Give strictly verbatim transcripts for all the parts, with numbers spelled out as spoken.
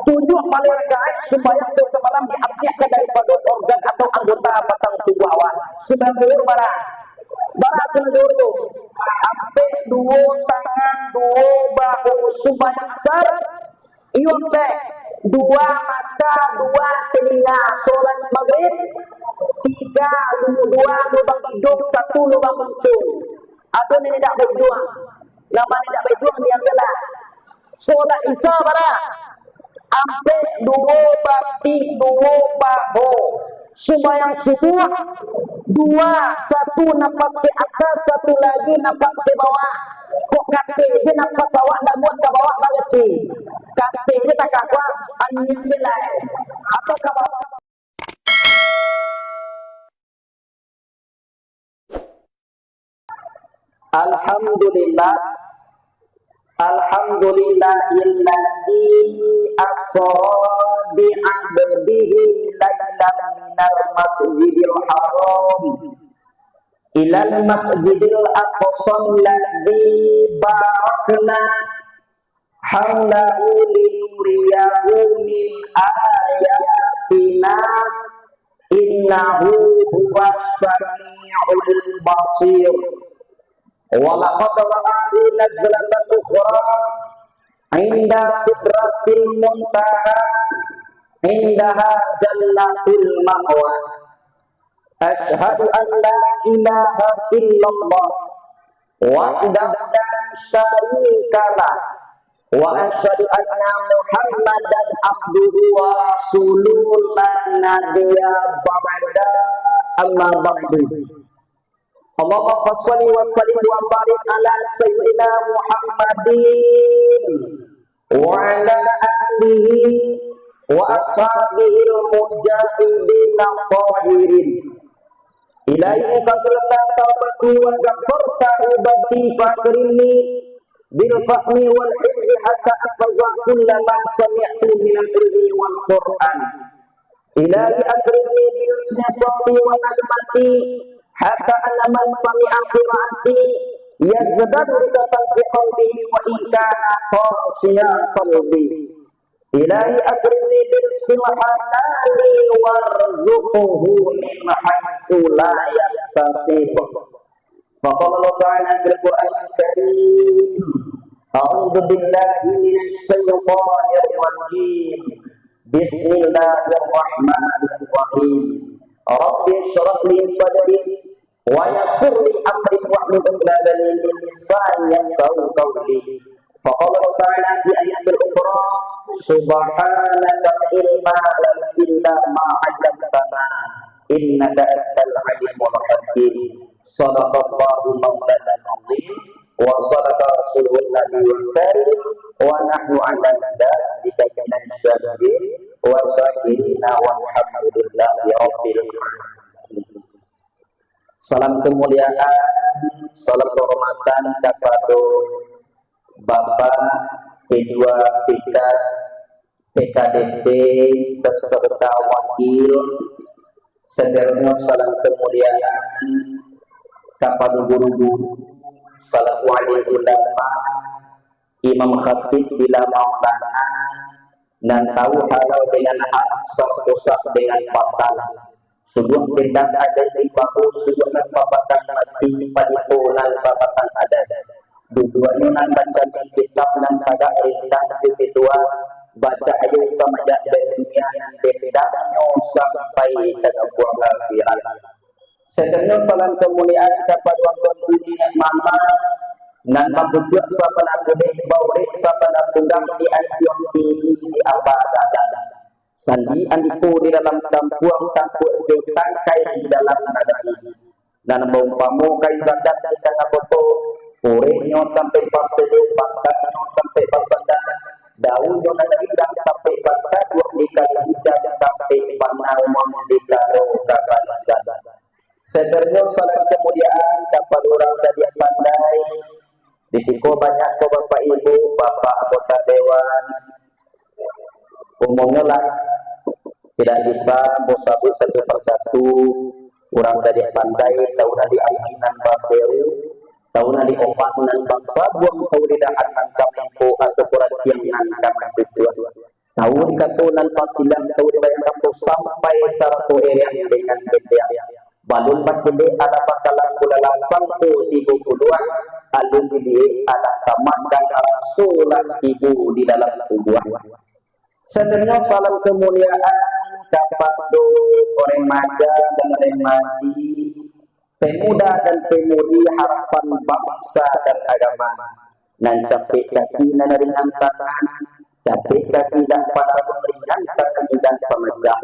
Tujuah paliang rakaat sumbayang sahari samalam diambiakkan daripado organ atau anggota batang tubuah awak. Sumbayang zuhur bara? Bara sumbayang zuhur tu? Ampek, duo tangan, duo bahu. Sumbayang asar, iyo ampek, dua mata, dua talinga. Solat magrib, tiga, lu-, dua lubang iduang, satu lubang mancung. Ado nan indak baiduang? Nan indak baiduang diambiaklah. Solat isya bara? Ampek, duo batin, duo paho. Sumbayang subuah, dua, satu napas ka ateh, satu lagi napas ka bawah. Kok katek je napas awak ndak buek ka bawah barati? Katek je takakuak, angin je lai. Atau ka bawah? Alhamdulillah. Alhamdulillahilladzi asra bi 'abdihi lailan minal masjidil haram ilal masjidil aqsa alladzi barakna haulahu linuriyahu min ayatina, innahu huwas samiul basir. Wa laqad ra'ahu nazlatan ukhra 'inda sidratil muntaha, 'indaha jannatul ma'wa. Asyhadu an la ilaha illallah wahdahu la syarika lah, wa asyhadu anna Muhammadan abduhu wa rasuluh la nabiyya ba'da, amma ba'du. Allahumma fashalli wa sallim wa barik ala sayyidina Muhammadin wa ala alihi wa ashabihil mujahidin tahirin. Ilahi qad taubati wa ghafarta ubati fakrimni bil fahmi wal hifzi hatta ahfaza kulla ma sami'tu minal ilmi wal Qur'an. Ilahi akrimni bi husni sauti wa nagmati hatta anna man sami'a qiraati yazdadu riqatan fi qalbihi wa in kana qasiya qalbi. Ilahi akrimni bi rizqil halali warzuqhu min haitsu la yahtasib. Faqala Allah Ta'ala fil Qur'anil Karim, A'udzu billahi minasy syaithanir rajim. Bismillahirrahmanirrahim. Rabbi shrah li sadri wa yassir li amri wahlul 'uqdatam min lisani yafqahu qawli. Faqala Allah Ta'ala fi ayatil ukhra, subhanaka la ilma lana illa ma 'allamtana, innaka antal alimul hakim. Sadaqallahu maulana al-azim, wa sadaqa rasuluhun nabiyul karim, wa nahnu ala dzalika minasy syahidin wa syakirina walhamdulillahi rabbil alamin. Salam kemuliaan, salam kehormatan kapado Bapak Ketua P K, P K D P, beserta wakil, seterusnya salam kemuliaan kapado guru-guru, salaku alim ulama, imam khatib bila maulana, nan tahu halal dengan haram, sah rusak dengan batal. Suduah kendang adat di bahu, suduah nan babatang mati, palipo nan babatang adat. Duduanyo nan bacancing kitab, nan tagak rintang jo ketua, bacak ayo samajak di dunia, nan dendangnyo sampai ka kampung akhirat. Sekian salam kemuliaan kapado angku niniak mamak, nan mambujuak sabana bulek, baurek sabana tunggang di anjuang tinggi di amba dalam. Sandi andiko di dalam tampuang, tampuak jo tangkai di dalam nagari. Nan baumpamo kayu gadang di tangah koto, ureknyo tampek paseduh, batangnyo tampek pasandang, daunnyo nan rindang tampek bataduak di kali ujan, tampek banauang di kalo kabanasan. Saturnus salam kamuliaan kapado urang cadiak pandai, di siko banyak ko Bapak Ibu, Bapak anggota dewan, umumnyo lah tidak bisa ambo sabuik satu persatu, urang cadiak pandai, tau nan di angin nan baseru, tau nan di ombak nan basabuang, tau di dahan nan kamengko, atau urang tiang nan ka mancucuak. Tau dikato nan pasilang, tau dibayang kato sampai sarato eriang dengan bendeang. Balun bakilek alah bakalam, kulalah sangko tigo puluah, alun diliek alah kamah, dan raso lah tibo di dalam tubuah. Satanyo salam kamuliaan kapado urang maja dan urang maji, pemuda dan pemudi harapan bangsa dan agama. Nan capek kaki nan ringan tangan, capek kaki dak patuah, ringan tangan indak pamacah.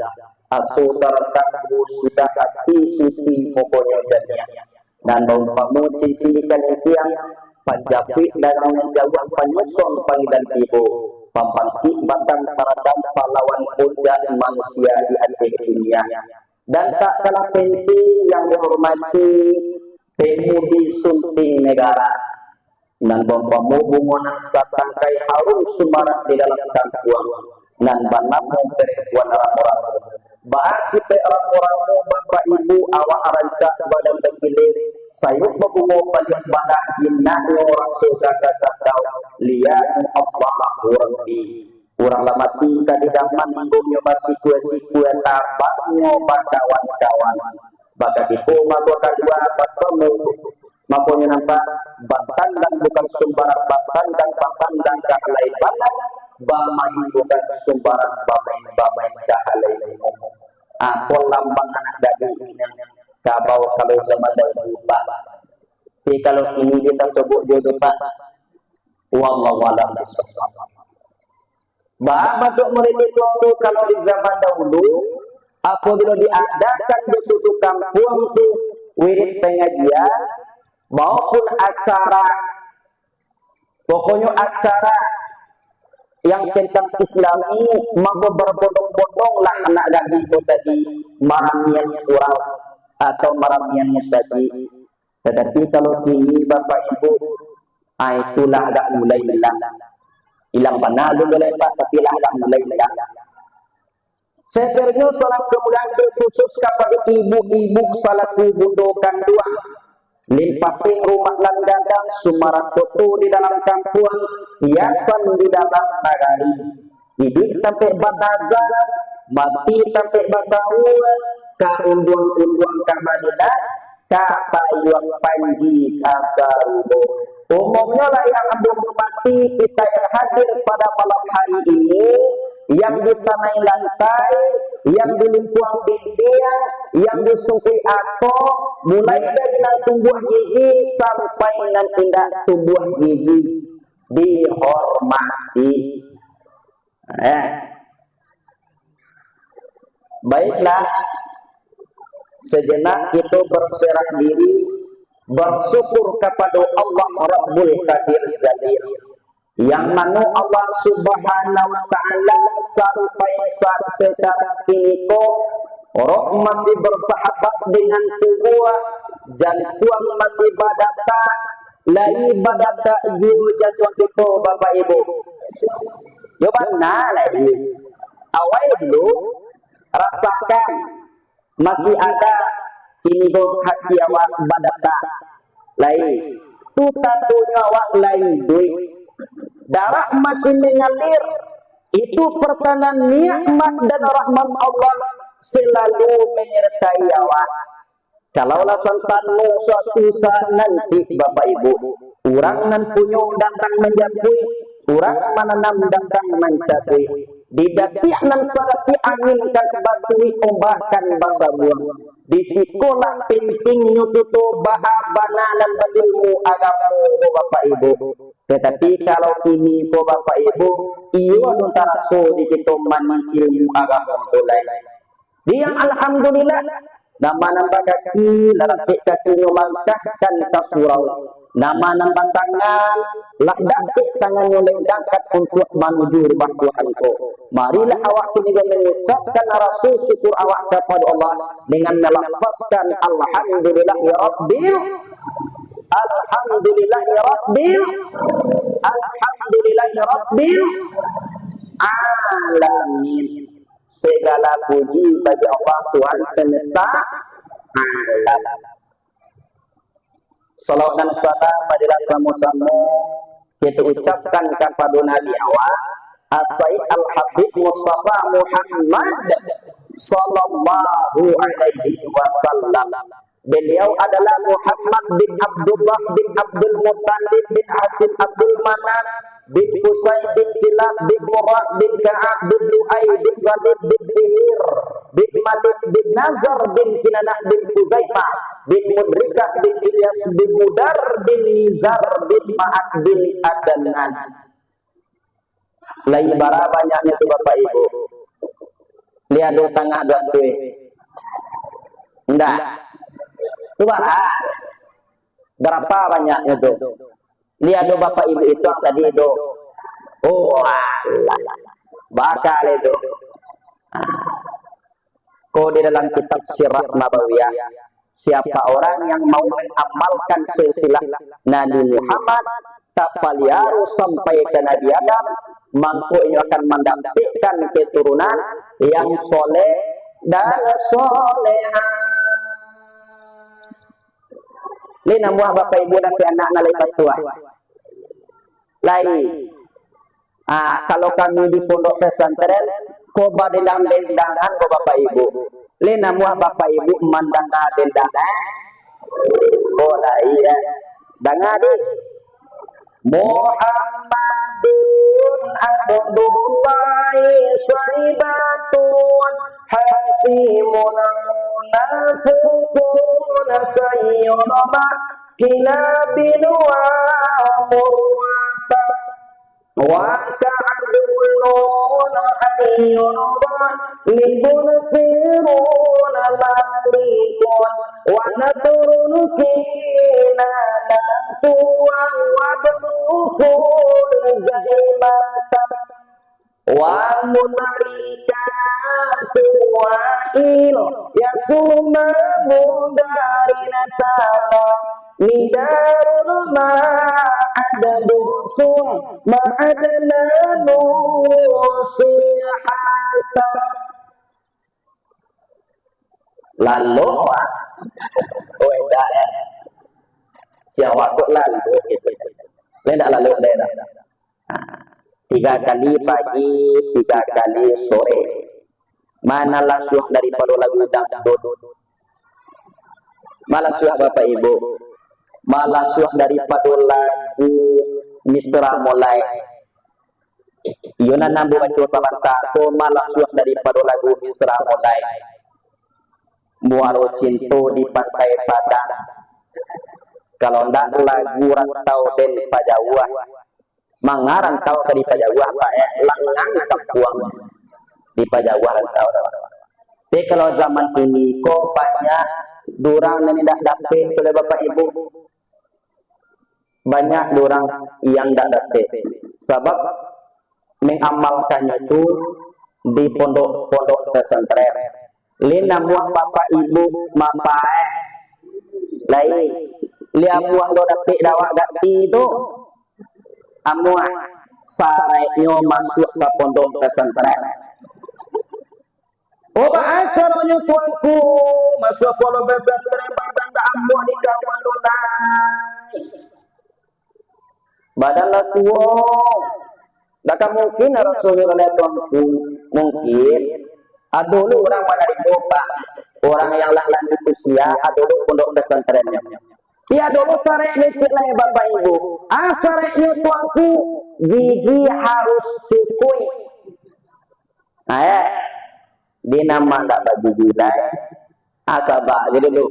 Aso tarantang sudah ati suci, mukonyo janiah. Nan baumpamo cincin di kalingkiang, panjapuik dagang nan jauah, panyuson panggilan tibo, pambangkik batang paradang, pahlawan puncak manusia di ateh dunia. Dan tak kalah penting yang dihormati, pemudi sunting negara. Nan baumpamo bungo nan satangkai, harum sumarak di dalam kampuang, nan banamo perempuan ramu-ramu. Baa sifek ramu-ramu, Bapak Ibu, awak rancak badan bagiling, sayuik babungo paliang badak, jinaknyo raso gagah candau, liaknyo Allahu Rabbi. Urang lah mati ka didaman, imbongnyo basikua-sikua, tabangnyo bakawan-kawan. Bakatiko mato kadua basamo, makonyo nampak, batandang bukan sumbarang batandang, batandang ka alai balang, bamain bukan sumbarang bamain, bamain ka alai umum. Ah, ko lambang anak gadih ini, kabau kalau zaman dahulu, Pak. Tapi kalau kini kita sebut jodoh, Pak. Wallahu a'lam bishawab. Baa bantuak murid itu tu, kalau di zaman dahulu, apabila diadakan di suatu kampuang tu wirid pengajian maupun acara, pokoknyo acara yang tentang Islami, mako barbondong-bondonglah anak gadih tu tadi maramian surau atau maramian musajik. Tatapi kalau kini, Bapak Ibu, ah, itu lah agak mulai ilang. Ilang bana alun lai, Pak, tapi lah agak mulai ilang. Sebenarnyo salam kamuliaan khusus kapado ibu-ibu salaku bundo kanduang. Limpapeh rumah nan gadang, sumarak koto di dalam kampuang, hiasan di dalam nagari. Iduik tampek bataza, mati tampek bataruah, ka unduang-unduang ka Madinah, ka payuang panji ka sarugo. Umumnyo lah yang ambo hormati, kita yang hadir pada malam hari ini, yang di tanai lantai, yang di lingkuang dinding, yang di sungkuik atau, mulai dari nan tumbuah gigi sampai nan indak tumbuah gigi, dihormati. Eh. Baiklah, sejenak kito berserah diri, bersyukur kapado Allah Rabbul Qadir Jadir, yang mano Allah Subhanahu wa Ta'ala sampai saat sekarang kini ko, roh masih bersahabat dengan tubuah, jantuang masih badatak, lai badatak juo jantuang kito, Bapak Ibu. Yo bana lai. Awai dulu, rasakan, masih ada kini ko hati awak badatak. Lai, tu tandonyo awak lai iduik. Darah masih mengalir. Itu pertanda nikmat dan rahmat Allah selalu menyertai awak. Kalaulah santano suatu saat nanti, Bapak Ibu, urang nan punyo datang manjapuik, urang mananam datang mancabuik, di datiak nan saketek angin kan batuik, ombak kan basabuang. Di sikolah pentingnyo kito baa bana nan bailmu agamo, Bapak Ibu. Tatapi kalau kini ko, Bapak Ibu, iyo alun taraso di kito mani ilmu agamo tu lai. Di yang alhamdulillah, nama nan bakaki, lah dapek kakinyo langkahkan ka surau. Nama nan batangan, lah dapek tangannyo lai angkat untuak manuju rumah Tuhan ko. Marilah awak kini ko mangucapkan raso syukur awak kapado Allah dengan malafazkan, "Alhamdulillahirabbil, alhamdulillahirabbil, alhamdulillahirabbil alamin." Segala puji bagi Allah, Tuhan semesta alam. Salawat dan salam marilah samo-samo kito ucapkan kapado Nabi awak, As-Sayyid Al-Habib Mustafa Muhammad sallallahu alaihi wasallam. Beliau adalah Muhammad bin Abdullah bin Abdul Muttalib bin Hashim Abdul Manaf bin Qusay bin Kilab bin Murrah bin Ka'ab bin Lu'ay bin Ghalib bin Fihir bin Malik bin Nazar bin Kinanah bin Khuzaimah bin Mudrikah bin Ilyas bin Mudar bin Nizar bin Ma'ad bin Adnan. Lai bara banyaknyo tu, Bapak Ibu? Lai ado tangah duo tu, eh? Indak. Tu bara? Bara banyaknyo tu? Lai ado Bapak Ibu ituang tadi tu? Oh, alah. Bakal itu. Ko di dalam kitab Sirah Nabawiyah, siapa orang yang mau mengamalkan silsilah Nabi Muhammad, tapaliaro sampai ka Nabi Adam, mangko inyo akan mandapekkan keturunan yang soleh dan solehah. Lai namuah Bapak Ibu dapek anak nan lai patuah? Lai. Ah, kalau kami di pondok pesantren, ko badendang-dendangan ko Bapak Ibu. Lai namuah Bapak Ibu mandanga dendang, eh? Oh, lai, eh. Danga, di. Muhammadun Abdullahi Saibatun Hasimun Nafiqun Sayyiduna Kinabin wa Murwata. Wa ka'dunun hayyun ghalibun firun malikun wa nadrun kinanatu wa wabnukul zaimata wa mutarikatu wa il yasuma mudarinatala Nidarul ma'ad dusun ma'adnanu sihata. Lalu, ah. Oh, indak, eh. Siang waktu lalu, gitu. Indak lalu, deh, dah. Tiga kali pagi, tiga kali sore. Mana lasuah daripado lagu dangdut? Malasuah Bapak Ibu. Malasuah daripado lagu Misra Mulai. Iyo nan ambo baco sabanta ko malasuah daripado lagu Misra Mulai. Muaro Cinto di Pantai Padang. Kalau ndak lagu Rantau Den Pajauah. Mangarantau ka di pajauah, Pak, eh, langang kampuang di pajauah rantau tu. Tapi kalau zaman kini ko banyak durang nan indak dapek tu lai Bapak Ibu. Banyak durang yang indak dapek. Sabab mengamalkannyo tu di pondok-pondok pesantren. Lai namuah Bapak Ibu mapaeh. Lai, lai amuah lo dapek dawak gati tu. Amuah, saraiknyo masuak ka pondok pesantren. Oh, baa caronyo Tuanku, masuak pondok pesantren, badan dak amuah di kamar tu lai. Badan lah tuo. Dak ka mungkin rasonyo lai Tuanku. Mungkin. Ado lo urang manarimo, Pak. Urang yang lah lanjut usia, ado lo pondok pesantrennyo. Iyo, ado lo saraiknyo ciek lai, Bapak Ibu. Ah, saraiknyo Tuanku, gigi harus cukuik. Nah, eh. Di nan ndak bagigi lai. Ah, sabab je dulu.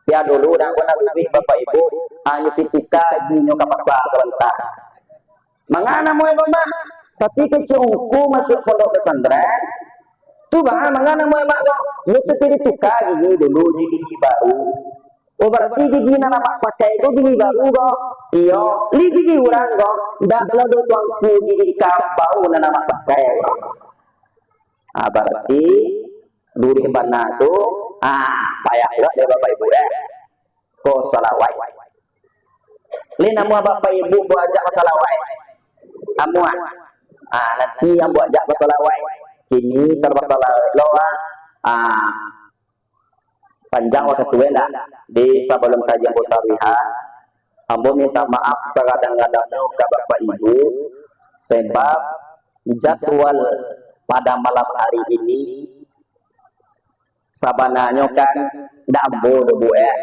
Yo dulu, urang ko nan luruih, Bapak Ibu, hanyo pi tuka giginyo ka pasa sabanta. Manga namonyo ko, Mak? Tapi kecek ungku masuak pondok pesantren, tu, Mak, manga namonyo, Mak, ko? Yo tu pi dituka gigi dulu, di gigi baru. Oh, bararti gigi nan Amak pakai ko gigi baru ko? Iyo, lai gigi urang ko? Ndak lo doh Tuanku, gigi kabau nan Amak pakai ko. Ah, bararti luruih bana tu, ah, payah juo dek Bapak Ibu, eh. Ko salawat. Lai namuah Bapak Ibu ambo ajak basalawat? Amuah. Ah, nanti ambo ajak basalawat. Kini ka basalawat lo, ah. Ah, panjang wakatu lah. Di sabalum kaji ambo taruihan, ambo minta maaf sagadang-gadangnyo ka Bapak Ibu, sebab Jadwal pada malam hari ini sabananyo kan ndak ambo doh buek,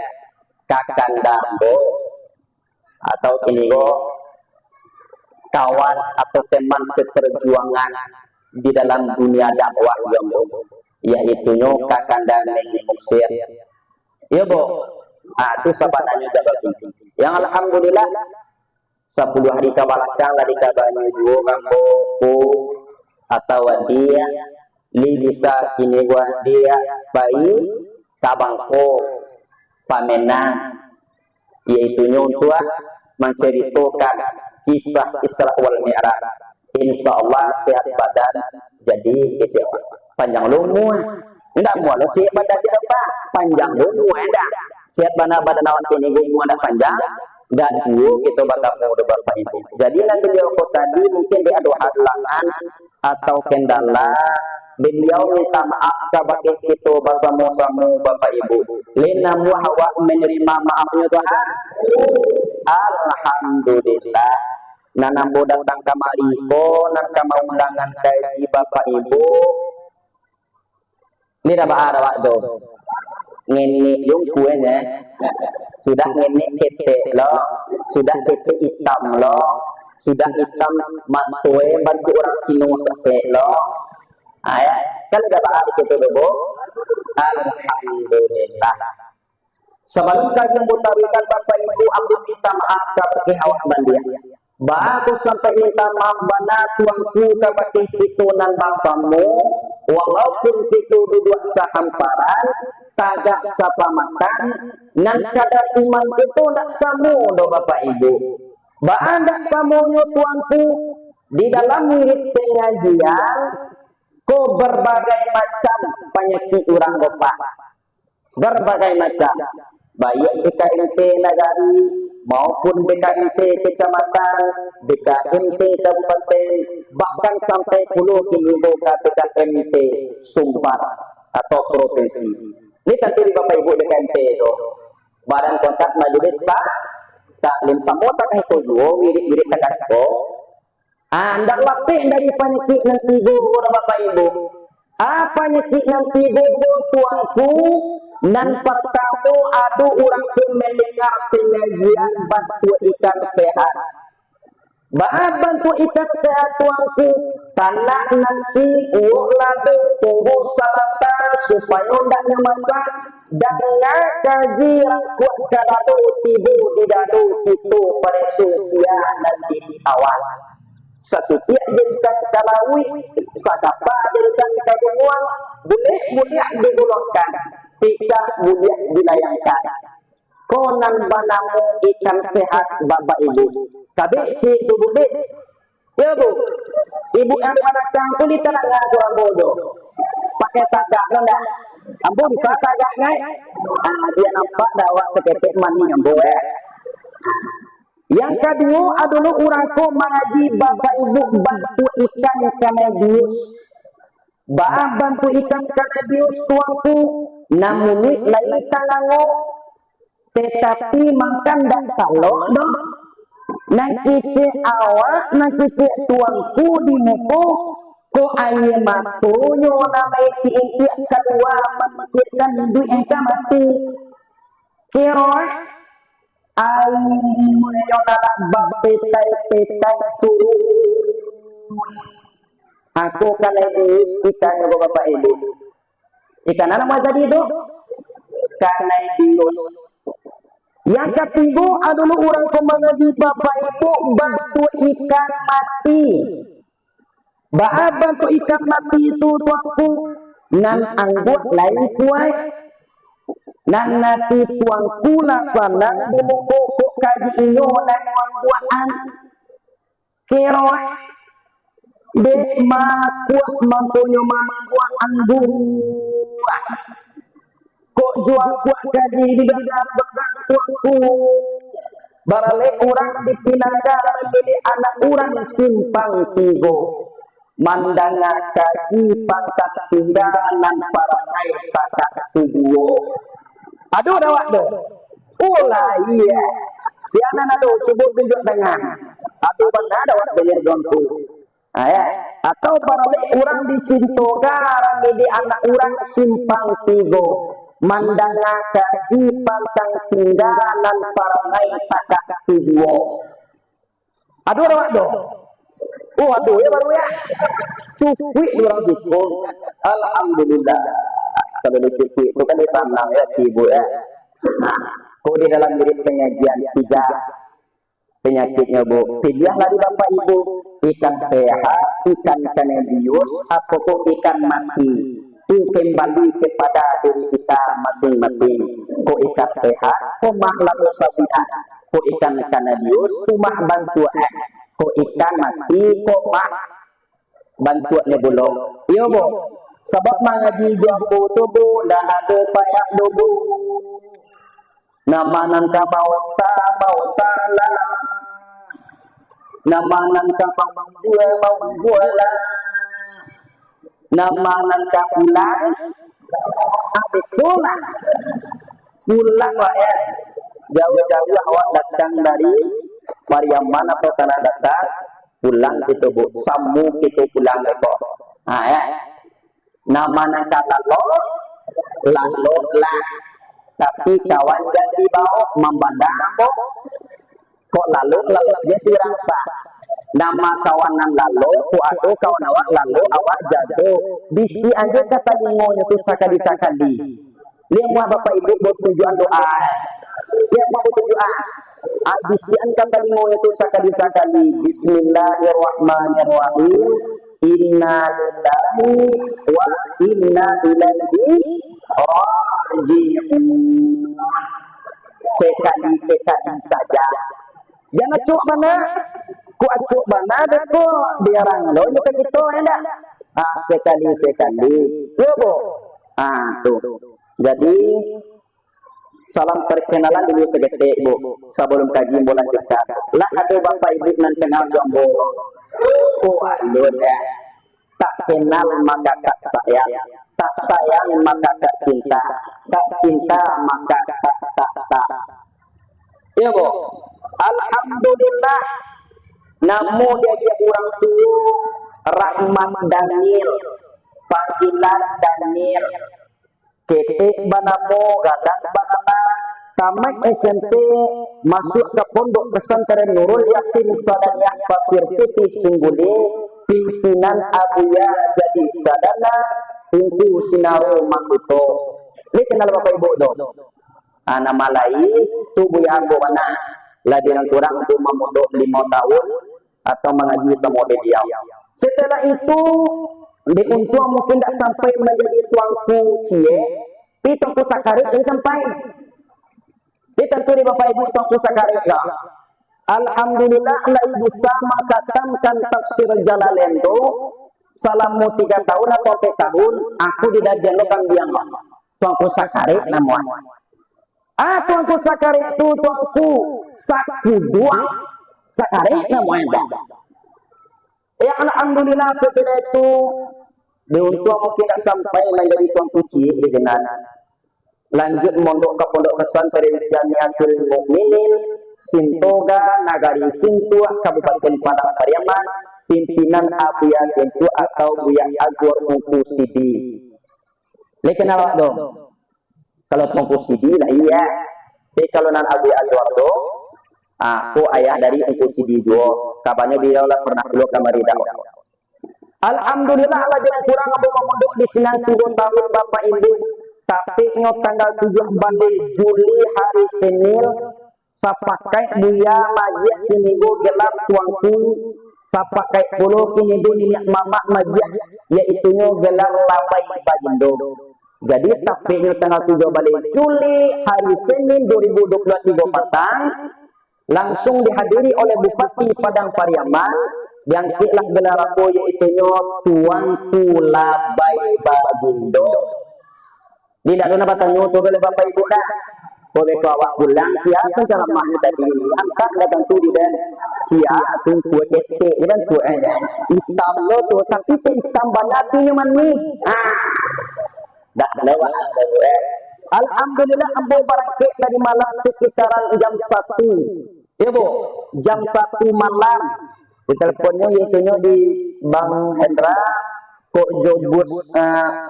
kakanda ambo atau kini ko kawan atau teman seperjuangan di dalam dunia dakwah jo ambo, yaitunyo kakanda Neni Muksir. Iyo, Bo. Ah, tu sabananyo jadwal inti. Yang alhamdulillah, sapuluah hari ka balakang lah dikabanyo juo ambo ko atau adia, li bisa kini ko adia pai ka Bangko, Pamenang, yaitunyo untuak mancaritokan kisah Isra wal Mi'raj. Insya Allah sehat badan jadi kecewa. Panjang lo umua. Indak muah lo sehat badan kita, Pak. Panjang lo umua, indak. Sehat bana badan awak kini, umua dah panjang. Dak juo kito batamu do Bapak Ibu. Jadi, nan beliau ko tadi mungkin di ado halangan atau kendala, beliau minta maaf kabake kito basamo-samo Bapak Ibu. Lai namuah awak manarimo maafnyo tu, ha? Alhamdulillah. Nan ambo datang kamari ko, nan ka maundangan kaji Bapak Ibu, ni dah baa awak tu. Ngenek jungkuenyo. Sudah ngenek ketek lo, sudah ketek itam lo, sudah itam mato e bantuak urang Cino sasek lo. Ha, yo. Kan dah baa kito tu, Bu? Alhamdulillah. Sabalun kaji ambo taruihkan, Bapak Ibu, ambo minta maaf kabake awak baliak. Baa ko sampai minta maaf bana Tuanku kabake kito nan basamo, walaupun kito duduak sahamparan, tagak sapamakan, nan kadar iman kito ndak samo doh, Bapak Ibu. Baa ndak samonyo, Tuanku? Di dalam wirid pangajian ko, barbagai macam panyakik urang ko, Pak. Barbagai macam, baiak di K M T nagari, maupun di K M T kecamatan, di K M T kabupaten, bahkan sampai pulo kini ko ka di K M T sumbar atau provinsi. Ni tantu di Bapak Ibu di K M T tu, Badan Kontak Majelis Ta-, Taklim, samo takah ko juo, wirid-wirid takah ko. Ah, ndak lapeh dari panyakik nan tigo ko, Bapak Ibu. Ah, panyakik nan tigo ko, Tuanku, nan partamo, ado urang tu mandanga pangajian bantuak ikan sehat. Baa bantuak ikan sehat, Tuanku? Tanak nasi, uwok lado, tunggu sabanta, supayo ndak namasak, danga kaji rangkuak ka dado, tibo di dado kito, pareso sia nan di awal. Satitiak jadikan ka lauik, sakapa jadikan ka gunuang, buliah-buliah digulangkan, picah buliah dilayangkan. Ko nan banamo ikan sehat, Bapak Ibu. Kabek cik tu, Bu, dek. Yo, Bu. Ibu yang di balakang tu ditadanga surang bodoh. Pakai tagak lo ndak? Ambo bisa tagak, ngai? Ah, bia nampak dah awak saketek mani ambo, eh. Yang kaduo adalah urang ko mangaji Bapak Ibu bantuak ikan kanai bius. Baa bantuak ikan kanai bius, Tuanku? Nan munuik lai tangango, tatapi makan dak talok doh. Nan kicek awak, nan kicek Tuanku di muko, ko aia matonyo nan baintiak-intiak kalua mamikirkan iduik nan ka mati. Kiro, eh? Aia liuanyo nan bapetai-petai turun. Ako kanai bius ikan ko, Bapak Ibu. Ikan nan ma tadi tu? Kanai bius. Yang katigo adalah urang ko mangaji Bapak Ibu bantuak ikan mati. Baa bantuak ikan mati tu, Tuanku? Nan angguak lai kuaik. Nan ati Tuanku lah sanang di muko ko kaji inyo nan angguakan. Kiro, dek makuak mangkonyo mangkuak angguak. Kok juo kuak kaji di badan Tuanku. Baralek urang di Pinangga mamilih anak urang Simpang Tigo. Mandanga kaji pangkek tingga nan parangai pangkek tujuo. Ado dak awak tu? Oh lah, iyo. Sia nan ado, cubo tunjuak tangan. Ado bana dak awak baliak Tuanku? Ha, ya. Atau baralek urang di Sintoga, rami di anak urang Simpang Tigo, mandanga kaji pantang tingga nan parangai tagak tu juo. Ado awak tu? Oh, ado ya baru ya. Cukuik urang situ. Alhamdulillah. Kalau dicukuik tu kan dia sanang ya, tibo ya. Nah, kok di dalam diri pengajian tiga penyakitnya, Bu? Piliahlah di Bapak Ibu, ikan sehat, ikan kena bius, atau kok ikan mati. Tu kembali kepada diri kita masing-masing. Kok ikan sehat, kok mah lalu sabihan. Kok ikan kena bius, tu mah bantuak. Kok ikan mati, kok mah bantuaknyo pulo. Iyo, Bu. Sabab mangaji jo ambo tu, Bu, ndak ado payak doh, Bu. Nama nan ka maota, maotalah. Nama nan ka maunjua, maunjualah. Nama nan ka pulang, ah, itulah. Pulang, Pak, ya. Jauh-jauh awak datang dari Pariaman atau Tanah Datar, pulang kito, Bu. Samo kito pulang, Bu. Ha, ya. Nama nan ka lalok, laloklah. Tapi kawan jan dibaok, mambadang ambo. Kok lalok, lalok je sirang, Pak. Nama kawan nan lalok, kok ado kawan awak lalok, awak jago. Bisiakan jo ka talingonyo tu sakali-sakali. Liek muah Bapak Ibu batunjuakan doa. Liek muah batunjuakan. Ah, bisiakan ka talingonyo tu sakali-sakali. Bismillahirrahmanirrahim. Inna lillahi wa inna ilaihi raji'un. Sekali-sekali saja. Jan acok bana. Kok acok bana dek ko, biarang lo nyo ka kito, ya ndak? Ah, sekali-sekali. Yo, Bu. Ah, tu. Jadi, salam perkenalan dulu saketek, Bu. Sabalum kaji ambo lanjuikan. Lah ado Bapak Ibu nan kenal jo ambo? Oh, ado dah. Tak kenal maka tak sayang, tak sayang maka tak cinta, tak cinta maka tak, tak, tak. Iyo, Bu. Alhamdulillah, namo diagiah urang tuo Rahmat Daniel, panggilan Daniel. Ketek banamo, gadang banama, tamaik S M P, masuak ka Pondok Pesantren Nurul Yakin Sadaniah Pasir Putih Singguling, pimpinan Abuya jadi sadana, Tungku Sinaro Makuto. Lai kenal Bapak Ibu tu? Ah, nama lain tu Buya Ambo Anak. Labiah kurang tu mamondok limo tahun atau mangaji samo baliau. Setelah itu, di untuang mungkin dak sampai manjadi tuangku ciek, tapi tuangku sakarik lai sampai. Jadi tantu di Bapak Ibu tuangku sakarik lah. Alhamdulillah, lai bisa mangkatamkan tafsir Jalalain tu salamo tiga tahun atau ampek tahun, aku didagian lo kambiang. Tuangku sakarik namuah. Ah, tuangku sakarik tu, tuangku sakuduang. Sakarik namuah. Ya, alhamdulillah, setelah itu, di untuang mungkin dak sampai manjadi tuangku ciek di sinan. Lanjut mondok ka Pondok Pesantren Jamiatul Mukminin, Sintoga, Nagari Sintuak, Kabupaten Padang Pariaman, pimpinan Abuya Sintuak atau Buya Azwar Ungku Sidi. Lai kenal awak tu? Kalau Tuangku Sidi lah, iyo. Tapi kalau nan Abuya Azwar tu, ah, ko ayah dari Ungku Sidi juo. Kabanyo baliau lah pernah pulo kamari dahulu. Alhamdulillah, labiah kurang ambo mamondok di sinan tigo tahun, Bapak Ibu. Tapeknyo tanggal tujuah baleh Juli, hari Senin, sapakaik Buya maagiah kini ko gelar Tuangku, sapakaik pulo kini ko niniak mamak maagiah, yaitunyo gelar Labai Bagindo. Jadi, tapeknyo tanggal tujuah baleh Juli, hari Senin duo ribu duo puluah tigo patang, langsung dihadiri oleh Bupati Padang Pariaman, diangkeklah gelar ambo, yaitunyo Tuangku Labai Bagindo. Jadi, indak ado nan batanyo tu oleh Bapak Ibu dah. Kok beko awak pulang, sia penceramahnya tadi? Angkak dah tantu di den. Sia tu kuat ketek, dia kan kuat, eh. Itam lo tu, tapi tak itam bana tu nyo manih. Ah. Dah lewat dah tu, eh. Alhamdulillah, ambo barangkek tadi malam sekitaran jam satu. Ya, Bu, jam satu malam. Di teleponnyo, itunyo di Bang Hendra, kok jo bus, ah,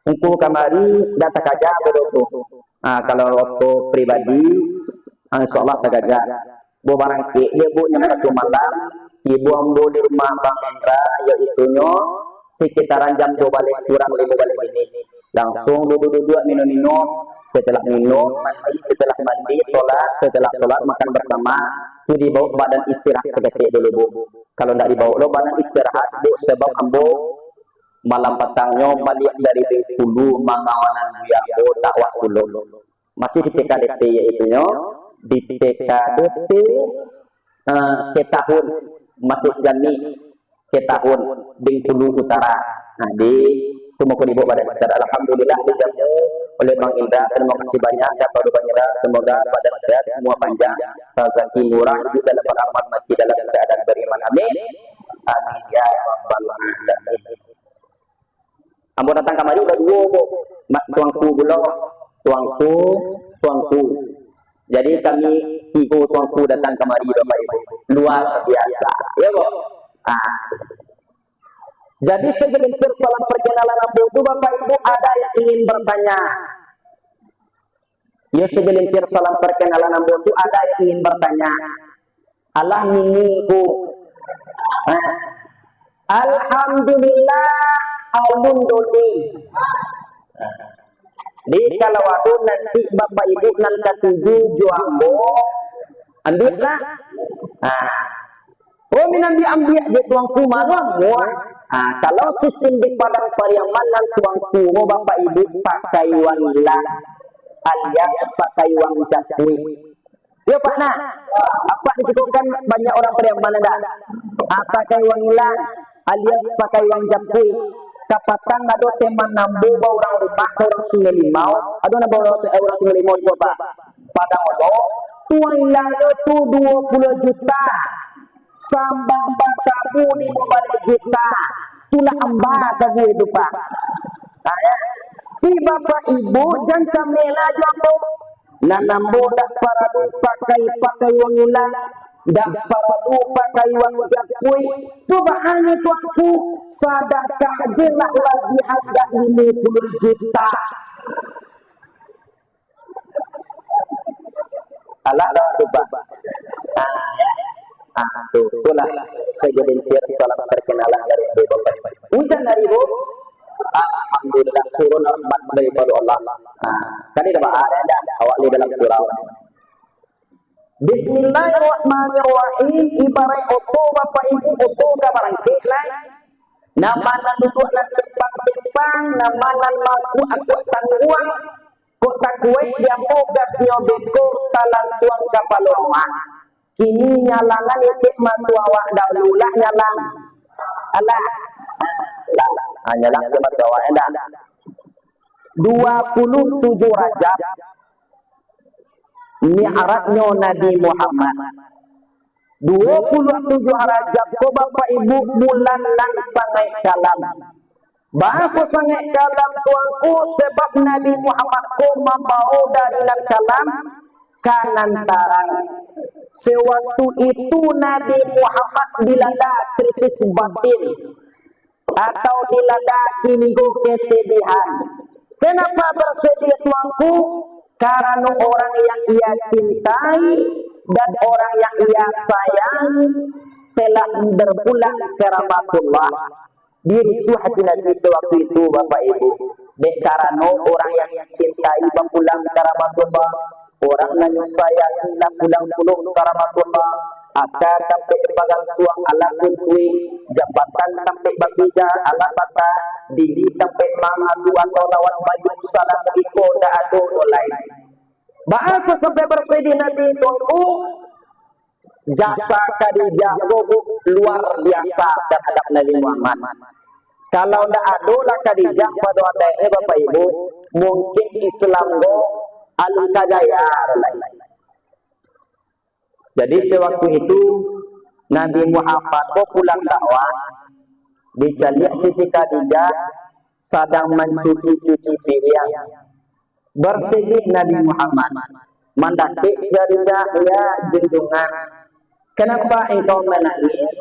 ungku kamari, dah takaja bodoh tu. Ah, kalau waktu pribadi, ah, insyaallah takaja. Bo barangkek je, Bu, jam satu malam, tibo ambo di rumah Bang Hendra, yaitunyo sekitaran jam duo baleh kurang limo baleh minit. Langsuang duduak-duduak, minum-minum, setelah minum, mandi, setelah mandi, solat, setelah solat, makan bersama, tu dibawa badan istirahat saketek dulu, Bu. Kalau ndak dibawa lo badan istirahat, Bu, sebab ambo malam patangnyo baliak dari Bengkulu mangawanan buyambo dakwah pulo. Masih di T K D T, yaitunyo di T K D T, eh, Ketahun, Masjid Jami Ketahun, Bengkulu Utara. Nah, di tu mako dibawa badan sehat. Alhamdulillah, dijamu oleh Bang Indra. Terima kasih banyak kepada Bang Indra. Semoga badan sehat, umur panjang, rezeki murah, hidup dalam aman, mati dalam keadaan beriman. Amin. Amin ya rabbal alamin. Ambo datang kamari baduo ko, mak tuangku pulo, tuangku, tuangku. Jadi kami tigo tuangku datang kamari, Bapak Ibu. Luar biasa, ya, Bu? Ah. Jadi segelintir salam perkenalan ambo tu, Bapak Ibu, ada yang ingin bertanya? Yo, segelintir salam perkenalan ambo tu, ada yang ingin bertanya? Alah minggu. Nah. Alhamdulillah, alun doli. Nah. Di kalau ado nanti Bapak Ibu nan katuju jo ambo, ambiaklah. Nah. Oh, minambiak-ambiak je tuangku maruah muah. Nah, kalau sistem di Padang Pariaman nan tuangku, Bapak Ibu, pakai wang ilang alias pakai wang japuik. Yo, Pak, nah. Apak di siko kan banyak urang Pariaman, ndak? Ah, pakai wang ilang alias pakai wang japuik. Kapatang ado teman ambo baurang rumah ka urang Sungai Limau. Ado nan baurang, eh, urang Sungai Limau siko, Pak. Padang Allah, tu wang ilangnyo tu duo puluah juta. Sambang batabu limo baleh juta. Tulah amba tabu itu, Pak. Nah, ya. Tapi Bapak Ibu, jan camehlah jo ambo. Nan ambo dak paralu pakai, pakai wang ilang, dak paralu pakai wang japuik. Tu baa nyo tuangku, sadakah je lah labiah agak limo puluah juta. Alah, dah tu, Pak. Ah, ya. Ah, tu, itulah segelintir salam perkenalan dari Ibu Bapak. Hujan dari Ibu. Alhamdulillah, turun rahmat daripada Allah. Ah, kan ini dah ada, awak ni dalam surau. Bismillahirrahmanirrahim. Ibarat oto, Bapak Ibu, oto ka barangkek lai. Nama nan duduak nan timpang-timpang, nama nan makuak-akuak tangguang. Kok takuek di ambo gasnyo beko talantuang kapalo rumah. Kini nyalangan icek mato awak dahulu lah nyalang. Alah. Alah. Ah, nyalang icek mato awak, indak? Dua puluh tujuh Rajab, Mi'rajnyo Nabi Muhammad. Dua puluh tujuh Rajab ko, Bapak Ibu, bulan nan sangaik kalam. Baa kok sangaik kalam, tuangku, sebab Nabi Muhammad ko mambawo dari nan kalam ka nan tarang. Sewaktu itu Nabi Muhammad dilanda krisis batin atau dilanda tinggo kesedihan. Kenapa bersedih, tuangku? Karano orang yang ia cintai dan orang yang ia sayang telah berpulang ke rahmatullah. Dirusuah hati Nabi sewaktu itu, Bapak Ibu. Dek karano orang yang ia cintai bapulang ka rahmatullah, orang nan nyo sayangi lah pulang pulo ka rahmatullah, aka tampek bagantuang alah runtuih, jabatan tampek bapijah alah patah, diri tampek mangadu atau lawan bayu salah iko dak ado no lai. Baa kok sampai bersedih Nabi, tuangku? Jasa Khadijah ko luar biasa terhadap Nabi Muhammad. Kalau ndak ado lah Khadijah pado adaiknyo, Bapak Ibu, mungkin Islam ko alun ka jaya lai. Jadi, sewaktu itu, Nabi Muhammad ko pulang dakwah, dicaliak Siti Khadijah sadang mancuci-cuci piriang. Bersedih Nabi Muhammad, mandakek Khadijah, "Ya junjungan, kenapa engkau menangis?"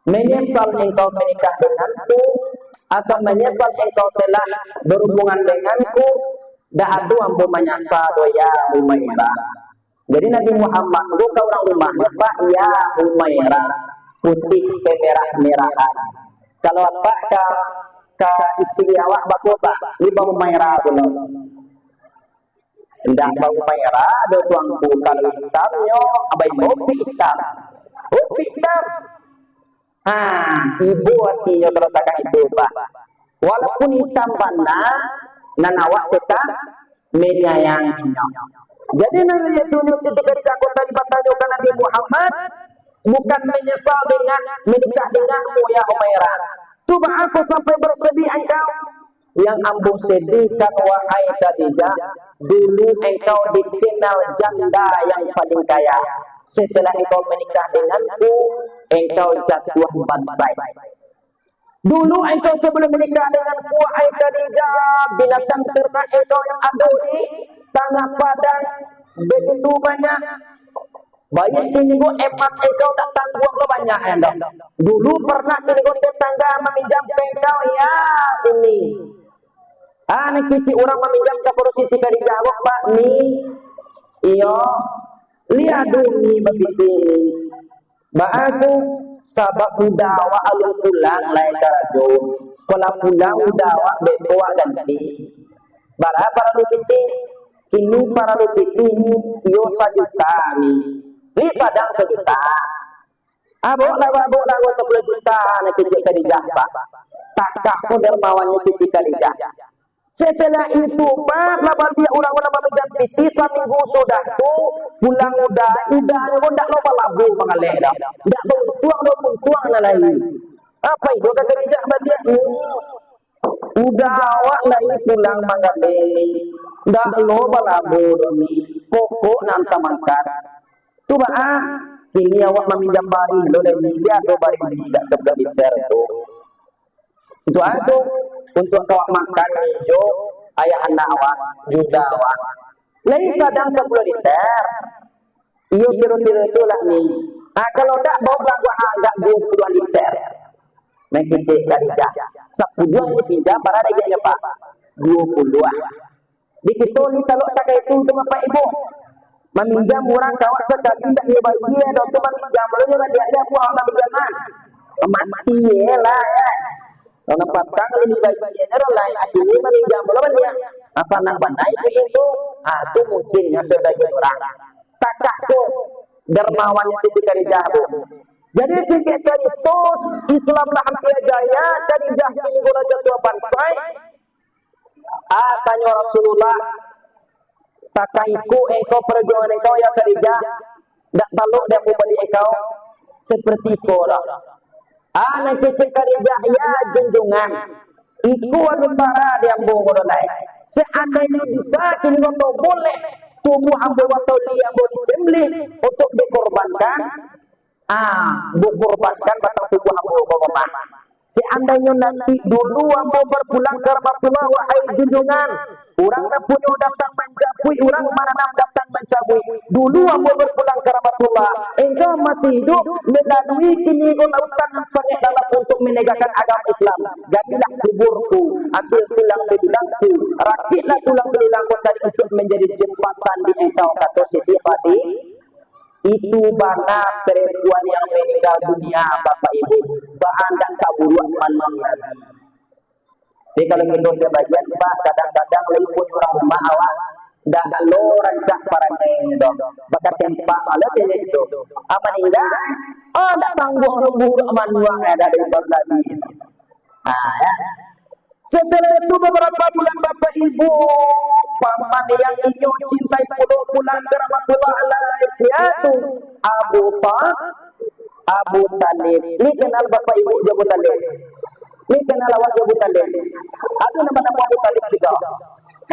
Menyesal engkau menikah denganku, atau menyesal engkau telah berhubungan denganku? Dak ado ambo manyasa doh, ya Humairah. Jadi Nabi Muhammad tu ka urang rumah, "Pak, ya Humairah, putih kemerah-merahan. Kalau apak ka, ka istri awak, bako, Pak, ni ba Humairah pulo." "Indak ba Humairah doh, Tuanku, kalau itamnyo, abai kopi itam." "Kopi itam?" Ha, ibo atinyo kalau takah itu, Pak. Walaupun itam bana, nan awak tetap manyayanginyo. Jadi, nan itu nyo Siti Khadijah ko tadi batanyo ka Nabi Muhammad, bukan menyesal dengan menikah denganmu, ya Humairah. Tu baa kok sampai bersedih engkau? Yang ambo sedihkan, wahai Khadijah, dulu engkau dikenal janda yang paling kaya. Setelah engkau menikah denganku, engkau jatuah bansai. Dulu engkau sebelum menikah denganku, wahai Khadijah, binatang ternak engkau yang ado di tangah padang begitu banyak. Baiak kini ko emas engkau dak tangguang lo banyak, eh, dah. Dulu pernah kini ko tetangga maminjam ka engkau, ya Umi. Ah, nan kecek urang maminjam kapado Siti Khadijah, awak, Pak, ni. Iyo. Liek dulu ni bapitih ni. Baa tu? Sabab uda awak alun pulang lai karajo. Kok lah pulang uda awak, beko awak ganti. Bara paralu pitih? Kini paralu pitih ni, iyo sajuta ni. Ni sadang sajuta. Abok lah, abok lah, abok sapuluah juta, nak kecek Khadijah, Pak. Takah ko dermawannyo Siti Khadijah. Setelah itu, Pak, lah baliak urang-urang maminjam pitih, saminggu sudah tu, pulang uda, udanyo ko ndak lo balabo mangaleh dah. Ndak bauntuang, ndak bauntuang nan lain. Apo itu ka Khadijah baliak? Hmm. Uda awak lai pulang manggaleh, ndak lo balabo doh ni, pokok nan tamangkan. Tu baa, kini awak maminjam barih lo lai ni, bia tu barih ni dak sapuluah liter tu. Untuak apo? Untuak awak makan jo ayah anak awak, jo uda awak. Lai sadang sapuluah liter. Iyo, kiro-kiro itulah ni. Nah, kalau dak, bao balaguah agak duo puluah liter. Nan kecek Khadijah. Sapuluah dipinjam, bara dagingnya, Pak? Duo puluah. Di kito ni talok takah itu tu, Bapak Ibu. Maminjam urang kawan sakali ndak nyo bagian, tu maminjam lo nyo bagian dia buah maminjam mah. Mati lah, ya. Kalau patang ini bagian nyo lah, akhirnya maminjam lo bagian. Nah, sanang bana itu, itu. Ah, tu mungkin nyo sebagian urang. Takah tu dermawan Siti Khadijah tu. Jadi, singkek carito, Islam lah ampia jaya, Khadijah kini ko lah jatuah bansai. Ah, tanyo Rasulullah, "Takah iko engkau parajuangan engkau, ya Khadijah? Dak talok dek ambo baliak engkau?" "Seperti iko lah." Ah, nan kecek Khadijah, "Ya junjungan, iko alun bara di ambo ko lai. Seandainyo bisa, kini ko boleh tubuah ambo atau lai ambo disembelih untuak dikorbankan, ah, dikorbankan batang tubuah ambo ko mah. Seandainyo nanti dulu ambo berpulang ka Rahmatullah, wahai junjungan, urang nan punyo datang mancabuik, urang mananam datang mancabuik. Dulu ambo berpulang ka Rahmatullah, engkau masih hidup, melalui kini ko lautan nan sangaik dalam untuak menegakkan agama Islam. Galilah kuburku, ambil tulang belulangku, rakiklah tulang belulangku tadi untuak manjadi jembatan di engkau," kato Siti Khadijah. Itu bana perempuan yang meninggal dunia, Bapak Ibu. Baa ndak ka buruak manuang Nabi. Jadi, kalau kito sabagian, Pak, kadang-kadang lai pun urang rumah awak, ndak lo rancak parangai doh. Bakatempak malah tengok itu. Ah, maninggal, ah, ndak tangguang doh buruak manuang dari Nabi. Nah, ya. Setelah itu, beberapa bulan, Bapak Ibu, paman yang inyo cintai pulo pulang ka Rahmatullah alaihi, sia tu? Abu Ta-, Abu Talib. Ni kenal Bapak Ibu jo Abu Talib? Ni kenal awak jo Abu Talib? Ado namo-namo Abu Talib siga?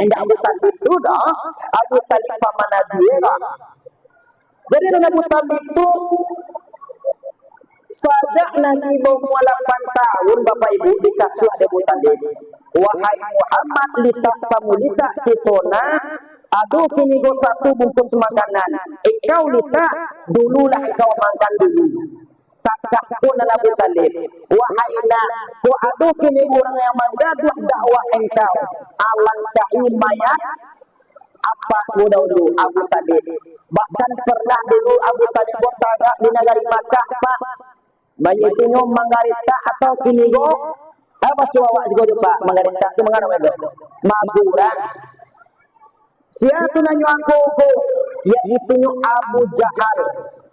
Indak Abu Talib tu doh. Abu Talib paman Nabi lah. Jadi, nan Abu Talib tu, sajak Nabi baumua lapan tahun, Bapak Ibu, dikasuah dek Abu Talib, "Wahai Muhammad, litak samo litak kito nah, ado kini ko satu bungkus makanan. Engkau litak, dululah engkau makan dulu." Takah ko nan Abu Thalib. Wahai nak, kok ado kini urang yang manggaduah dakwah engkau, alangkahi mayat apak ko dahulu, Abu Thalib. Bahkan pernah dulu Abu Thalib ko tagak di nagari Makkah, Pak. Baitu nyo manggaretak atau kini ko, apa suwak siko tu, Pak? Manggaretak tu mangano itu? Maburak. Sia tu nan nyo angko ko, yaitu nyo Abu Jahal,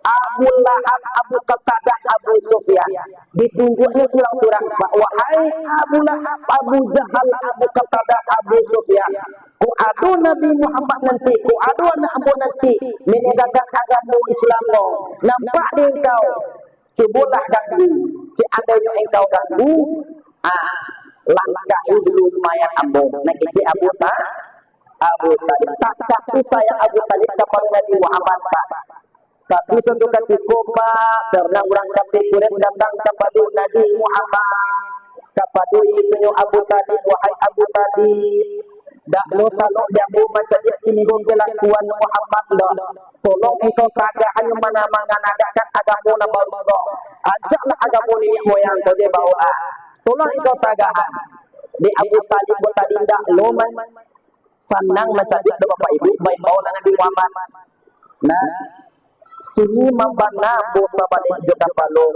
Abu Lahab, Abu Qatadah, Abu Sufyan. Ditunjuaknyo surang-surang, Pak. Wahai Abu Lahab, Abu Jahal, Abu Qatadah, Abu Sufyan. Kok ado Nabi Muhammad nanti, kok ado anak ambo nanti, manegakkan agamo Islam ko, nampak di engkau, cubolah ganggu. Seandainyo engkau ganggu, ah, langkahi dulu mayat ambo. Nan kecek Abu Ta-, Abu Thalib. Takah tu sayang Abu Thalib kapado Nabi Muhammad, Pak. Tapi suatu katiko, Pak, karena urang kafir Quraisy datang kapado Nabi Muhammad, kapado itunyo Abu Thalib, "Wahai Abu Thalib, dak lo talok di ambo mancaliak kini ko kalakuan Muhammad doh. Tolong engkau tagahan jo mana manganagakkan agamo nan baru ko. Ajaklah agamo niniak moyang ko jo baok ah. Tolong engkau tagahan." Dek Abu Thalib ko tadi dak lo man-, sanang mancaliak doh, Bapak Ibu, baimbau lah Nabi Muhammad. Nah, kini mambana ambo sabaliak jo kapalo,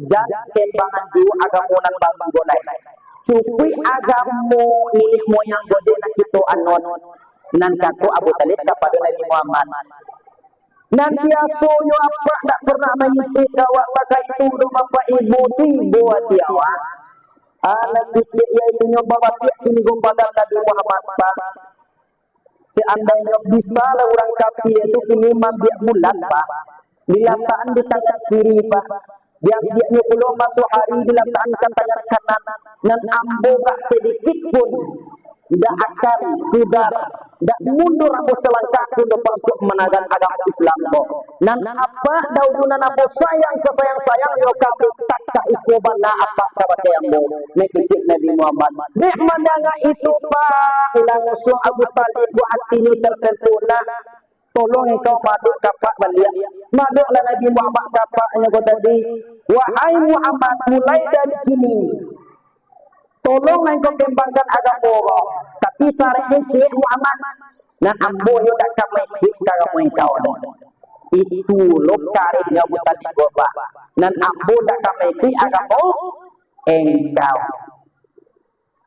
jan kembangan juo agamo nan baru ko lai. Cukuik agamo niniak moyang ko je nan kito anut, nan kato Abu Thalib kapado Nabi Muhammad. Nan biasonyo apak dak pernah mangecek ka awak bakaitu doh, Bapak Ibu, tibo ati awak. Ah, nan kecek yaitunyo babatiak kini ko badan Nabi Muhammad, Pak. Seandainyo bisa lah urang kafir tu kini maambiak bulan, Pak, dilatakan di tangan kiri, Pak, diambiaknyo pulo matohari dilatakan ka tangan kanan, nan ambo dak sadikit pun dak akan pudar, dak mundur ambo salangkah pun doh, Pak, untuak managakkan agamo Islam ko. Nan apak dahulu nan ambo sayang sasayang-sayangnyo ka ambo, takah iko bana apak kabake ambo. Nan kecek Nabi Muhammad, dek mandanga itu, Pak, langsuang Abu Thalib ko atinyo tasentuh, "Nak, tolong engkau madok ka apak baliak." Madoklah Nabi Muhammad ka apaknyo ko tadi, "Wahai Muhammad, mulai dari kini, tolonglah engkau kembangkan agamo ko. Tapi saraiknyo ciek Muhammad, nan ambo nyo dak ka maikuik ka agamo engkau doh." Itu lo karehnyo Abu Thalib ko, Pak. Nan ambo dak ka maikuik agamo engkau.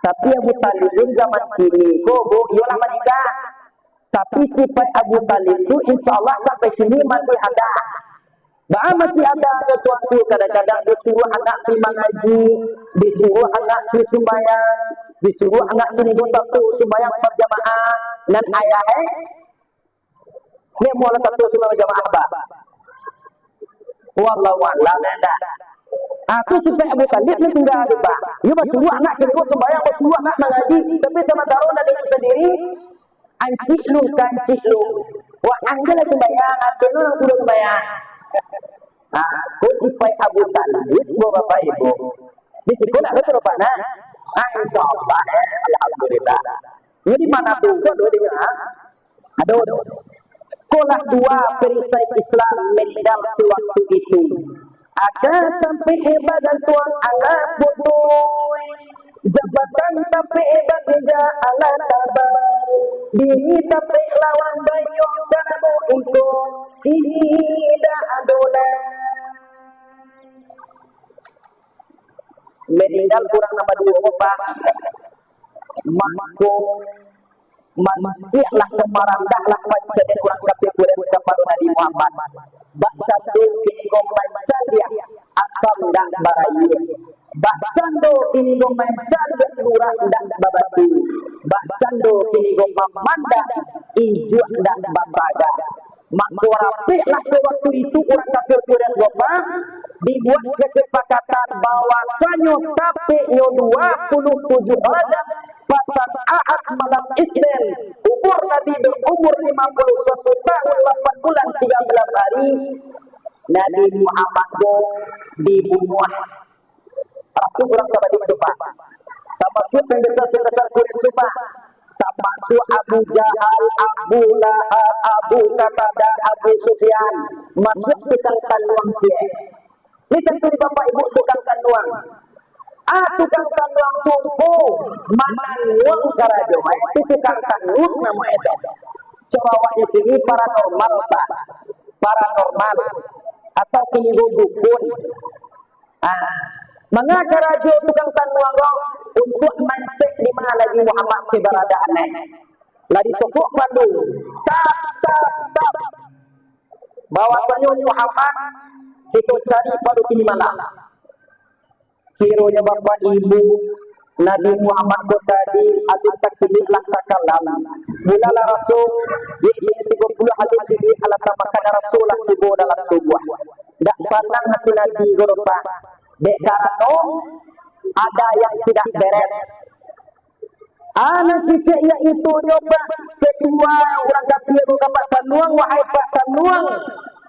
Tapi Abu Thalib tu zaman kini ko, Bu, iyolah maningga. Tapi sipaik Abu Thalib tu insya Allah sampai kini masih ada. Baa masih ada nyo tuanku, kadang-kadang disuruah anak pi mangaji, disuruah anak pi sumbayang, disuruah anak tingga satu sumbayang berjamaah, nan ayah eh, ni mualah satu sumbayang berjamaah, Bah. Wallahu a'lam, ndak. Ah, tu sipaik Abu Thalib nan tingga tu, Bah. Iyo basuruah anak tingga sumbayang, basuruah anak mangaji, tapi samantaro nan dek sandiri, ancik lu, kancik lu. Wah, anggalah sumbayang, anggalah sudah sumbayang. Nah, ko sipaik Abu Thalib, Bapak Ibu. Di siko nak betul, Pak, nah? Ah, insya Allah, eh, alhamdulillah. Jadi, mana tu? Kok dua dia, ha? Aduh, aduh. Kolah dua perisai Islam meninggal sewaktu itu. Ada tampek bagantuang anak putuih, jabatan tampek bageja anak tabang, diri tampek lawan banyo samo iko, kini indak ado lai. Meninggal urang nan baduo ko, Pak. Mako, matilah, marandaklah panca dek urang kafir Quraisy kapado Nabi Muhammad. Bak cando kini ko mancaliak asam ndak baraia. Bak cando kini ko mancaliak lurah ndak babatu. Bak cando kini ko mamandang ijuak ndak basaga. Mako, rapeklah sewaktu itu urang kafir Quraisy ko, Pak, dibuek kesepakatan bahwasanyo tapeknyo dua puluh tujuh Rajab, patang Ahad malam Isnin, umur Nabi berumur lima puluh satu tahun, lapan bulan, tiga belas hari, Nabi Muhammad ko dibunuah. Tapi urang sabalik tu, Pak. Tamasuak pembesar-pembesar Quraisy tu, Pak. Tamasuak Abu Jahal, Abu Lahab, Abu Qatadah, Abu Sufyan. Masuak tukang tanuang ciek. Ni tantu di bapak ibu tukang tanduang. Ah, tukang tanduang tu ko mananuang karajo, eh, tu tukang tanduang namo e tu. Coba awak kini paranormal, Pak. Paranormal. Atau kini dukun. Ah, manga karajo tukang tanduang ko untuak mancek di ma Nabi Muhammad keberadaan e. Lah ditokok palu. Tap, tap, tap. Bahwasanyo Muhammad kito cari pado kini malam. Kironyo bapak ibu, Nabi Muhammad ko tadi alun takilek lah takalam. Mulalah Rasul, di tigo puluah alun di alah tamakan Rasul lah tibo dalam tubuah. Dak sanang hati Nabi ko doh, Pak. Dek karano ada yang tidak beres. Anak kicik, yaitu nyo Pak Ketua urang kapia ko ka Pak Tanuang, wahai Pak Tanuang,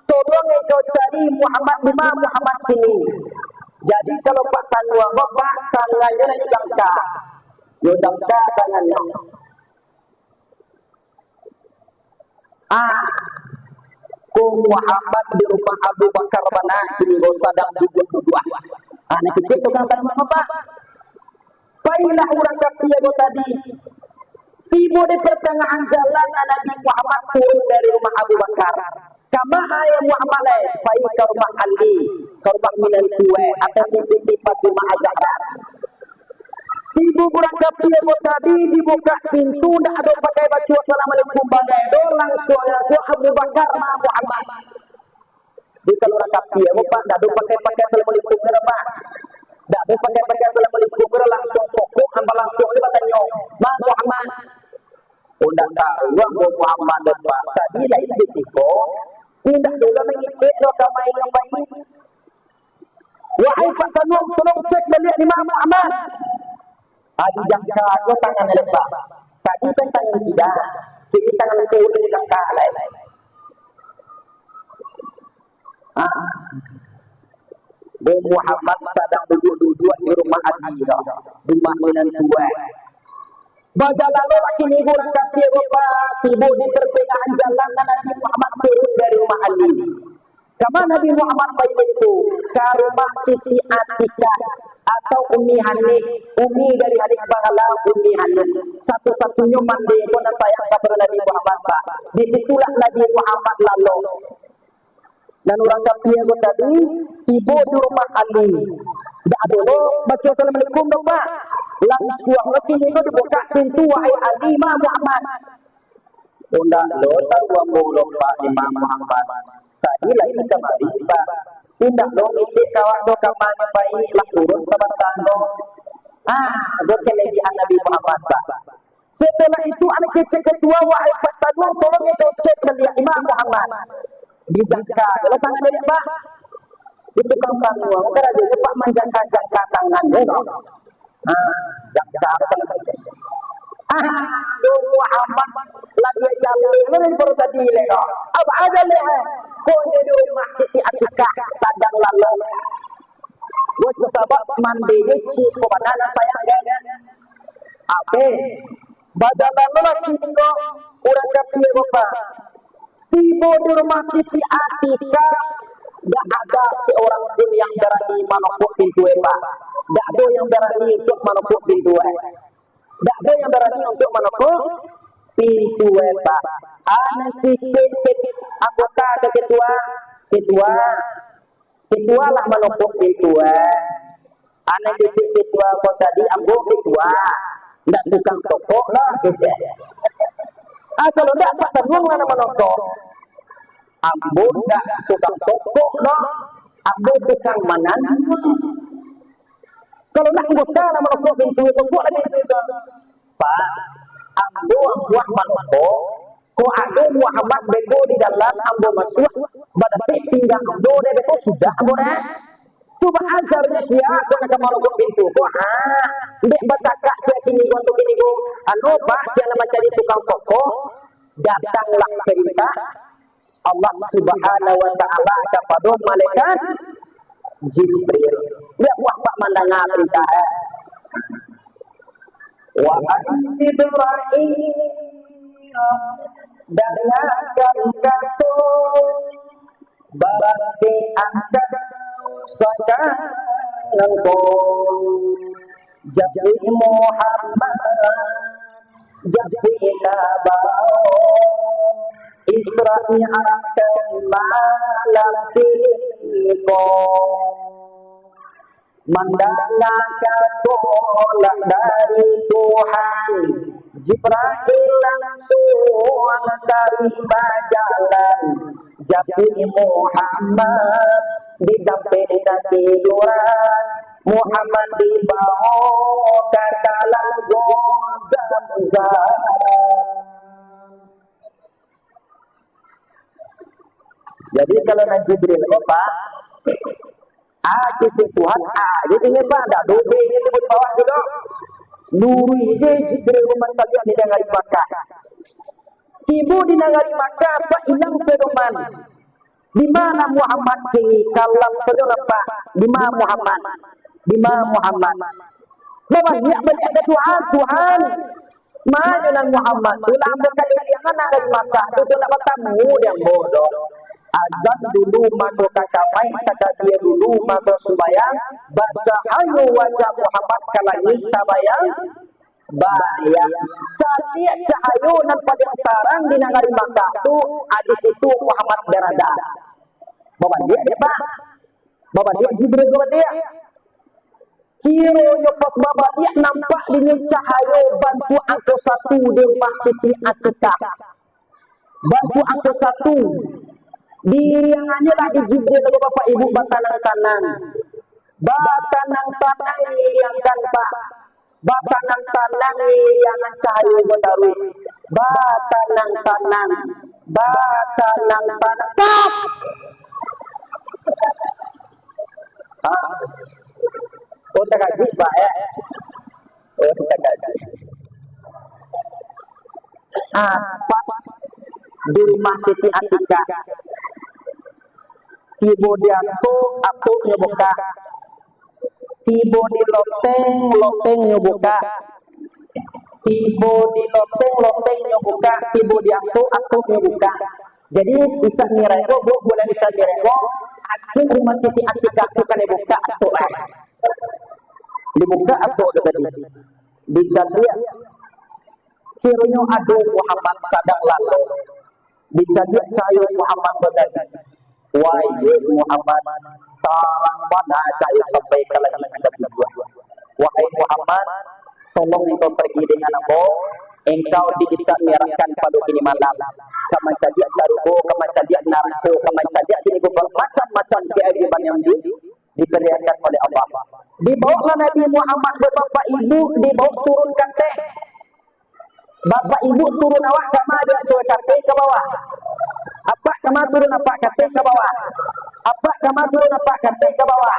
tolong engkau cari Muhammad, di ma Muhammad kini. Jadi kalau Pak Tanuang, Bapak, tangannyo nan jangka. Yo jangka tangannyo. Ah, ko Muhammad di rumah Abu Bakar bana, kini ko sadang duduak-duduak. Ah, nak kicik tukang tanduang, Pak. Pailah urang kapia ko tadi. Tibo di partangahan jalan, Nabi Muhammad turun dari rumah Abu Bakar. Ka ma, ai Muhammad, lai? Pai ka rumah Ali, ka rumah minantu e, atau Siti Fatimah Az-Zahra. Tibo urang kapia ko tadi, dibukak pintu, ndak ado pakai baco assalamualaikum bagai doh, langsuang-langsuang Abu Bakar ma Muhammad. Jadi kalau urang kapia ko, Pak, ndak ado pakai-pakai assalamualaikum ko, Pak. Ndak ado pakai-pakai assalamualaikum ko, langsuang pokok, ampang langsuang se batanyo, "Ma Muhammad?" Oh, ndak tahu ambo Muhammad, Pak. Tadi lai di siko, indak doh lah mangecek doh ka ma nan pai. Wahai Pak Tanuang, tolong cek baliak di ma Muhammad. Ah, dijangka ko tangan e, Pak. Tadi kan tangan kida, kini tangan surun dijangka lai. Ah. Bo Muhammad sadang duduak-duduak di rumah Ali ko, di rumah minantu e. Bajalan lo laki ni urang kapia ko, Pak, tibo di partangahan jalan, Nabi Muhammad turun dari rumah Ali. Ka ma Nabi Muhammad pai tu? Ka rumah Siti Atikah atau Umi Hanif, umi dari Hanif Bahala, Umi Hanif. Satu-satunyo mande ko nan sayang kapado Nabi Muhammad, Pak. Di situlah Nabi Muhammad lalok. Nan urang kapia ko tadi tibo di rumah Ali. Ndak ado lo baco assalamualaikum doh, Pak. Langsuang lo kini ko dibukak pintu, "Wahai Ali, ma Muhammad?" "Indak lo tahu ambo lo, Pak, di ma Muhammad. Tadi lai kamari, Pak. Indak lo ngecek ka awak doh ka ma nan pai, lah turun sabanta doh." Ah, ado kelebihan Nabi Muhammad, Pak. Setelah itu, anak kecek kedua, "Wahai Pak Tanuang, tolong engkau cek baliak di ma Muhammad." Dijangka lo tangan dek Pak. Di tukang tanuang, karajonyo Pak manjangka-jangka tangan, yo. Ah, jangka tangan. Ah, duh, Muhammad lah dijaleh dari baru tadi, leh, ko. Apa aja, leh, eh? Ko jadi rumah Siti Atikah sadang lalok. Buat sabab mandi ni cik ko bana nan sayang, kan? Ape? Bajalan lo laki ni ko, urang kapia ko, Pak. Tibo di rumah Siti Atikah, dak ada seorang pun yang barani manokok pintu e, Pak. Dak ado yang barani untuak manokok pintu e. Dak ado yang barani untuak manokok pintu e, Pak. Anak kicik, anggota ka ketua, ketua, ketua lah manokok pintu e. Anak kicik ketua ko tadi, ambo ketua. Ndak tukang tokok lah, kecek. Ah, kalau ndak, Pak Tanuang lah nan manokok. Ambo ndak tukang tokok doh. Ambo tukang mananduang. Kalau ndak anggota lah manokok pintu, tokok lah pintu tu. Pak, ambo ambuah manokok, ko ado Muhammad beko di dalam, ambo masuak, badapek pinggang ambo dek beko, sudah ambo dek. Tu baaja sia ko nan ka manokok pintu ko, ha. Dek bacakak sia kini ko, tu kini ko, anu, Pak, sia nan mancari tukang tokok, datanglah parintah Allah Subhanahu wa Ta'ala kapado malaikat Jibril. Biak buah Pak mandanga parintah, eh. Wahai Jibril, dangakan kato, bakeh angkau Sakarang ko, japuik Muhammad, japuik ka bao, Isra Mi'rajkan malam kini ko. Mandanga kato lah dari Tuhan, Jibril langsuang taruih bajalan, japuik Muhammad didampek katiduran, Muhammad dibao ka talago Zamzam. Jadi, kalau nan Jibril ko, Pak, ah, kecek Tuhan, ah, jadi ni, Pak, dak dobeh ni tibo di bawah tu doh. Luruih je Jibril ko mancaliak di nagari Makkah. Tibo di nagari Makkah, Pak, ilang pedoman. Di ma Muhammad kini? Kalam sajo nampak. Di ma Muhammad? Di ma Muhammad? Babaliak-baliak ka Tuhan, Tuhan, ma nyo nan Muhammad tu? Lah ambo kaliek nan dari Makkah tu, tu nak batamu di ambo doh. Azan dulu, mako ka kamai, takabia dulu, mako sumbayang, bacahayo wajah Muhammad ka langik tabayang, bayang. Caliak cahayo nan paliang tarang di nagari Makkah tu, ah, di situ Muhammad barada. Babaliak dek, Pak? Babaliak Jibril tu baliak. Kironyo pas babaliak, nampak dinyo cahayo bantuak angko satu di Masjid Atikah. Bantuak angko satu. Diiriangannyo lah di Jibril tu, Bapak Ibu, batanang-tanang. Batanang-tanang diiriangkan, Pak. Batanang-tanang diiriangan cahayo ko taruih. Batanang-tanang. Batanang-tanang. Tap! Ha. Oh, takajik, Pak, eh? Oh, takajik. Ah, pas di rumah Siti Atikah. Tibo di atok, atoknyo bukak. Tibo di loteng, lotengnyo bukak. Tibo di loteng, lotengnyo bukak. Tibo di atok, atoknyo bukak. Jadi, Isra Mi'raj ko, bu-, bulan Isra Mi'raj ko, ateh rumah Siti Atikah tu kan dibukak atok, eh. Dibukak atok tu tadi. Dicaliak. Kironyo ado Muhammad sadang lalok. Dicaliak cahayo Muhammad ko tadi. Wahai Muhammad, tarang bana cahayo sampai ka langik nan katujuah. Wahai Muhammad, tolong engkau pergi dengan ambo, engkau di-Isra Mi'rajkan pado kini malam. Ka mancaliak sarugo, ka mancaliak narako, ka mancaliak kini ko bamacam-macam keajaiban yang di, diperlihatkan oleh Allah. Dibaoklah Nabi Muhammad dek bapak ibu, dibaok turun ka ateh. Bapak ibu turun awak ka ma biaso, ka ateh ka bawah? Apak ka ma turun apak, ka ateh ka bawah? Apak ka ma turun apak, ka ateh ka bawah?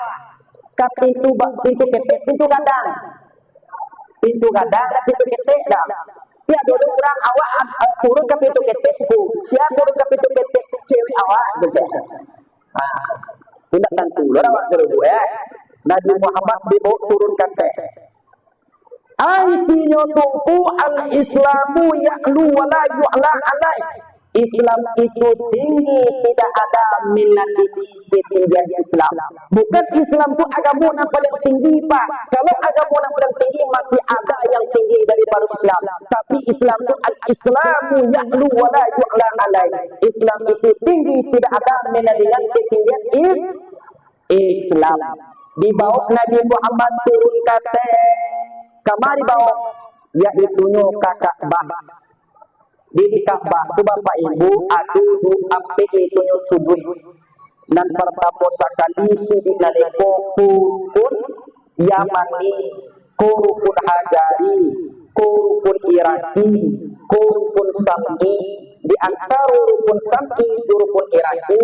Ka pintu ba-, pintu ketek, pintu gadang. Pintu gadang, pintu ketek dah. Tapi ado urang awak, ah, turun ka pintu ketek tu. Sia turun ka pintu ketek, cewek awak, gitu. Ah, tu ndak tantu lo awak tu, ya. Nabi Muhammad dibaok turun ka ateh. Ai sinyo tu, al-Islamu ya'lu wa la yu'la alaih. Islam itu tinggi, tidak ada menandingi ketinggian Islam. Bukan Islam tu agamo nan paling tinggi, Pak. Kalau agamo nan paling tinggi, masih ada yang tinggi daripada Islam. Tapi Islam tu, al-Islamu ya'lu wa la yu'la alaih. Islam itu tinggi, tidak ada menandingan ketinggian Is-, Islam. Dibaok Nabi Muhammad turun ka ateh. Ka ma dibaok? Yaitunyo ka Ka'bah. Di, di Ka'bah tu, Bapak Ibu, ado duo ampek, itunyo suduik. Nan partamo sakali suduik naleko ko rukun Yamani, ko rukun Hajari, ko rukun Iraki, ko rukun Syami. Di antaro rukun Syami jo rukun Iraki,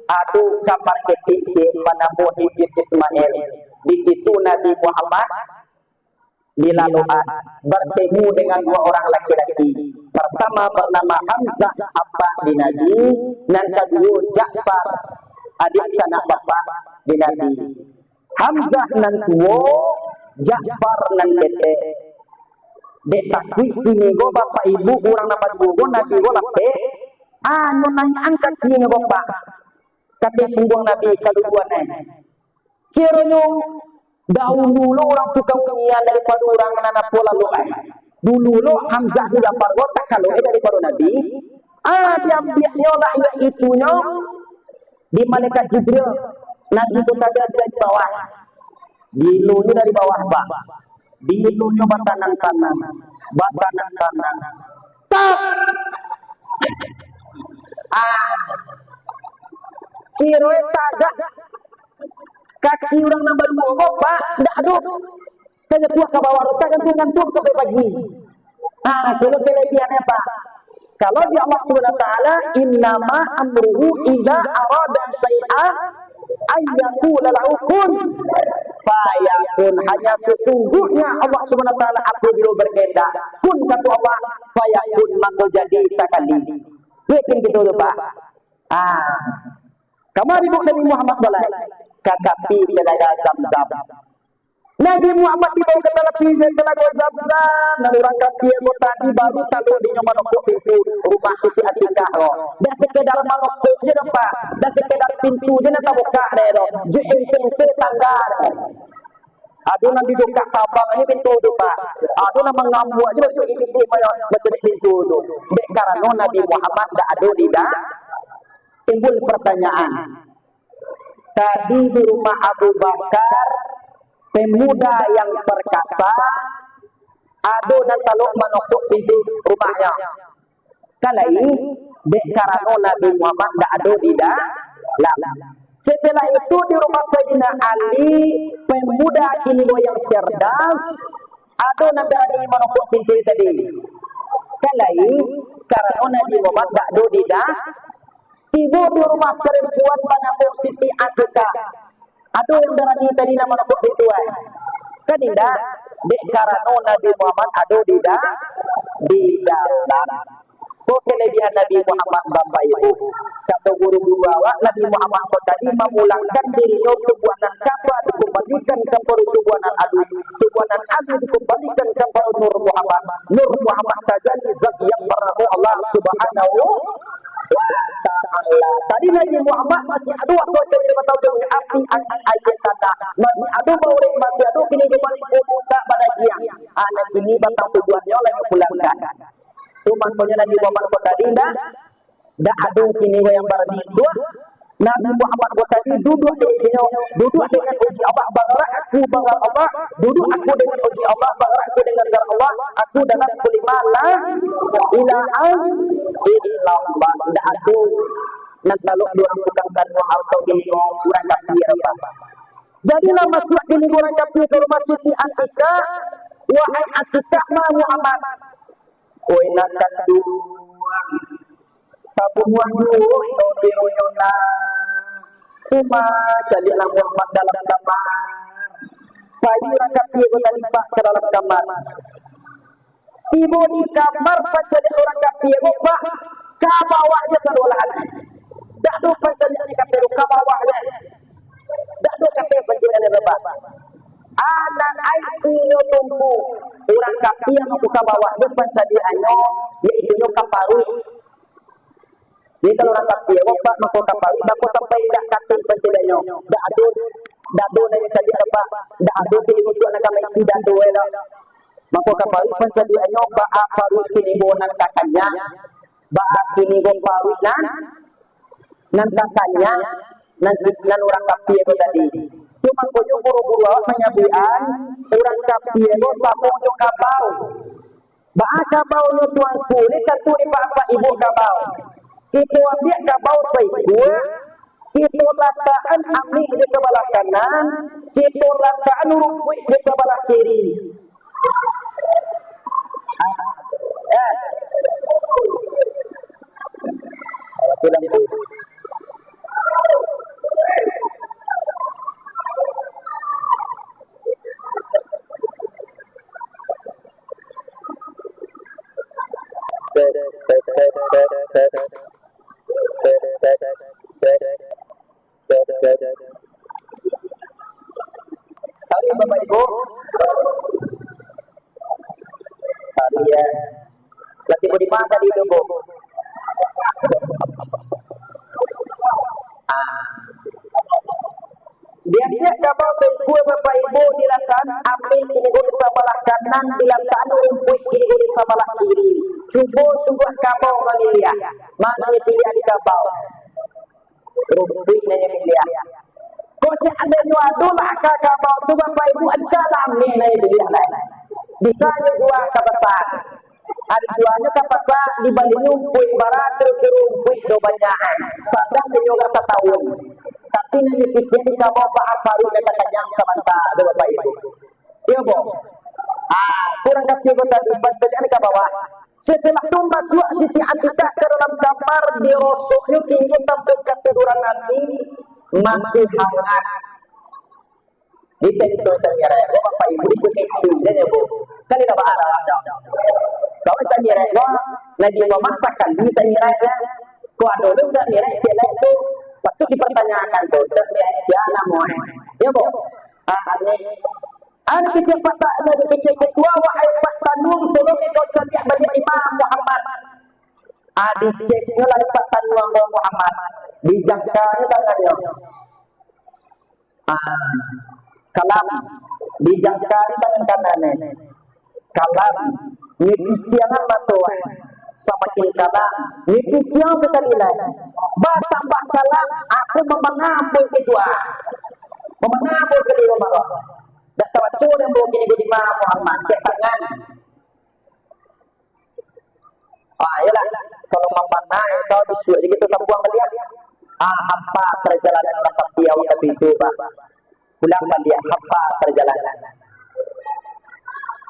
ado kamar ketek ciek banamo Hijir Ismail. Di situ Nabi Muhammad dilalokan, bertemu dengan dua orang laki-laki. Pertama bernama Hamzah, apak di Nabi, nan kaduo Ja'far, adik sanak bapak di Nabi. Hamzah nan tuo, Ja'far nan ketek. Dek takuik kini ko, Bapak Ibu, urang nan baduo ko, Nabi ko lapeh, anyo naiak-an kakinyo ko, Pak, ka ateh pungguang Nabi, kaduduan e. Kironyo dahulu lo urang tu kawinan daripado urang nan apo lalok ai. Dulu lo Hamzah bin Ja'far ko takalok daripado Nabi. Ah, diambiaknyo lah, iyolah itunyo di malaikat Jibril. Nabi ko tadi dari bawah. Diilunyo dari bawah, Pak. Diilunyo batanang-tanang. Batanang-tanang. Tap! Ah. Kiro tagak. Kaki urang nan baduo ko, Pak, ndak ado. Tajatuah ka bawah, tagantuang-gantuang sampai pagi. Ah, kalau kelebihannya, Pak. Kalau di Allah Subhanahu wa Taala, "Innama amruhu idza arada syai'an an yaqula lahu kun fayakun." Hanya sesungguhnya Allah Subhanahu wa Taala apabila berkehendak, kun, kata Allah, fayakun, maka jadi sakali. Yakin kita tu, Pak? Ah. Kamari buek Nabi Muhammad balai ka tapi Talago Zamzam. Nabi Muhammad dibawa ka tapi Talago Zamzam, nan urang kafir ko tadi baru talok dinyo manokok pintu rumah Siti Atikah ko. Dak sekedar manokok je doh, Pak. Dak sekedar pintu je nan tabukak dek doh. Jo insense tangga dek. Ado nan didokak tabang ni pintu tu, Pak. Ado nan mangamuak je baju ini, ini, macam pintu tu. Dek karano Nabi Muhammad dak ado di da-, timbul pertanyaan. Tadi di rumah Abu Bakar, pemuda yang perkasa, ado nan talok manokok pintu rumahnyo. Kan lai, dek karano Nabi Muhammad dak ado di dalam. Setelah itu di rumah Sayyidina Ali, pemuda kini ko yang cerdas, ado nan barani manokok pintu tadi. Kan lai, karano Nabi Muhammad dak ado di da-, tibo di rumah perempuan banamo Siti Atikah. Ado yang barani tadi nan manokok pintu ai? Kan indak, dek karano Nabi Muhammad ado di da-, di dalam. Ko kelebihan Nabi Muhammad, Bapak Ibu. Kato guru-guru awak, Nabi Muhammad ko tadi mamulangkan dirinyo, tubuah nan kasa dikumbalikan kapado tubuah nan aluih, tubuah nan aluih dikumbalikan kapado Nur Muhammad. Nur Muhammad tajadi zat yang baramo Allah Subhanahu wa Taala. Tadi Nabi Muhammad masih ado aso sajo di mata dunia, api, angin, aia, tanah. Masih ado baurek, masih ado kini di balik kubua tak badagiang. Anak kini batang tubuahnyo lah dipulangkan. Tu makonyo Nabi Muhammad ko tadi ndak, ndak ado kini ko yang barani tu. Nabi Muhammad ko tadi duduak di, di, duduak dengan uji Allah, bagarak aku, bagarak Allah, duduak aku dengan uji Allah, bagarak aku dengan bagarak Allah, aku dalam kalimah la ilaha illallah. Ndak ado nan talok di urang tukang tanun atau di urang kafir, Pak. Jadi lah masuak kini urang kafir ka rumah Siti Atikah, wahai Atikah, ma Muhammad. Oi, nak kanduang. Tabunuah juo inyo tironyo nah. Cuma caliaklah Muhammad dalam kamar. Payi urang kafir ko tadi, Pak, ka dalam kamar. Tibo di kamar, pancaliak urang kafir ko, Pak, ka bawah je sadolah. Dak ado pancaliak di kafir ko, ka bawah je. Dak ado kafir pancaliak di bawah. Anak ai sinyo tumpu. Urang kafir ko ka bawah je pancaliakannyo, yaitunyo ka paruik. Jadi, kalau urang kafir ko, Pak, mako ka paruik, mako sampai indak katik pancaliakannyo. Dak ado, dak ado nan caliak, Pak. Dak ado kini untuak nan ka maisi dado, eh, dak. Mako ka paruik pancaliakannyo, baa paruik kini ko nan ka kanyang. Baa kini ko paruik nan, nan ka kanyang, nan, nan urang kafir ko tadi. Tu makonyo guru-guru awak manyabuikan, urang kafir ko samo jo kabau. Baa kabaunyo tuanku, ni tantu di apak-apak ibu kabau. Kito ambiak kabau saikua, kito latakan ameh di sabalah kanan, kito latakan rukuik di sabalah kiri. Ah, eh. Kalau pulang tu. Tapi Bapak Ibu, tapi ya, lagi budi mata di itu, Bu. Ah. Diambiak kabau saikua, Bapak Ibu, dilatakan ameh kini ko di sabalah kanan, dilatakan rumpuik kini ko di sabalah kiri. Cubo suruah kabau mamiliah, ma nan dipiliah di kabau. Rumpuik nan dipiliah. Kok seandainyo ado lah ka kabau tu, Bapak Ibu, ancak lah ameh nan dipiliah lai. Bisa nyo jua ka pasa. Ari juanyo ka pasa, dibalinyo rumpuik bara, kiro-kiro rumpuik do banyak, sadang inyo ka satahun. Tapi nan dipikia di kabau, baa paruik nan ka kanyang sabanta tu, Bapak Ibu. Iyo, Bo? Ah, kurang katigo tadi, pancaliakan ka bawah. Setelah tu masuak Siti Atikah ka dalam kamar, dirosoknyo pintu tampek katiduran Nabi masih hangat. Dicarito Esa Mi'raj ko, Bapak Ibu, itu itu, jan yo, Bu. Kan indak baa dalam dong. Sabab Esa Mi'raj ko, Nabi Muhammad sakali Esa Mi'raj ko. Kok ado tu Esa Mi'raj ciek lai tu, patut dipertanyakan tu, Esa Mi'raj sia namo, eh? Yo, Bu. Ah, ni. Ah, ni kecek patak, ni kecek ketua, wahai Pak Tanur, tolong engkau caliak baliak Imam Muhammad. Ah, diceknyo lah Pak Tanur Muhammad. Dijangkanyo tangannyo. Ah, kalam. Dijangka di tangan kanan ni. Kalam. Ni piciangan mato, eh. Samakin kalam. Ni piciang sakali lai. Batambah kalam, aku mamana ambo itu, ah. Mamana ambo sakali, Umar. Dak tabaco dek ambo kini di ma Muhammad, kek tangan. Ah, iyolah. Kalau mamana engkau, bisuak se kito sambuang baliak. Ah, hampa parjalanan urang tapi awak tapi itu, Pak. Pulang baliak, hampa parjalanan.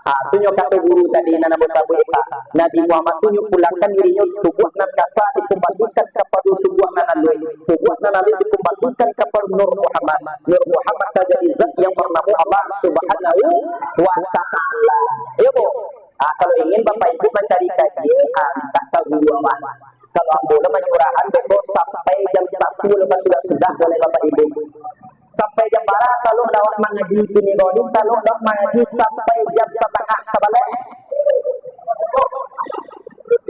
Ah, tu nyo kato guru tadi nan ambo sabuik, Pak. Nabi Muhammad tu nyo pulangkan dirinyo, tubuah nan kasa dikumbalikan kapado tubuah nan aluih, tubuah nan aluih dikumbalikan kapado Nur Muhammad, Nur Muhammad ka jadi zat yang bernamo Allah Subhanahu wa Ta'ala. Iyo, Bu. Ah, kalau ingin Bapak Ibu mancari kaji, ah, mintak ka guru awak. Kalau ambo lah manyurahan, beko sampai jam satu lah sudah-sudah, boleh Bapak Ibu. Sampai jam bara talok dek awak mangaji kini ko ni, talok dek awak mangaji sampai jam satangah sabaleh.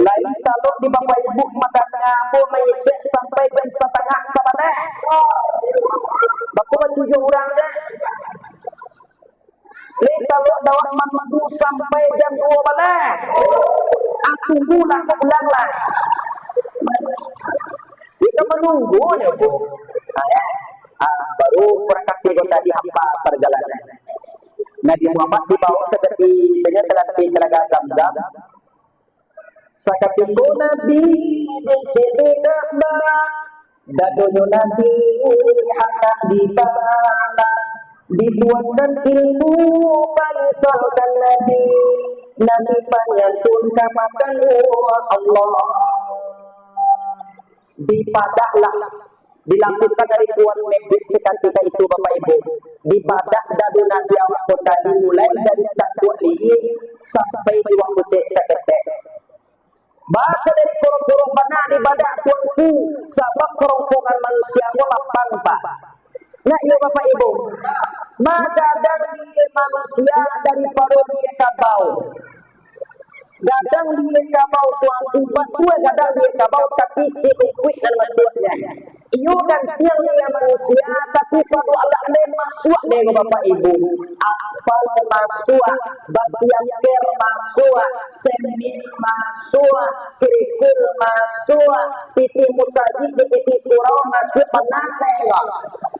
Lai talok di Bapak Ibu mandanga ambo mangecek sampai jam satangah sabaleh. Bakumpua tujuah urang se. Lai talok dek awak manunggu sampai jam duo baleh. Ah, tunggulah, kok pulanglah. Kito manunggu nyo, Bu. Ah, ya. Ah, baru kurang kaki ko tadi hampa parjalanan. Nabi Muhammad dibawa ka tepi, tengah tepi Talago Zamzam. Sakatiko Nabi di sisi Ka'bah, dadonyo Nabi handak dibalah, dituankan ilmu pangsalkan Nabi, Nabi panyantun ka makan Allah. Dipadahlah, dilakukan dari tuan medis sakatiko itu, Bapak Ibu. Dipadah dadu Nabi awak ko tadi, mulai dari cangkuak lihia sampai iwak pusek saketek. Bako dari korong-korong bana dipadah tuanku, sabab korongkongan manusia ko lapang, Pak. Nah, iyo, Bapak Ibu, magadang lihia manusia daripado lihia kabau. Gadang lihia kabau tuanku, batua gadang lihia kabau, tapi ciek rumpuik nan masuaknyo. Iyo gantiang lihia manusia, tapi sadoalah lai masuak dek Bapak Ibu. Aspal masuak, basiangker masuak, semen masuak, kerikil masuak, pitih musajik di pitih surau masuak bana dek.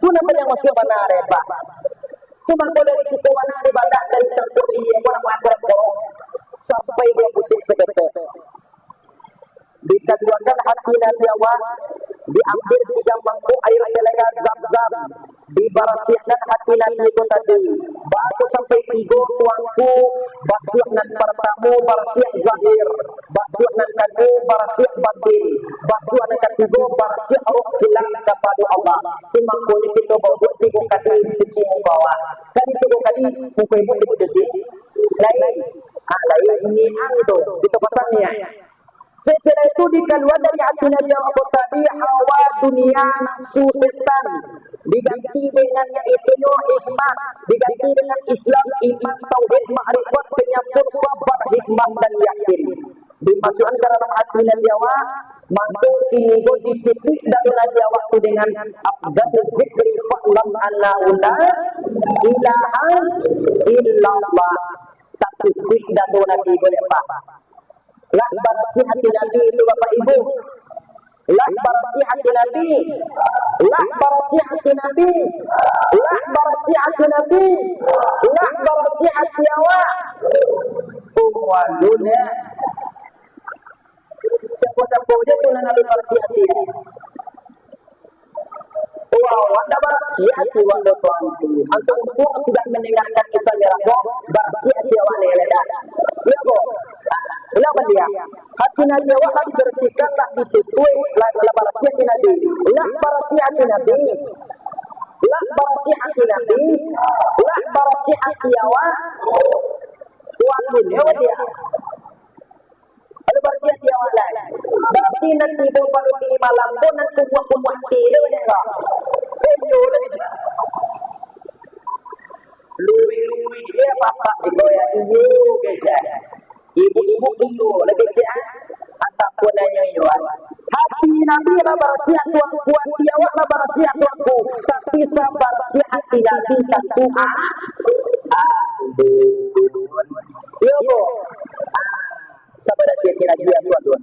Tu namo nan masuak bana dek, Pak. Tu mangko dari siko bana dipadah dari cangkuak lihia ko, namo nan ko, sampai iwak pusek saketek. Dikaluakan hati Nabi awak, diambil tigo mangkok air Talago Zamzam, dibarasiahkan hati Nabi ko tadi. Bako sampai tigo tuanku, basuak nan partamo barasiah zahir, basuak nan kaduo barasiah batin, basuak nan katigo barasiah roh pulang kapado Allah. Tu mangkonyo kito babuek tigo kali cuci muko awak. Kali tigo kali muko ibu dicuci. Lai, ah, lai niat tu, kito pasang niat. Sasudah itu dikaluakan dari hati Nabi awak ko tadi hawa dunia, nafsu setan, diganti dengan yaitunyo hikmah, diganti dengan Islam, iman, tauhid, makrifat, penyampur, sabar, hikmah, dan yakin. Dimasuakkan ka dalam hati Nabi awak, mako kini ko ditutuik dado Nabi awak tu dengan afdalu zikri fa'lam annahu la ilaha illallah. Tatutuik dado Nabi ko dek apa? Lah barasiah hati Nabi tu, Bapak Ibu. Lah barasiah hati Nabi. Lah barasiah hati Nabi. Lah barasiah hati Nabi. Lah barasiah hati awak. Oh, waduh, nek. Siapa-siapa je tu nan ado barasiah hati. Wah, awak ndak barasiah hati awak, Tuanku. Antu untuak sudah mandangakan kisah mirakoh, barasiah hati awak ni, lah dah. Iyo, ko? Ulang baliak. Hati Nabi awak lah dibarasiahkan, lah ditutuik, lah, lah barasiah hati Nabi. Lah barasiah hati Nabi. Lah barasiah hati Nabi. Lah barasiah hati awak. Tuanku ni, awak dia. Lalu barasiah-siah awak lai. Barati nan tibo pado tini malam ko nan kumuah-kumuah ati tu banyak ko. Iyo lah kecek. Luwi-luwi, eh, bapak siko yo, iyo kecek. Ibu-ibu, iyo lah kecek. Ataupun hanyo iyo. Hati Nabi lah barasiah, Tuanku, hati awak lah barasiah, Tuanku. Tapi sabarasiah hati Nabi tantu, ah, aduh. Iyo, ko? Ah. Sabarasiah hati Nabi, Tuan.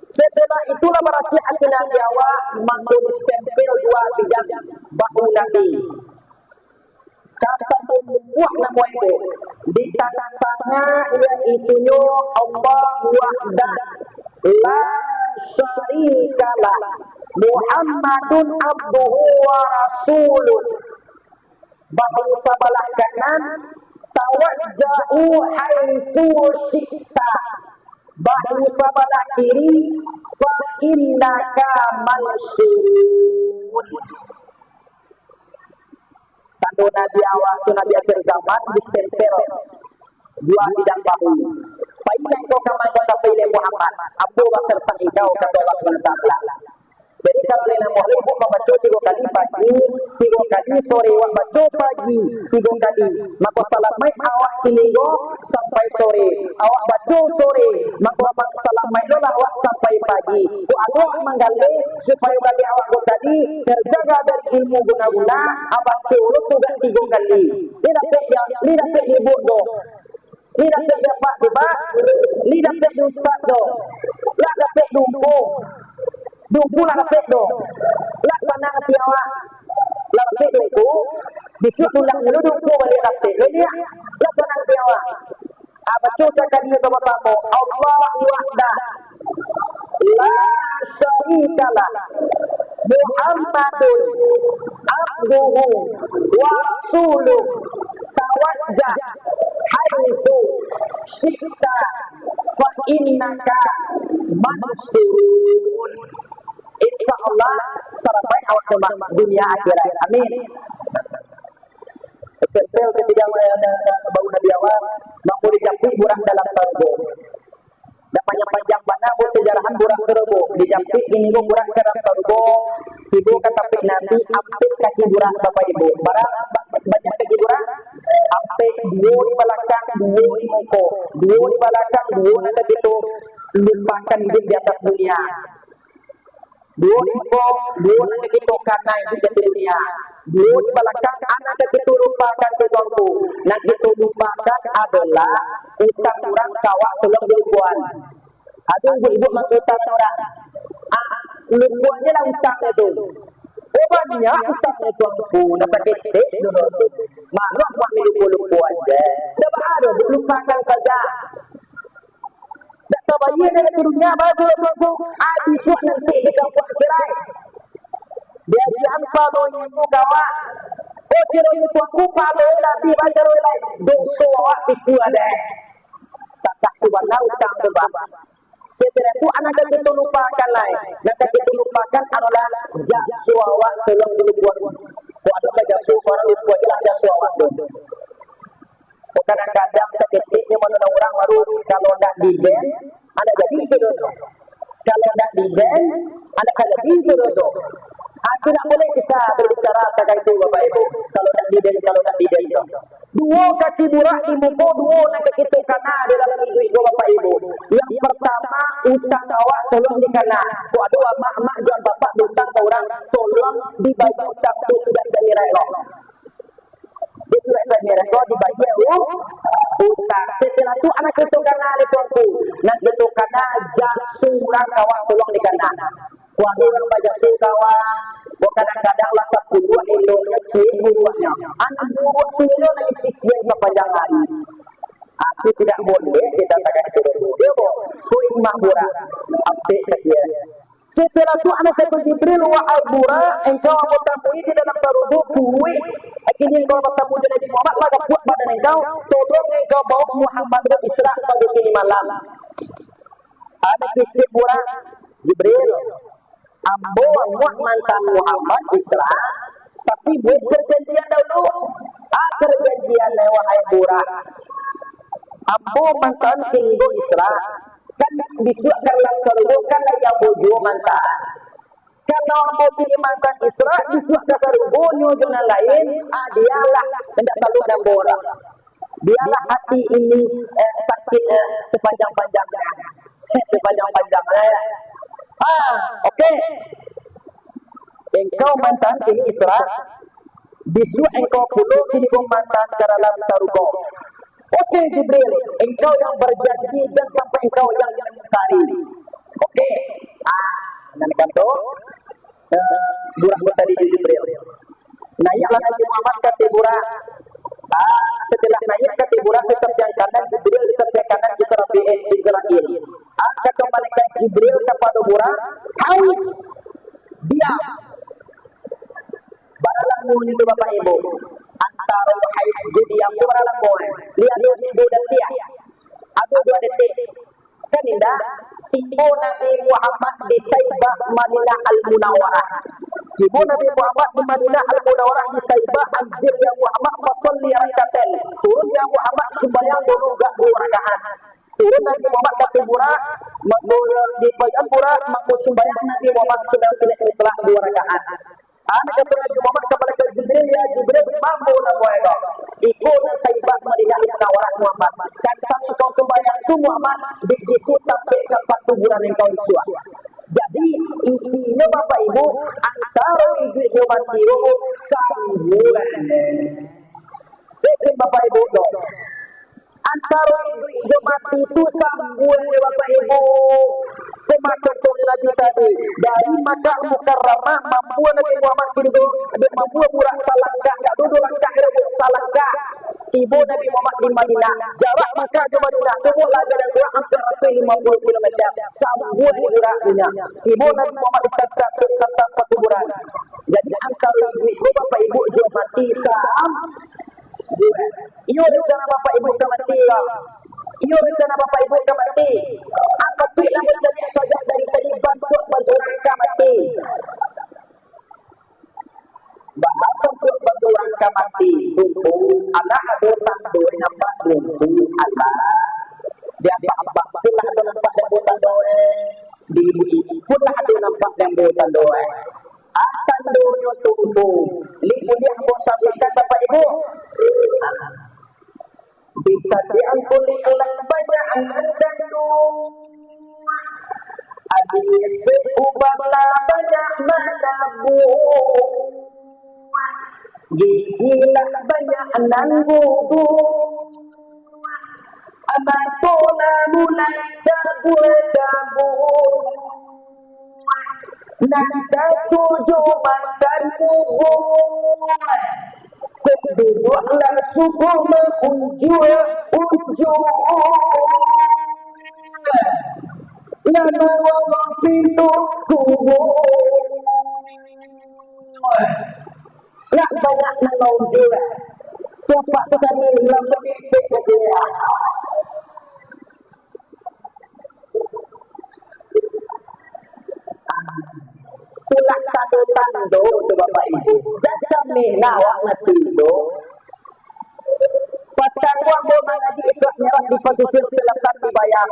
Setelah itulah barasiah hati Nabi awak, mangko distempel dua bidang bahu Nabi. Kata pembuah namo itu, di tangah-tangah, yaitunyo Allah wahdah, la syarikalah, Muhammadun abduhu wa rasuluh. Bahu sabalah kanan, tawajjahu haitsu syi'ta. Bahu sabalah kiri, fa innaka mansur. Tando Nabi awak tu, Nabi akhir zaman, distempel dua bidang bahu. Payi engkau ka ma, tapi ilai Muhammad, ambo basertai engkau, kato Allah Subhanahu wa Taala. Jadi, kalau lai namuah lai, ibu mambaco tigo kali pagi, tigo kali sore, awak baco pagi tigo kali, mako salamaik awak kini ko sampai sore. Awak baco sore, mako salamaik lo lah awak sampai pagi. Ko ado awak manggaleh, supayo galeh awak ko tadi terjaga dari ilmu guna-guna, awak baco lo tu tigo kali. Lai dapek dia, lai dapek ibu tu. Lai dapek dek apak tu, Pak. Lai dapek dek ustaz tu. Lah dapek dek ungku. Dek ungku lah dapek tu. Lah sanang ati awak. Lah dapek dek ungku. Bisuak tulang dulu dek ungku baliak dapek. Lai liak. Lah sanang ati awak. Ah, baco sakali samo-samo. Allahu Akbar. La syarikalah. Muhammadun abduhu wa rasuluh. Tawajjah haitsu syi'ta fa innaka mansur. Insya Allah, salamai awak tu, Mak, dunia akhirat. Amin. Step-step katigo, eh, bahu Nabi awak, mangko dijapuik burak dalam sarugo. Dak panjang-panjang bana basajarahan burak tu doh, Bu. Dijapuik kini ko burak ka dalam sarugo, tibo ka tampek Nabi, ampek kaki burak, Bapak Ibu. Bara ba-, banyak kaki burak? Ampek, duo di balakang, duo di muko. Duo di balakang, duo nan ka kito lupakan iduik di ateh dunia. Duo di muko, duo nan ka kito kana iduik di dunia. Duo di balakang, nan ka kito lupakan tu, Tuanku. Nan kito lupakan adolah utang urang ka awak tolong di lukoan. Ado ibu-ibu mangko utang urang. Ah, lukoan je lah utang tu. Oh, banyak utang tu, Tuanku. Dak saketek doh tu. Malu buek luko-luko aja. Dak baa doh, lupakan saja. Dak tabayia dari dunia, baru tu, Tuanku, ah, bisuak nanti di kampuang akhirat. Diagiahan pahalo itu ka awak. Oh, kiro itu Tuanku, pahalo Nabi baca lai. Doso awak itu ada. Takah tu bana utang tu, Bang. Setelah tu, nan ka kito lupakan lai. Nan ka kito lupakan adolah jaso awak tolong di lukoan. Kok ado ka jaso, urang lupo aja lah jaso awak tu. Kadang-kadang saketek nyo manolong urang baru, kalau ndak diben, ndak jadi itu doh. Kalau ndak diben, ndak ka jadi itu doh. Ah, tidak boleh kita berbicara takah itu, Bapak Ibu. Kalau ndak diben, kalau ndak diben itu. Duo kaki Burak di muko, duo nan ka kito kana di dalam iduik ko, Bapak Ibu. Yang pertama, utang awak tolong dikana. Kok ado amak-amak jo bapak bautang ka urang, tolong dibayia utang tu sudah samiraik lo. Di surat samiraik ko dibayia u-, utang. Setelah tu, anak kito kana di Tuanku. Nan kito kana, jaso urang awak tolong dikana. Kok ado urang bajaso ka awak, kok kadang-kadang lah sapuluah eloknyo, ciek buruaknyo. Anak buruak tu elok nan dipikia sapanjang hari. Aku tidak boleh, tidak tagak itu dulu. Dia bo, ko imah Burak. Apek ka dia. Setelah tu, anu kato Jibril, "Wahai Burak, engkau ambo tamui di dalam sarugo, kuruih. Kini engkau batamu jo Nabi Muhammad, lah gapuak badan engkau, tolong engkau bawa Muhammad Isra pagi kini malam." Ado kecek Burak, "Jibril, ambo amuah mantaan Muhammad Isra, tapi buek perjanjian dahulu." "Ah, perjanjian, wahai Burak. Ambo mantaan kini ko Isra, kan bisuak ka dalam sarugo, kan lai ambo juo mantaan. Kalau ambo kini mantaan Isra, bisuak ka sarugo nyo jo nan lain, ah, bialah, indak talu ambo lah. Bialah hati ini, eh, sakit, eh, sepanjang-panjangnya." Sepanjang-panjangnya, ya. Ah, oke. Engkau mantaan kini Isra, bisuak engkau pulo kini ko mantaan ka dalam sarugo. Oke, Jibril, engkau yang berjanji, jan sampai engkau yang mengingkari. Oke. Ah, nan kato, eh, Burak ko tadi jo Jibril. Naiaklah Nabi Muhammad ka ateh Burak. Ah, setelah naiak ka ateh Burak, di sampiang kanan Jibril, di sampiang kanan Israfil, eh, Izrail. Ah, kato malaikat Jibril kapado Burak, "Hais, diam." Bara lamo itu, Bapak Ibu? Antaro hais jo diam tu bara lamo, eh? Lihat dulu, duo detik, ah. Ado duo detik. Kan indak? Tibo Nabi Muhammad di Taibah, Madinah Al-Munawwarah. Tibo Nabi Muhammad di Madinah Al-Munawwarah, di Taibah, anzil ya Muhammad fasalli rak'atain. Turun ya Muhammad, sumbayang dulu gak duo rakaat. Turun Nabi Muhammad ka ateh Burak, mako di payuang Burak, mako sumbayang Nabi Muhammad sudah sulit mutlak duo rakaat. Anak kato Nabi Muhammad ka malaikat Jibril, "Ya Jibril, mambo nan buek ko?" "Iko nan Taibah Madinah Munawwarah Muhammad. Tantang engkau sumbayang tu Muhammad, di situ tampek ka pakuburan engkau isuak." Jadi, isinyo Bapak Ibu, antaro iduik jo mati ko sambuang. Itu Bapak Ibu tu. Antaro iduik jo mati tu sambuang, Bapak Ibu. Pemacam tadi tadi, dari Makkah Mukarramah, mambuang Nabi Muhammad kini tu, dek mambuang Burak salangkah, dak duo langkah, dak duo salangkah. Tibo Nabi Muhammad di Madinah, jarak Makkah jo Madinah tu buek lagi ado kurang ampek ratuih limo puluah kilometer. Sambuang Burak tu nyo. Tibo Nabi Muhammad di tampek, tampek pakuburan. Jadi, antaro iduik ko, Bapak Ibu, jo mati sam-, Iyo rencana Bapak Ibu ka mati, yo. Iyo rencana Bapak Ibu ka mati. Apo tu nan bancaliak sajak dari tadi, bantuak-bantuak urang ka mati? Bantuak-bantuak urang ka mati. Tunggu, alah ado tando nampak, tunggu, alah. Di abah-abah pun lah ado nampak ambo tando, eh. Di ibu-ibu pun lah ado nampak ambo tando, eh. Ah, tandonyo tunggu. Li buliah ambo sabuikkan, Bapak Ibu. Dicacian kulik lah banyak nan danduang. Adi seuban lah banyak manabuang. Gigi lah banyak nan guguang. Mato lah mulai dabua-dabua. Nan katujuah makan bubur. Kok duduak lah subuh maunjuak-unjuak. Lalu Allah pintu kubur. Lah banyak nan maunjuak. Bapak tu tadi langsung dipik ke dia. Itulah tando-tando tu, Bapak Ibu. Jan cameh lah awak mati tu. Patang ko ambo mangaji Isra Mi'raj di pasisia selatan di Bayang.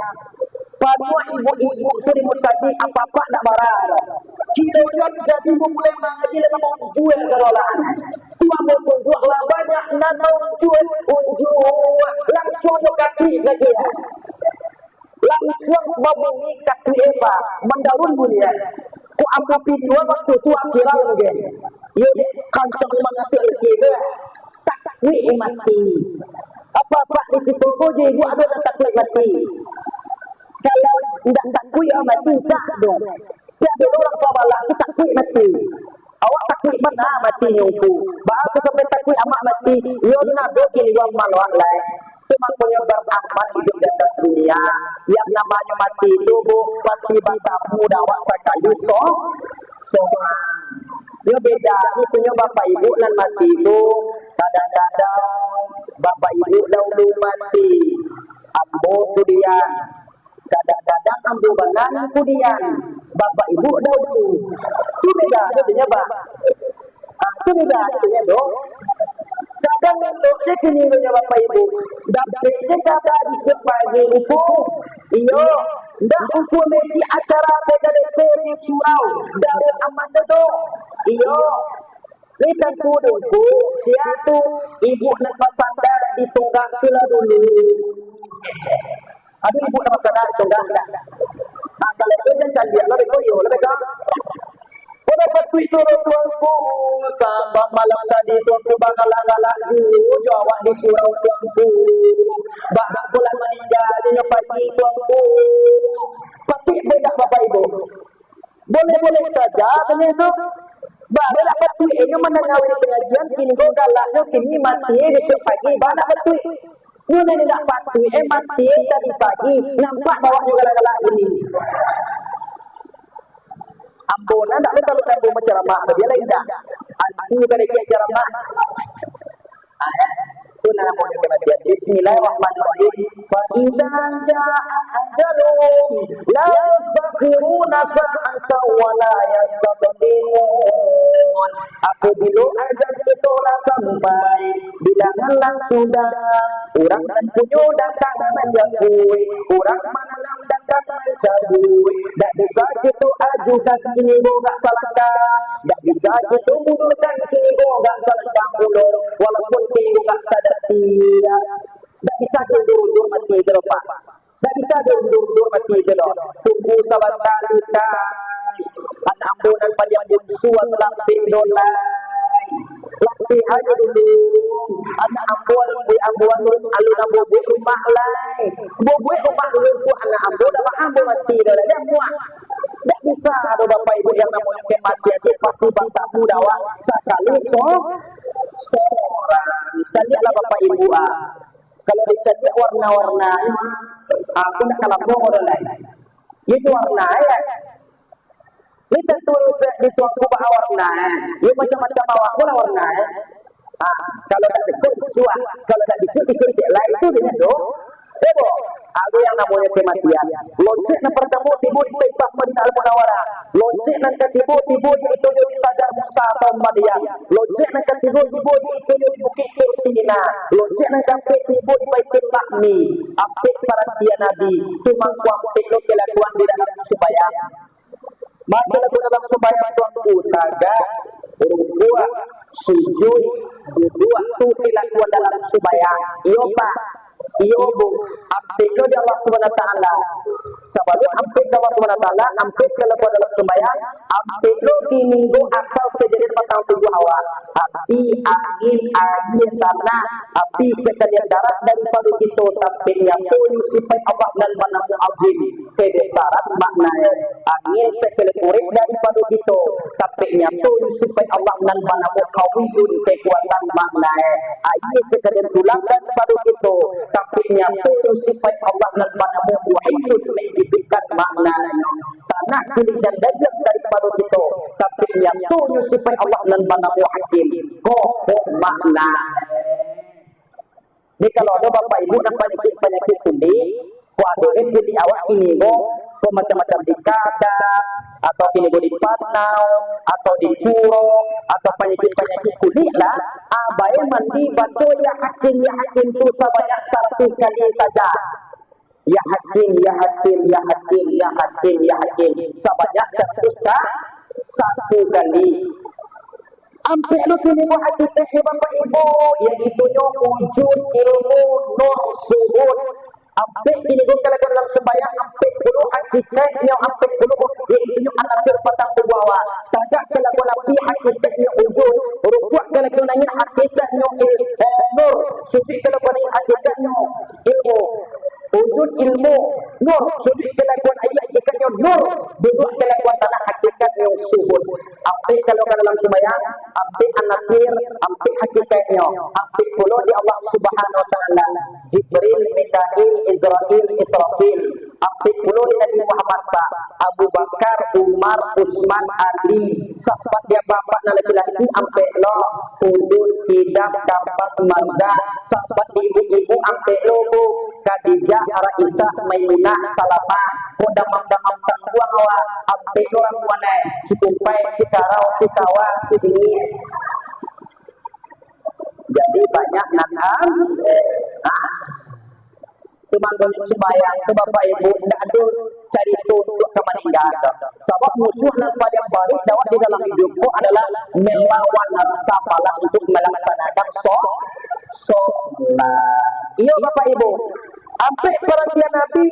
Panuah ibu-ibu tu di musajik, apak-apak ndak bara. Kiro-kiro jadi mulai mangaji lah maunjuak sarolah. Tu ambo tunjuak lah banyak nan unjuak-unjuak, langsuang jo katuik ka dia. Langsuang babunyi katuik, eh, ba, mandarun bunyi, eh. Kok ambo piduan waktu tu akhiran, gen. Yo, dek, kancang mangatuak lagi, eh. Takuik mati. Apak-apak di situ ko jo ibu ado nan takuik mati. Kalau indak takuik mati, cak tu. Tapi ado urang sabalah tu takuik mati. Awak takuik bana mati nyo tu. Baa kok sampai takuik amak mati? Yo nan ado kini urang maloak lai. Tu makonyo baramal iduik di ateh dunia. Yang namonyo mati tu, Bu, pasti batamu dek awak sakali so-, sorang. Yo beda, itunyo bapak ibu nan mati tu, kadang-kadang bapak ibu dahulu mati, ambo kudian. Kadang-kadang ambo bana nan kudian, bapak ibu dahulu. Tu beda, tu nyo, Pak. Ah, tu beda, tu nyo, Dok. Kadang elok je kini nyo, bapak ibu. Dapek je kaba di sepagi ungku. Iyo, ndak ungku mesi acara PKDP di surau, dari aman tu, Dok. Iyo. Ni tantu dongko, sia tu ibu nan basanda di tonggak tu lah dulu. Aduh, ibu nan basanda di tonggak dah. Nah, kalau tu jan caliak lah, beko yo lah, beko. Pada waktu itu, Tuanku, sabab malam tadi, Tuanku, bagalak-galak juo jo awak di surau, Tuanku. Bak bulan maningga, dinyo pagi, Tuanku. Tapi beda, Bapak Ibu. Boleh-boleh saja, katanya itu. Baa, dak patuik, eh, nyo mandanga pengajian, kini ko galaknyo, kini mati, eh, besok pagi, baa, dak patuik. Nyo nan indak patuik, eh, mati, eh, tadi pagi, nampak bawaknyo galak-galak ini. Ambo nan dak tahu kalau ambo menceramah, tapi lain dah. Aku kan ikut ceramah. Ah, ya. Itu namonyo kematian. Bismillahirrahmanirrahim. Fa idza jaa ajaluhum la yastakhiruna sa'atan wa la yastaqdimun. Apabilo ajal kito lah sampai, bilangan lah sudah, urang nan punyo datang manjapuik, urang manalam datang mancabuik. Dak bisa kito ajukan kini ko gak salangkah, dak bisa kito mundurkan kini ko gak salangkah pulo, walaupun kini ko gak sadatiak. Dak bisa diundur-undur mati tu, Pak. Dak bisa diundur-undur mati tu, doh. Tunggu sabanta, Luka. Anak ambo nan paliang bunsu, Lapeh, doh, lai. Lapeh ajo dulu. Anak ambo, alun buek ambo, alun, alun ambo buek rumah, lai. Ambo buek rumah dulu, buek anak ambo, dah ambo mati, doh, lai. Dak muah. Dak bisa, ado Bapak Ibu, yang namonyo kematian tu pasti batamu dek awak sakali so-, sorang. Caliaklah Bapak Ibu, ah. Kalau dicaliak warna-warna, ah, aku nak kalambong orang lain. Itu warna, ya. Ini tertulis di tuanku baa warna, ya. Macam-macam awak pun warna, ya. Ah, kalau tak dekok, suah. Kalau tak bisa, bisa cek lain. Itu dia tu. Eh, bo. Ado yang namonyo kematian. Loncek nan partamo tibo di Taifah Madinah Al-Munawwarah. Loncek nan katibo tibo yaitu di Sajar Musa atau Madian. Loncek nan katigo tibo yaitu di Bukik Tur Sina. Loncek nan kaampek tibo di Baitul Lahmi. Ampek parantian Nabi. Tu mangko ampek lo kalakuan di dalam sumbayang. Mako lakuan dalam sumbayang tu, Tuanku, tagak, rukuak, sujuik, duduak, tu kalakuan dalam sumbayang. Iyo, Pak. Iyo, Bu. Ampek lo di Allah Subhanahu Wa Taala. Sabalun ampek di Allah Subhanahu Wa Taala, ampek kalakuan dalam sumbayang, ampek lo kini ko asal kajadian batang tubuah awak. Api, angin, aia, tanah, api sakalian darat daripado kito, tapi nyato sipaik Allah nan banamo azim. Kebesaran maknanyo, angin sakalian urek daripado kito, tapi nyato sipaik Allah nan banamo qawiyun, kekuatan maknanyo, aia sakalian tulang daripado kito, tapi nyato sipaik Allah nan banamo muhyiyun, mahidupkan maknanyo, tanah kulik dan daging daripado kito, tapi nyato sipaik Allah nan banamo hakim, kokoh maknanyo. Jadi, kalau ado bapak ibu nan panyakik-panyakik kulik, kok ado kulik awak kini ko, kok macam-macam di kada, atau kini ko di panau, atau di kuro, atau panyakik-panyakik kulik lah, ah, bae mandi baco ya hakim, ya hakim tu sabanyak satu kali saja. Ya hakim, ya hakim, ya hakim, ya hakim, ya hakim. Sabanyak satu sa-, satu kali. Ampek lo kini ko hakikatnyo, Bapak Ibu, yaitunyo wujud, ilmu, nur, syuhud. Ampek kini ko kalau dalam sembahyang, ampek pulo hakikatnyo, ampek pulo, yaitunyo anasir patang tubuah awak. Tagak kalau nabi hakikatnyo wujud, rukuk kalau naiak hakikatnyo il-, eh, nur, sujud kalau naiak hakikatnyo ilmu. Wujud ilmu, nur, sujud kalakuan ayat, hakikatnyo nur, duduak kalakuan tanah, hakikatnyo syuhud. Ampek kalau ka dalam sumbayang, ampek An-Nasir, ampek hakikatnyo, ampek pulo di Allah Subhanahu wa Taala, Jibril, Mikail, Izrail, Israfil, ampek pulo di Nabi Muhammad, Pak. Abu Bakar, Umar, Usman, Ali, sahabat di apak-apak nan laki-laki ampek lo, Kudus, Kidam, Kambas, Manza, sahabat di ibu-ibu ampek lo, Bu, Khadijah, Raisah, Maimunah, Salamah, ko damam-damam tangguang awak, ampek lo urang buanai, Cikupai, Cikarau, Sikawa, Sidingin. Jadi banyak nan am-, ah. Cuman banyak sumbayang tu, Bapak Ibu, ndak ado carito untuak ka maningga tu. Sabab musuah nan paliang barih dek awak di dalam iduik ko adalah melawan rasa malas untuk melaksanakan so-, solat. Iyo, Bapak Ibu, ampek paratian Nabi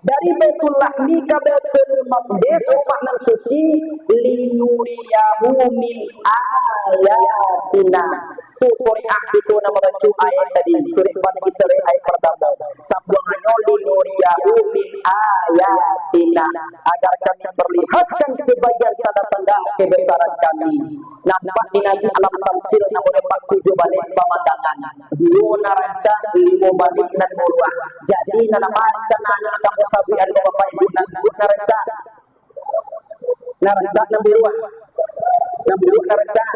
dari Baitul Lahmi ka Baitul Maqdis, rumah nan suci, linuriyahu min ayatina. Tu Qur'an itu nan mambaco ayat tadi, surah Bani Israil ayat partamo. Sambuangannyo, linuriyahu min ayatina, agar kami perlihatkan sebagian tanda-tanda kebesaran kami. Nampak di Nabi alam tamsil, namun nampak tujuah baleh pamandangan. Duo nan rancak, limo baleh nan buruak. Jadi, nan ma rancak nan ka musabuik ado Bapak Ibu, nan buruak nan rancak. Nan rancak nan buruak. Nan buruak nan rancak.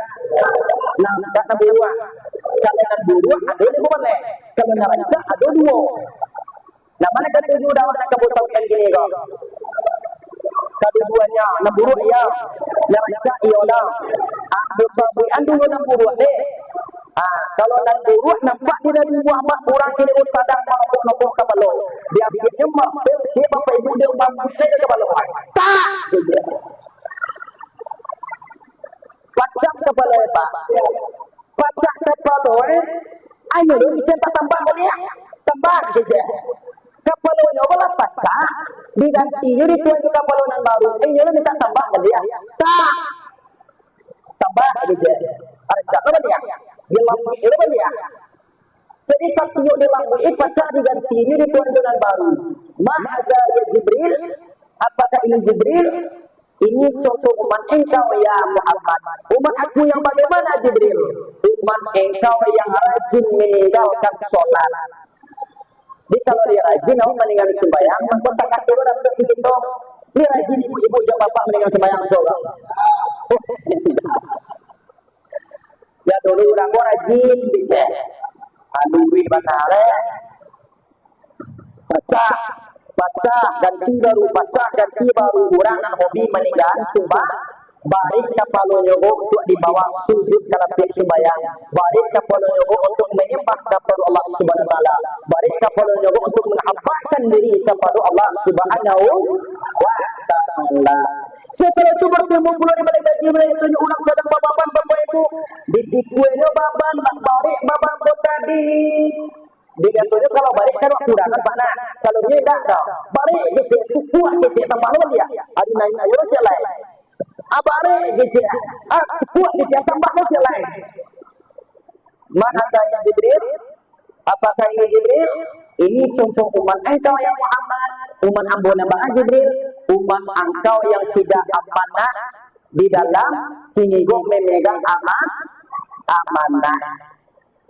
Nan rancak nan buruak. Kalau nan buruak ado limo baleh. Kalau nan rancak ado duo. Nah, ma nan katuju dek awak nan ka musabuik kini ko? Kaduduanyo, nan buruak iyo. Nan rancak iyo lah. Ah, musabuikan dulu nan buruak deh. Ah, kalau nan buruak nampak di Nabi Muhammad urang kini ko sadang manopok-nopok kapalo. Diambiaknyo martel, si Bapak Ibu, dia mambuek kapalo. Tak! Pacah kapalo, eh, Pak. Pacah kapalo, eh. Inyo lo kecek tambah baliak. Tambah kecek. Kapalonyo balah pacah. Digantinyo di tuan tu kapalo nan baru. Inyo lo minta tambah baliak. Tak. Tambah kecek. Rancak lo baliak. Dilambuik lo baliak. Jadi, sasiok dilambuik, eh, pacah digantinyo di tuan tu nan baru. Ma hadza ya Jibril? Apakah ini Jibril? Ini contoh umat engkau, ya Muhammad. Umat aku yang bagaimana, Jibril? Umat engkau yang rajin meninggalkan sholat. Jadi, kalau dia rajin, awak meninggal sembahyang, maka takkan turun dapat kita. Dia rajin, ibu-ibu, jawab bapak meninggal sembahyang, betul tak? Ya, dulu urang ko rajin, kecek. Anu, duit bana, eh. Pacah, pacah, ganti baru, pacah, ganti baru. Urang nan hobi maninggaan sumbah, barek kapalonyo ko untuak di bawah, sujud ka lapiak sumbayang. Barek kapalonyo ko untuak manyambah kapado Allah Subhanahu wa Taala. Barek kapalonyo ko untuak manampakkan diri kapado Allah Subhanahu wa Taala. Setelah itu, bertemu pulo di balik baju, mulai tunjuk urang sadang bababan, Bapak Ibu. Ditikuinyo baban, nan barek baban ko tadi. Di biasonyo kalau barek kan wak kurang kan, Pak, nah. Kalau dia indak, tau. Barek kecek, kuat kecek, tambah lo dia. Ari naik ayo lo cek lain. Ah, barek kecek. Ah, kuat kecek, tambah lo cek lain. Ma hadza ya Jibril? Apakah ini Jibril? Ini contoh umat engkau, ya Muhammad. Umat ambo nan baa, Jibril? Umat engkau yang tidak amanah di dalam kini ko memegang ama-, amanah.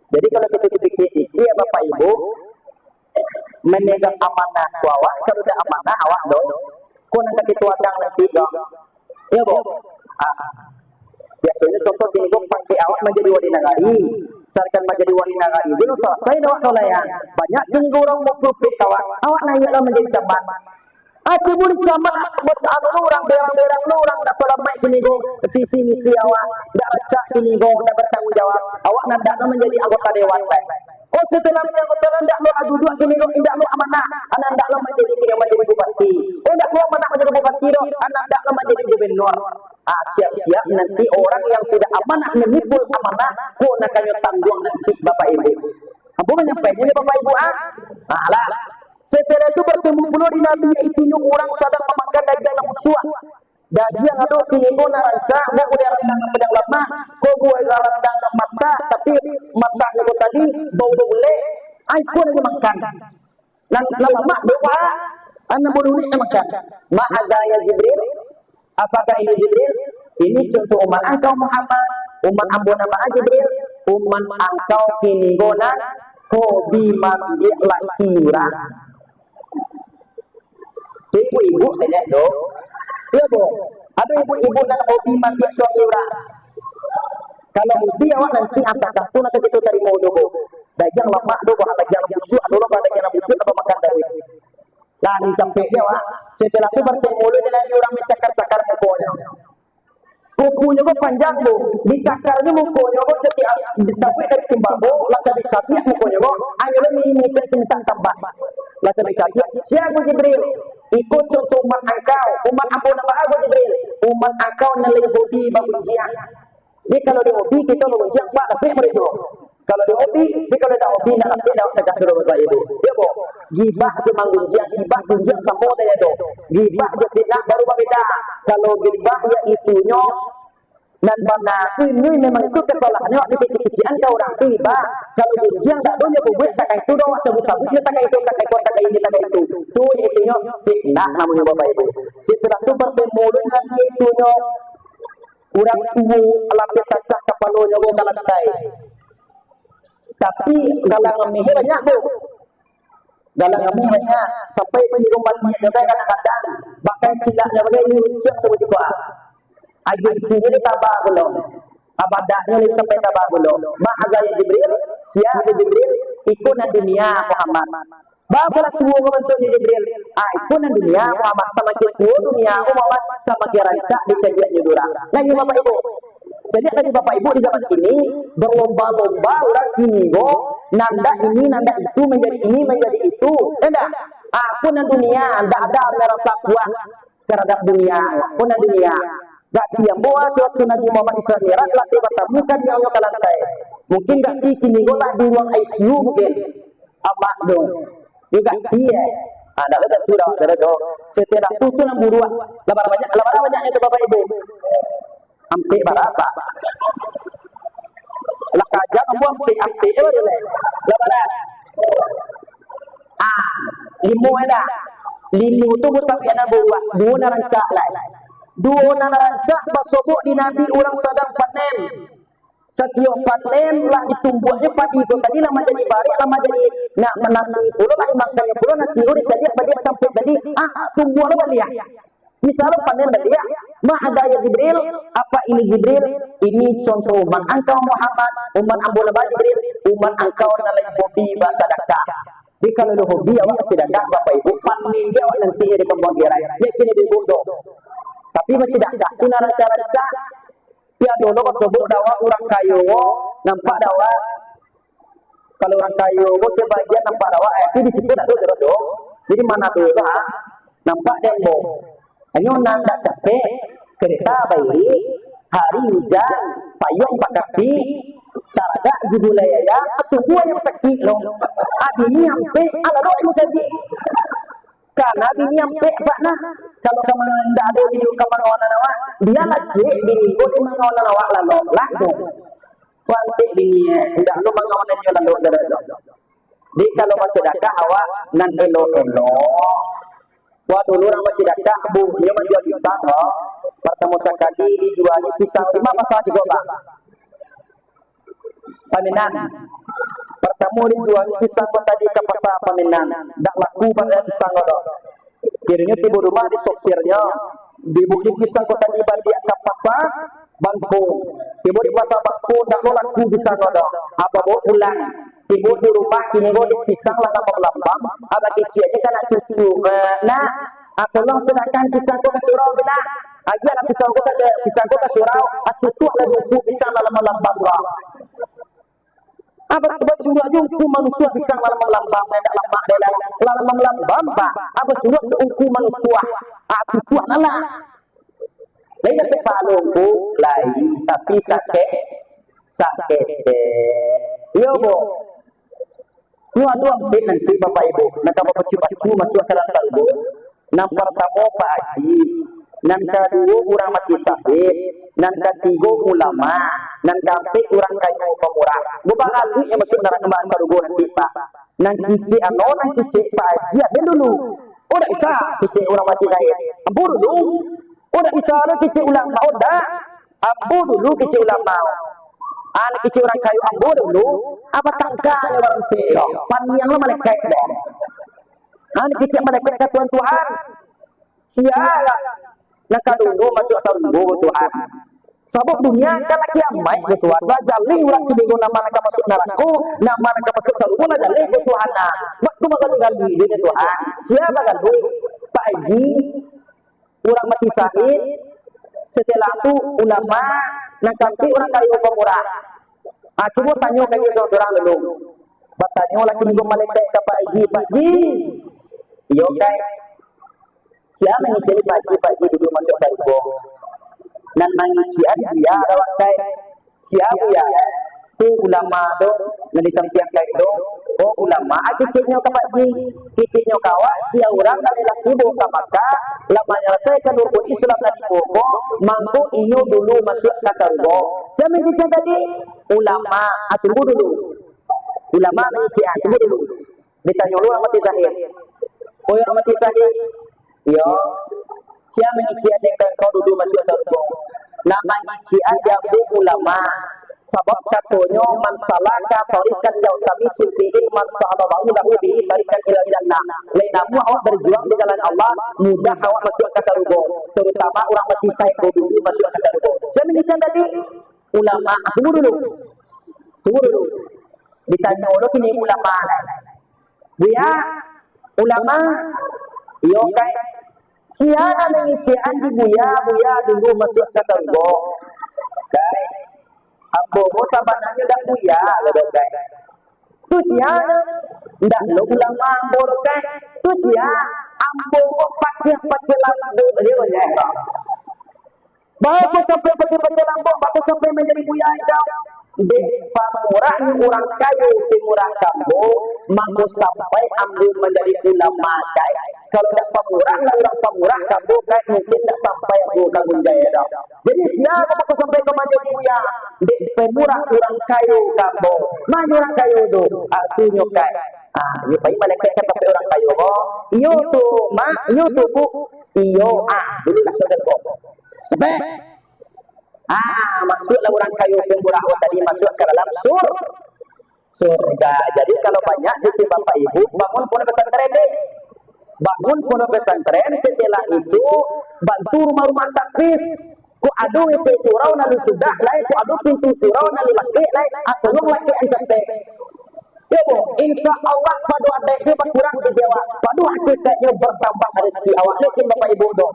Jadi, kalau kita pikir-pikir, ya, Bapak Ibu, memegang amanah ko awak, kalau tidak amanah, awak do. Ko nan ka kita adang nanti, do. Ya, Bu? Ah. Biasonyo contoh kini ko, pangkek awak manjadi wali nagari. Misalkan manjadi wali nagari, belum selesai do awak do layan. Banyak kini ko urang mau pulpit awak, awak naiak lah manjadi camat. Aku pun camat, buat anu lu, urang berang-berang lu, urang tak salamaik kini ko, visi misi awak, tak rancak kini ko, tak bertanggung jawab. Awak nan tak manjadi anggota dewan, kan? Oh, setelah menjadi anggota dewan, tak lu duduk kini ko, indak lu amanah, anak tak lu manjadi kini manjadi bupati. Oh, tak lu amanah manjadi bupati doh, anak tak lu manjadi gubernur. Ah, siap-siap nanti orang yang tidak amanah mamikul amanah, ko nak kanyo tangguang nanti, Bapak Ibu. Ambo manyampaikan dek Bapak Ibu, ah. Nah, lah. Setelah itu bertemu pulo di Nabi, yaitu nyo urang sadang mamakan dagiang nan busuak. Dagiang ado kini ko nan rancak, buah buliah randang nan padang lamah, ko buah randang nan matah, tapi matah nyo ko tadi bau-bau ulek, ai ko nan dimakan. Nan, nan lamak doh, Pak. Nan balulik nan makan. Ma hadza ya Jibril? Apakah ini Jibril? Ini contoh umat angkau Muhammad. Umat ambo nan baa Jibril? Umat angkau kini ko nan hobi maambiak laki urang. Tu ibu-ibu tanyo tu. Iyo, Bu. Ado ibu-ibu nan hobi maambiak suami urang. Kalau hobi awak nanti, apakah tu nan kito tarimo dulu, Bu? Dagiang lamak tu, bah, dagiang busuak dulu, bah, dagiang busuak, bah, makan tadi. Lah, dicampek je, wak. Setelah tu, bertemu dulu dengan urang, mencakar-cakar mukonyo. Kukunyo ko panjang, Bu. Dicakarnyo mukonyo ko, catiak, dicabuik dari timbako, lah cabiak-cabiak mukonyo ko, anyo lo mini cek tintak tambah. Lah cabiak-cabiak. Sia, Bu Jibril? Iko contoh umat angkau, umat ambo nan baa, Bu Jibril? Umat angkau nan lai hobi bagunjiang. Jadi, kalau di hobi kito bagunjiang, Pak, tapi mereka. Kalau di hobi, jadi kalau dak hobi, nak nanti dak tegak dulu, Bapak Ibu. Ya, Bu. Gibah je manggunjiang, gibah gunjiang samo sajo tu. Gibah je fitnah baru babeda. Kalau gibah ya itunyo nan bana tu, ini memang itu kesalahannyo, dikecik-kecikan ka urang tu gibah. Kalau gunjiang dak ado nyo bubuik, tak itu doh, sabut-sabut nyo tak itu, tak itu, tak ini, tak itu. Tu itunyo fitnah namonyo, Bapak Ibu. Setelah tu bertemu dengan itunyo urang tuo, lapeh tacak kapalonyo ko ka lantai. Tapi galang ameh banyak tu. Galang ameh banyak, sampai di rumah dia kadang-kadang, bahkan cilaknyo bagai ni uciak tu siko. Agiah cinyo ni taba pulo. Abadaknyo ni sampai taba pulo. Ma hadza ya Jibril, sia Jibril, iko nan dunia Muhammad. Bapalah tuo mambantuaknyo Jibril. Ah, iko nan dunia, Muhammad, samakin tuo dunia, Muhammad, samakin rancak dicabiaknyo urang. Nah, iyo, Bapak Ibu. Jadi, tadi Bapak Ibu di zaman kini, berlomba-lomba urang kini ko, nandak ini, nandak itu, menjadi ini, menjadi itu. Endak? Ah, ko nan dunia, ndak ada merasa puas terhadap dunia, ko nan dunia. Gak diam, bahwa sewaktu Nabi Muhammad Isra Mi'raj, lah dibatamukan nyawa ka lantai. Mungkin gak di kini ko lah di ruang I C U mungkin. Amak tu. Yo ganti, eh. Ah, dak ado tu dah, dak ado tu. Setelah tu, tu nan buruak. Lah bara banyak, lah bara banyaknyo tu, Bapak Ibu. Ampek bara, Pak. Lah kajang ambo ampek, ampek je baru lai. Lah bara. Ah, limo dah. Limo tu musafir nan buruak. Duo nan rancak lai. Duo nan rancak basobok di Nabi urang sadang panen. Satiok panen lah ditumbuaknyo padi ko tadi lah manjadi barek, lah manjadi nak nasi pulo, lah dimakannyo pulo nasi ko, dicaliak baliak tampek tadi, ah, tumbuah lo baliak. Misal panen baliak, ma hadza ya Jibril, apa ini Jibril? Ini contoh umat angkau Muhammad, umat ambo lah Jibril, umat angkau nan lai hobi basadakah. Jadi kalau lah hobi awak basadakah, Bapak Ibu, panen je awak nanti di kampuang gerai. Yakin ibu tu. Tapi basadakah tu nan rancak-rancak. Tapi ado lo basobok dek awak urang kayo ko, nampak dek awak. Kalau urang kayo ko sabagian nampak dek awak, eh, tapi di situ dak ado jodoh tu. Jadi mana tu, ha? Nampak dek ambo. Hanyo nan dak capek, kereta bairik, hari ujan, payuang bakapi, taragak jigulai ayam, tumbuah ayam sakik lo. Abih ni ampek, alah doh musajik. Karano bini ampek, Pak, nah. Kalau ka ma-, ndak ado video ka mangawan awak, bialah ciek bini ko di mangawan awak lalok lah tu. Wah, ampek bini, eh, ndak ado mangawan inyo lalok, lalok, lalok. Jadi, kalau basadakah awak nan elok-elok. Wah, dulu urang basadakah, Bu, inyo manjua pisang, lo. Partamo sakali dijualnyo pisang limo pasang sigo, Pak. Pamenan. Partamo dijualnyo pisang ko tadi ka pasa Pamenan. Dak laku bana pisang ko doh. Kironyo tibo rumah di sopirnyo, dibuknyo pisang ko tadi baliak ka pasa Bangko. Tibo di pasa Bangko, dak lo laku pisang ko doh. Abah bao pulang. Tibo di rumah, kini ko di pisang lah lambam-lambam. Abah kecek je ka anak cucu. Eh, nak, Ah, tolong sadakahkan pisang ko ka surau, Nak. Agiahlah pisang ko ka, pisang ko ka surau. Ah, tutuak lah ungku pisang lah lambam-lambam ko. Ah, ba-, basuruak jo ungku manutuak pisang lah lambam-lambam, indak lamak doh lah. Lah lambam-lambam, Pak. Ah, basuruak jo ungku manutuak. Ah, tutuak lah lah. Lai dapek pahalo ko, lai, tapi sakik, sakik, eh. Iyo, bo. Nyo ado ampek nanti, Bapak Ibu, nan ka bapacu-pacu masuak ka dalam sarugo. Nan partamo, Pak Haji. Nan kaduo, urang mati sahid. Nan katigo, ulama. Nan kaampek, urang kayo pamurah. Babaraluik nan masuak dalam sarugo nanti, Pak. Nan kicik ano, nan kicik Pak Haji, aden dulu. Oh, dak bisa, kicik urang mati sahid. Ambo dulu. Oh, dak bisa lo kicik ulama. Oh, dak. Ambo dulu kicik ulama. Anak kicik urang kayo ambo dulu. Apa tangka nyo barang tu? Paniang lo malaikat dah. Anak kicik malaikat ka Tuhan, Tuhan. Sia lah nan ka dulu masuak sarugo, Tuhan. Sabab dunia kan lah kiamaik, Tuhan. Lah jaleh urang kini ko nan ma nan ka masuak narako, nan ma nan ka masuak sarugo lah jaleh, Tuhan. Ah, bak tu bagaduah-gaduah, Tuhan. Sia bagaduah? Pak Haji, urang mati sahid, satelah tu ulama, nan kaampek urang kayo pamurah. Ah, cubo tanyo ka inyo surang-surang dulu. Batanyo lah kini ko malaikat ka Pak Haji, "Pak Haji, iyo kai, sia mangecek Pak Haji, Pak Haji dulu masuak sarugo?" Nan mangecekan Buya lah, wak kai. Sia Buya? Tu ulama tu, nan di sampiang kai tu. Oh, ulama, ah, keceknyo ka Pak Haji. Keceknyo ka awak, sia urang nan lah tibo ka Makkah, lah manyalasaikan rukun Islam tadi ko, mangko inyo dulu masuak ka sarugo. Sia mangecek tadi? Ulama, ah, tunggu dulu. Ulama mangecek, ah, tunggu dulu. Ditanyo lo urang mati sahid. Oih, urang mati sahid. Iyo. Sia mangecek dek engkau dulu masuak sarugo? Nan mangecek dek ambo ulama. Sabab katonyo, "Man salaka thariqan yaltamisu fihi ilman sahalallahu lahu bihi thariqan ilal jannah." Lai namuah awak bajuang di jalan Allah, mudah awak masuak ka sarugo. Tarutama urang mati sahid ko dulu masuak ka sarugo. Sia mangecek tadi? Ulama. Tunggu dulu. Tunggu dulu. Ditanyo lo kini ulama lai. Buya, ulama, iyo kai. Sia nan mangecekan di Buya, Buya dulu masuak ka sarugo? Kai, ambo ko sabananyo dak Buya lo doh, kai. Tu sia? Ndak lo ulama ambo doh, kai. Tu sia? Ambo ko pakiah-pakiah lambo sajo, Buya. Baa kok sampai pakiah-pakiah lambo, baa kok sampai manjadi buya kau? Dek pamurahnyo urang kayo, pamurah ka ambo, mako sampai ambo manjadi ulama, kai. Kalau dak pamurah lah urang pamurah ka ambo, kai, mungkin dak sampai ambo ka Gunjai doh. Jadi, sia mako sampai ka manjadi buya? Dek pamurah urang kayo ka ambo. Ma nyo urang kayo tu? Artinyo, kai, ah, iyo pai malaikat ka tampek urang kayo ko. Iyo tu, Mak, iyo tu, Bu. Iyo, ah, dulu lah sarugo. Capek. Ah, masuaklah urang kayo pamurah tadi, masuak ka dalam sur-, surga. Jadi, kalau banyak duit Bapak Ibu, bangun pondok pesantren deh. Bangun pondok pesantren, setelah itu, bantu rumah-rumah tahfiz. Kok ado WC surau nan sudah lai, kok ado pintu surau nan lakek lai, ah, tolong lakek an capek. Yo, Bu, insya Allah, pado adaiknyo bakurang di awak, pado hakikatnyo batambah rezeki awak. Lekin Bapak Ibu doh,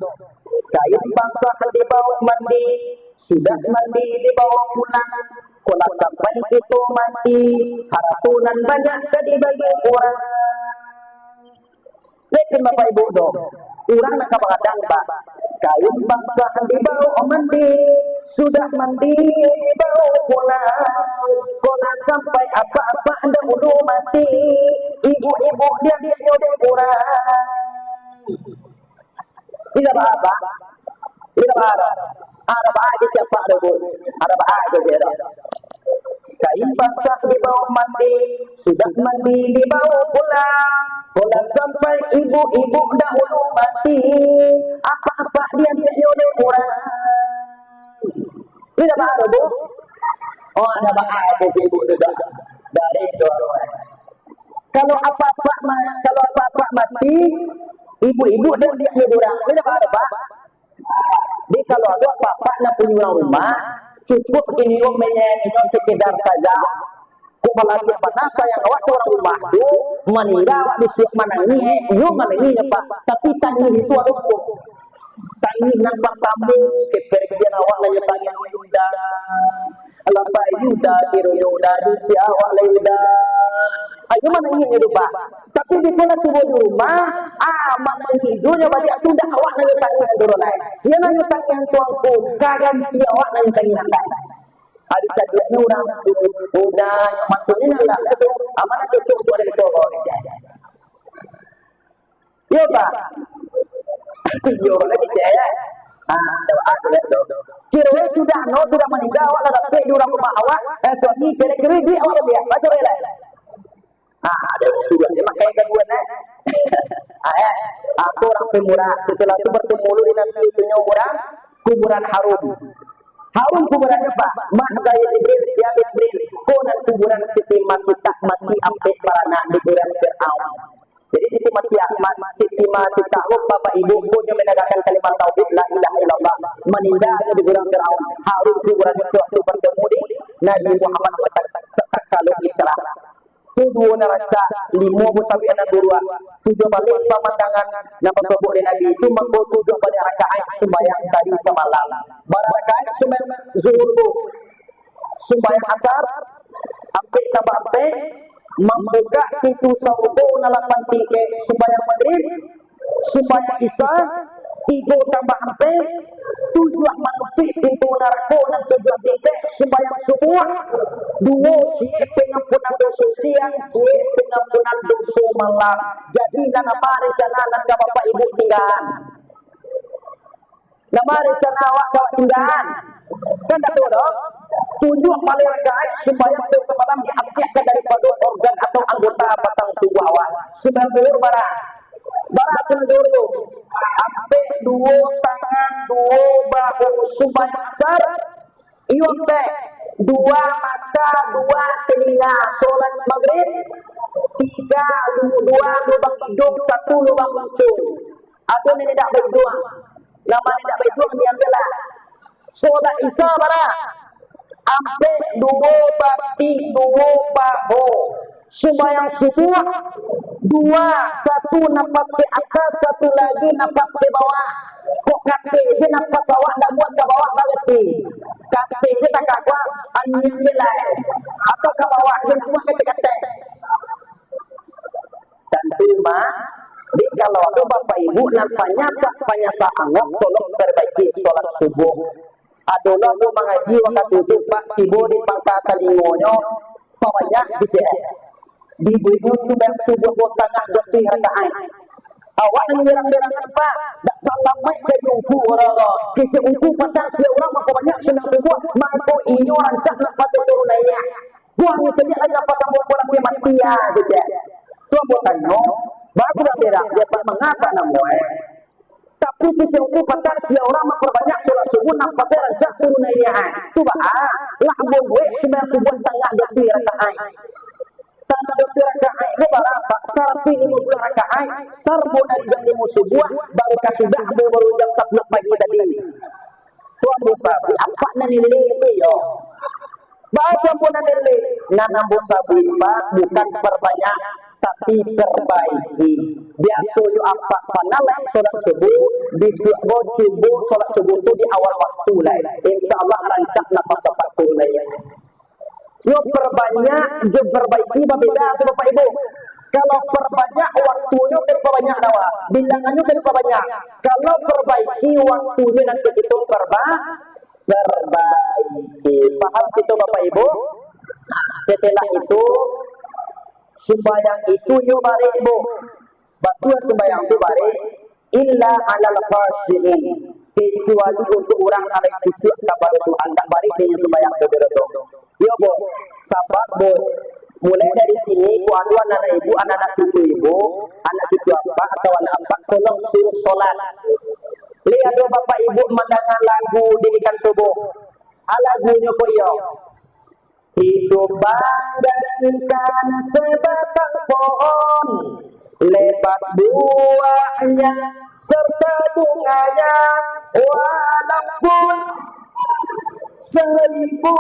kain basah dibawok mandi, sudah mandi dibawok pulang. Kok lah sampai kito mati, harato nan banyak ka dibagi urang. Lekin Bapak Ibu doh, urang nan ka bagadang, Pak. Kain basah dibawok mandi, sudah mandi dibawok pulang. Kok lah sampai apak-apak dahulu mati, ibuk-ibuk diambiaknyo dek urang. Indak baa, Pak. Indak baa. Ada baa aja cak Apak doh, Bu. Ada baa aja cak doh. Kain basah dibawok mandi, sudah mandi dibawok pulang. Kok lah sampai ibuk-ibuk dahulu mati, apak-apak diambiaknyo dek urang. Indak baa doh, Bu. Oh, ada baa aja si ibuk tu doh. Dari suaro. Kalau apak-apak ma-, kalau apak-apak mati, ibuk-ibuk diambiaknyo dek urang. Indak baa doh, Pak. Jadi, kalau ado apak-apak nan punyo urang rumah, cukuik inyo manyayanginyo sekedar saja. Kok balatiah bana sayang awak ka urang rumah tu, maningga awak disuruah manangih, iyo manangihnyo, Pak. Tapi tangih itu ado, Pak. Tangih nan partamo, kapargian awak lah nyo tangih, "Wai Yuda, alah pai Yuda, kiro Yuda di sia awak lah Yuda." Ayo manangih nyo tu, Pak. Tapi beko lah tibo di rumah, ah, manangih jo nyo baliak tu, ndak awak nan nyo tangihan tu doh lai. Sia nan nyo tangihan tu angku, ka ganti awak nan nyo tangihan lai. Ado cadiaknyo urang tu, udah nyo makonyo nan lah tu, amanah cocok tu ado di doh, kecek. Iyo, Pak. Iyo, lagi cek. Ah, doa tu, tu. Kiro sudah no, sudah maningga, awak lah dapek di urang rumah awak, eh, suami cek, kiro duit awak lah biak, baco lah. Ah, ado sudah dia makai kaduan, eh. Ah, eh. Aku urang pemurah. Setelah tu bertemu ulun di nanti itu nyo urang kuburan harum. Harum kuburannyo, Pak. Mak tanya Jibril, sia Jibril? Ko nan kuburan Siti Masitah mati ampek baranak di kuburan Firaun. Jadi Siti mati, Mak, Siti Masitah, oh, Bapak Ibu, ko nyo menegakkan kalimat tauhid, la ilaha illallah. Maningga di kuburan Firaun. Harum kuburannyo sewaktu bertemu di Nabi Muhammad, sakalo Isra. Tu duo nan rancak, limo musabbih nan buruak, tujuah baliak pamandangan nan basobok dek Nabi tu, mangko tujuah baliak rakaat sumbayang sahari samalam. Bara rakaat sumbayang zuhur tu, sumbayang asar, ampek tambah ampek, mambukak pintu sarugo nan lapan tingkek, sumbayang magrib, sumbayang isya, tigo tambah ampek, tujuah manutuik pintu narako nan tujuah tingkek, sumbayang subuah, duo ciek pengampunan doso siang, ciek pengampunan doso malam. Jadi, nan apo rencana nan ka Bapak Ibu tinggaan? Nan apo rencana awak ka awak tinggaan? Kan dak tahu doh. Tujuah baliak rakaat sumbayang sahari samalam diambiakkan daripado organ atau anggota batang tubuah awak. Sumbayang zuhur bara. Bara sumbayang zuhur tu. Ampek duo tangan, duo bahu, sumbayang asar. Iyo ampek, duo mata, duo talinga, solat magrib, tigo lu-, duo lubang iduang, satu lubang mancung. Ado nan indak baiduang, nan indak baiduang diambiaklah. Solat isya bara? Ampek, duo batin, duo paho. Sumbayang subuah, duo, satu napas ka ateh, satu lai napas ka bawah. Kok ka ateh se napas awak, ndak buek ka bawah, barati ka ateh se takakuak, angin se lai, atau ka bawah se ndak buek katek-katek. Tantu mah, dek kalau ado Bapak Ibu nan panyasak-panyasak angok, tolong perbaiki solat subuah. Ado lo ambo mangaji wakatu tu, Pak, tibo di pangka talingonyo, pabanyak kecek. Dibueknyo sumbayang subuah ko tangah datuih rakaat. Awak nan berang-berangan, Pak, dak salamaik dari ungku, oro-oro. Kecek ungku patak sia urang mako banyak sumbayang subuah, mangko inyo rancak napas turun naiak. Buang caliak lai napas ambo ko, lah mati ah, kecek. Tu ambo tanyo, baru lah berak, dia Pak, mangapa namo, eh? Tapi kecek ungku patak sia urang mampabanyak solat subuah, napasnyo rancak turun naiak, eh. Tu baa, lah ambo buek sumbayang subuah tangah dua puluah rakaat. Tangah dua puluah rakaat ko bara, Pak? Saratuih limo puluah rakaat, sarbo dari jam limo subuah, baru ka sudah ambo baru jam sapuluah pagi tadi. Tu ambo sabuik, apak nan nilai tu, iyo. Baa tu ambo nan nilai? Nan ambo sabuik, Pak, bukan parbanyak, tapi parbaiki. Biasonyo apak panalek solat subuah, bisuak ko cubo solat subuah tu di awal waktu lai. Insya Allah rancak napas apak tu lai. Yo, parbanyak jo parbaiki babeda tu, Bapak Ibu. Kalau parbanyak waktunyo, ka dipabanyak dah, Pak. Bilangannyo ka dipabanyak. Kalau parbaiki waktunyo, nanti kito parba-, parbaiki. Paham kito, Bapak Ibu? Nah, setelah itu, sumbayang itu yo barek, Bu. Batua sumbayang tu barek, illa alal khasyiin, kecuali untuk urang nan lai khusyuk kapado Tuhan, dak barek dinyo sumbayang tu, tu, tu. Iyo, Bu. Sabab, Bu, mulai dari kini, ko ado anak-anak ibu, anak-anak cucu ibu, anak cucu apak, atau anak apak, tolong suruah solat. Lai ado bapak ibu mandanga lagu didikan subuh. Ah, lagunyo ko iyo. Hidup bagaikan sebatang pohon, lebat buahnya serta bunganya, walaupun seribu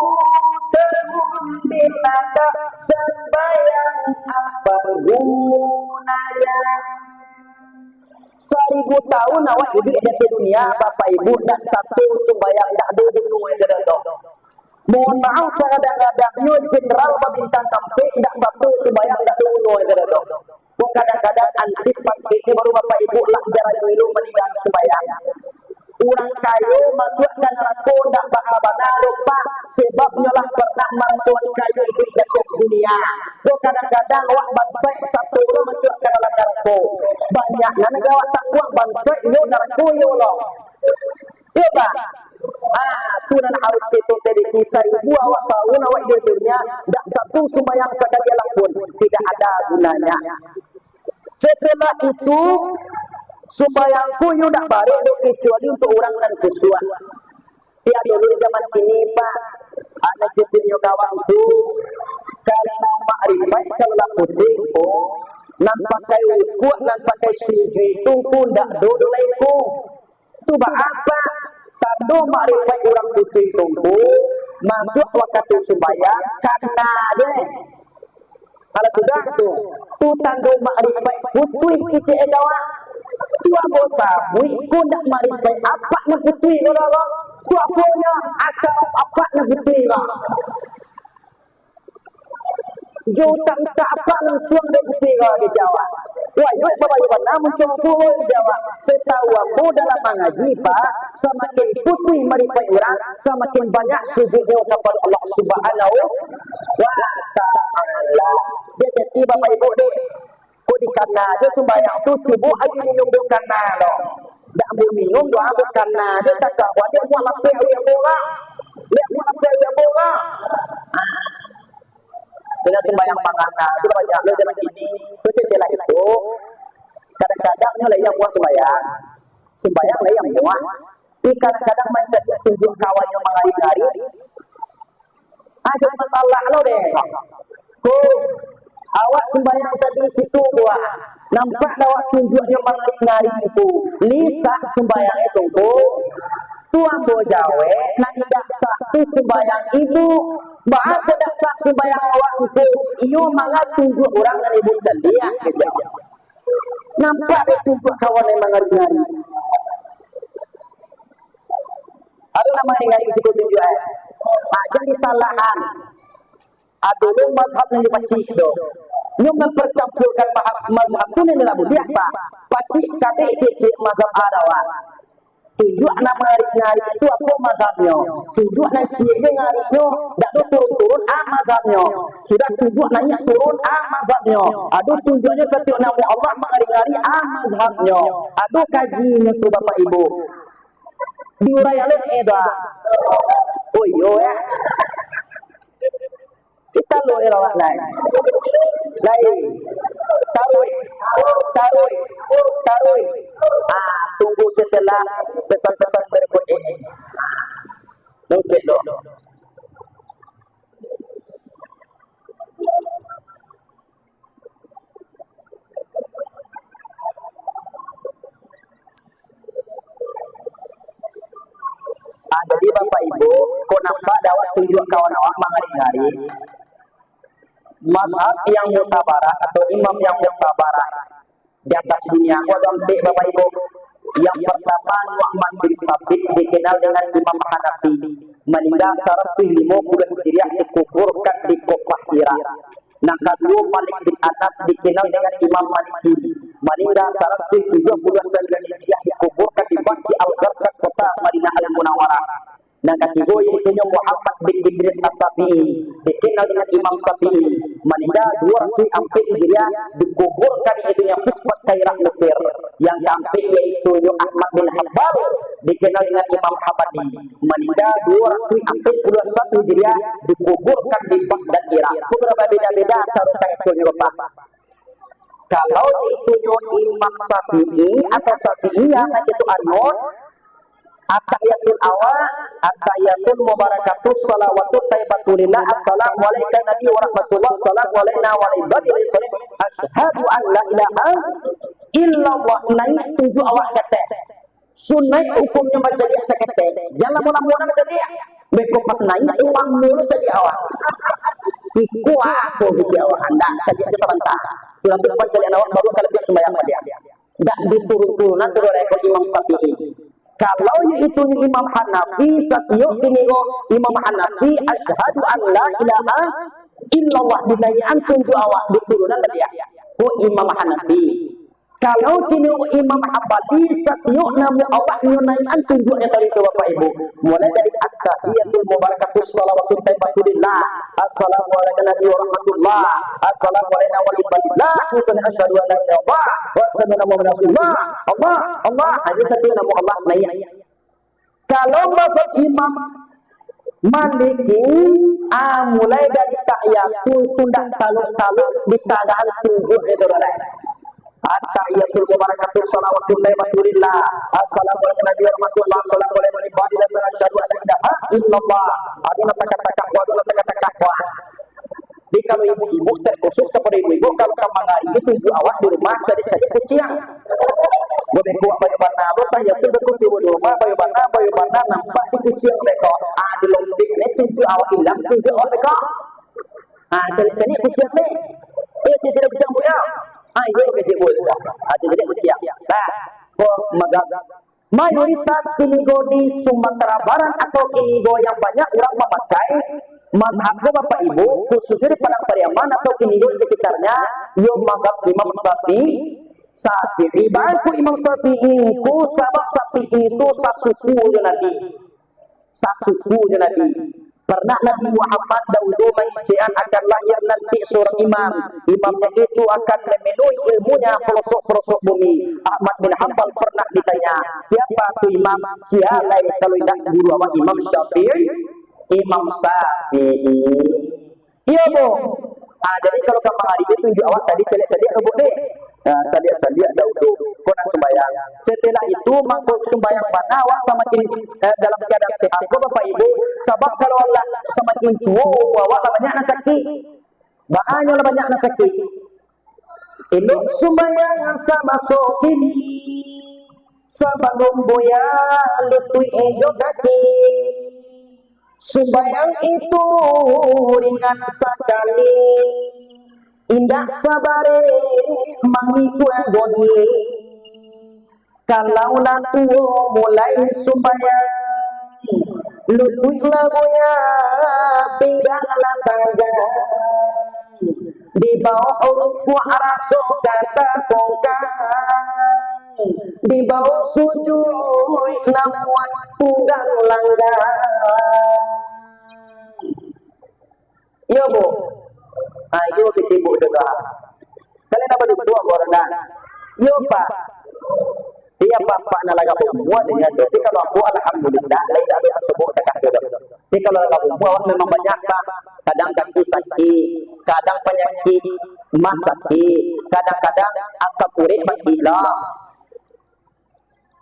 tahun dilanda, sembahyang apa gunanya? Saribu tahun awak iduik di ateh dunia, Bapak Ibu, dak satu sumbayang dak ado gunonyo, dak ado. Mohon maaf, sakadang-kadangnyo jenderal babintang tampek, indak satu sumbayang indak ado guno, kata tu. Kok kadang-kadang ansip pakai ni baru bapak ibu lah jarang dulu maninggal sumbayang. Urang kayo masuak ka narako ndak baa bana doh, Pak, sebabnyo lah pernah marasoan kayo iduik dakek dunia. Kok kadang-kadang awak bansaik sato lo masuak ka dalam narako. Banyak nan gawak takuak bansaik yo narako yo lo. Iyo, Pak. Ah, tu nan harus kito teliti. Saribu awak tahun awak iduik dunia, dak satu sumbayang sakali alah pun, tidak ada gunanya. Setelah itu, sumbayang ko iyo dak barek doh, kecuali untuk urang nan kusuak. Tapi ado lo zaman kini, Pak, anak kecilnyo kawan tu, kalau makrifat, kalau lah putih, oh, nan pakai ukuak, nan pakai sujuik tu, ko ndak ado doh lai ko. Tu baa, Pak? Tando makrifat urang putih tu, masuak wakatu sumbayang, kana je. Kalau sudah tu, tu tando makrifat putih kicik e kawan. Tu ambo sabuik, ko ndak makrifat apak nan putih ko doh, ko. Tu aponyo, asal apak nan putih ko. Jo utak-utak apak langsuang dek kuping awak dijawab. Wah, yo babayo bana muncul pulo dijawab. Satahu ambo dalam mangaji, Pak, samakin putih makrifat urang, samakin banyak sujudnyo kapado Allah Subhanahu wa Ta'ala. Jadi, Bapak Ibu dek, kok dikana ajo sumbayang tu, cubo ajo minum dek kana lo. Dak ambo minum doh, ambo kana ajo, tak kawat dek buah lapeh awi ambo, Pak. Dek buah lapeh awi ambo, Pak. Dengan sembahyang pangana tu banyak lo zaman kini. Terus setelah itu, kadang-kadang nyo lah yang buat sembahyang. Sembahyang lah yang buat. Tapi kadang-kadang mancari tunjuak kawannyo mangari-ngari. Ah, jadi masalah lo deh. Ko, awak sembahyang tadi situ buat. Nampak dah awak tunjuaknyo mangari-ngari tu. Lisak sembahyang itu ko. Tu ambo jawek, nan indak sah tu sumbayang ibu. Baa kok dak sah sumbayang awak ngku? Iyo manga tunjuak urang nan ibu caliak, kecek. Nampak dek tunjuak kawan nan mangari-ngari. Ado nan mangari-ngari siko tunjuak, eh? Nah, jan disalahan. Ado lo mazhab nan dipacik tu. Nyo mamparcampurkan mazhab, mazhab tu nan indak buliah, Pak. Pacik kabek ciek-ciek mazhab ado, Pak. Tunjuak nan mangari-ngari tu apo mazhabnyo? Tunjuak nan ciek je ngariknyo, dak ado turun-turun, ah, mazhabnyo. Sudah tunjuak naiak turun, ah, mazhabnyo. Ado tunjuaknyo satiok namo Allah mangari-ngari, ah, mazhabnyo. Ado kajinyo tu, Bapak Ibu. Diurai alun, eh, dah. Oh, iyo, ya. Kita lo elawak lai. Lai. Taruih. Taruih. Taruih. Ah, tunggu setelah pesan-pesan berikut ini. Terus besok. Ah, jadi Bapak Ibu, kok nampak dak awak tunjuak kawan awak mangari-ngari? Mazhab yang mutabarak atau imam yang mutabarak di atas dunia ko ado ampek, Bapak Ibu. Yang pertama, Nu'man bin Sabit, dikenal dengan Imam Hanafi, meninggal saratuih limo puluah Hijriah, dikuburkan di Kufah, Irak. Nan kaduo, Malik bin Anas, dikenal dengan Imam Maliki, maningga saratuih tujuah puluah sambilan Hijriah, dikuburkan di Baqi Al-Gharqad, kota Madinah Al-Munawwarah. Nan katigo, yaitunyo Muhammad bin Idris As-Syafi'i, dikenal dengan Imam Syafi'i, maningga duo ratuih ampek Hijriah, dikuburkan yaitunyo Puspat, Kairak, Mesir. Yang kaampek, yaitunyo Ahmad bin Hanbal, dikenal dengan Imam Hambali, maningga duo ratuih ampek puluah satu Hijriah, dikuburkan di Baghdad, Irak. Ko babeda-beda caro tangtunyo, Bapak. Kalau itunyo Imam Syafi'i atau Syafi'iyah, nah, itu anut, At-tahiyatul awal, at-tahiyatul mubarakatus salawatut thayyibatu lillah, assalamu alaika nabi wa rahmatullah, assalamu alaina wa ala ibadillah sholihin, asyhadu an la ilaha illallah, naiak tunjuak awak ka ateh. Sunaik hukumnyo bacaliak saketek, jan lamo-lamo nak bacaliak. Beko pas naiak tu lamo lo caliak awak. Iko apo bacaliak awak, andak caliak sabanta. Sudah tu dapat caliak awak, baru ka labiah sumbayang baliak. Dak diturun-turunan tu, ado iko Imam Syafi'i. Kalau yaitu Imam Hanafi, sasiok kini ko Imam Hanafi, "Asyhadu an la ilaha illallah," dinaiakan tunjuak awak, diturunan baliak. Ko Imam Hanafi. Kalau kini ko Imam Hambali, sasiok namo awak nyo naiakan tunjuaknyo tadi tu, Bapak Ibu. Mulai dari at-tahiyatul mubarakatus salawatut thayyibatulillah. Assalamualaikum warahmatullahi wabarakatuh. Assalamualaikum warahmatullahi wabarakatuh. Asyhadu an la ilaha illallah wa asyhadu anna Muhammadar Rasulullah. Allah, Allah, hanya satu namo Allah naiak. Kalau mazhab Imam Maliki, ah, mulai dari tahiyatul tu ndak taluk-taluk di tangan tunjuk itu lah. At-tahiyatul mubarakatus salawatut thayyibatulillah. Assalamualaikum warahmatullahi wabarakatuh. Assalamualaikum warahmatullahi wabarakatuh. Asyhadu an la ilaha illallah. Aduh, nak takah-takah, aduh, nak takah-takah. Wah. Jadi, kalau ibu-ibu, terkhusus kepada ibu-ibu, kalau ka mangaringi tunjuak awak di rumah, caliak-caliak kuciang. Babeko awak bayo bana, lo tahiyatul beko tibo di rumah, bayo bana, bayo bana, nampak di kuciang beko. Ah, di lombek ni tunjuak awak ilang, tunjuak awak beko. Ah, caliak-caliak kuciang ni. Eh, caliak-caliak kuciang, Bu, yo. Ah, iyo, kecek, Bu. Ah, caliak-caliak kuciang. Nah, ko mazhab Mayoritas kini ko di Sumatera Barat atau kini ko yang banyak urang mamakai mazhab ko, Bapak Ibu, khususnyo di Padang Pariaman atau kini ko di sekitarnya, yo mazhab Imam Syafi'i, Syafi'i. Baa kok Imam Syafi'i ko? Sabab Syafi'i tu sasuku jo Nabi. Sasuku jo Nabi. Pernah Nabi Muhammad daulu mangecekan akan lahir nanti seorang imam. Imamnya itu akan memenuhi ilmunya pelosok-pelosok bumi. Ahmad bin Hanbal pernah ditanya, "Siapa tu imam?" "Sia lai kalau indak guru awak Imam Syafi'i?" Imam Syafi'i. Iyo, Bu. Ah, jadi kalau ka mangaringi tunjuak awak tadi, caliak-caliak lo, Bu, deh. Ah, caliak-caliak daulu. Ko nak sumbayang. Setelah itu, mangko sumbayang bana awak samakin, eh, dalam keadaan sehat. Ko, Bapak Ibu, sabab kalau lah samakin tuo, awak lah banyak nan sakik. Baanyo lah banyak nan sakik. Elok sumbayang samaso kini, sabalum buya lutuik jo kaki. Sumbayang itu ringan sakali, indak sabareh mangikuik bunyi. Kalau lah tuo mulai sumbayang, lutuik lah buya, pinggang lah tanggang, dibao rukuak raso ka tapongkang, dibao sujuik namuah tunggang langgang. Iyo, Bu. Ha, iyo kecek ibu tu, ha. Kalian apa tu? Tua orang dah. Iyo, Pak. Iyo, Pak, Pak nak lagak umua dengan dia. Tapi kalau aku, alhamdulillah, lain tak ada sebut dekat dia. Tapi kalau lagak umua, awak memang banyak, Pak. Kadang kaki sakit, kadang penyakit mah sakit, kadang-kadang asam urat mati lah.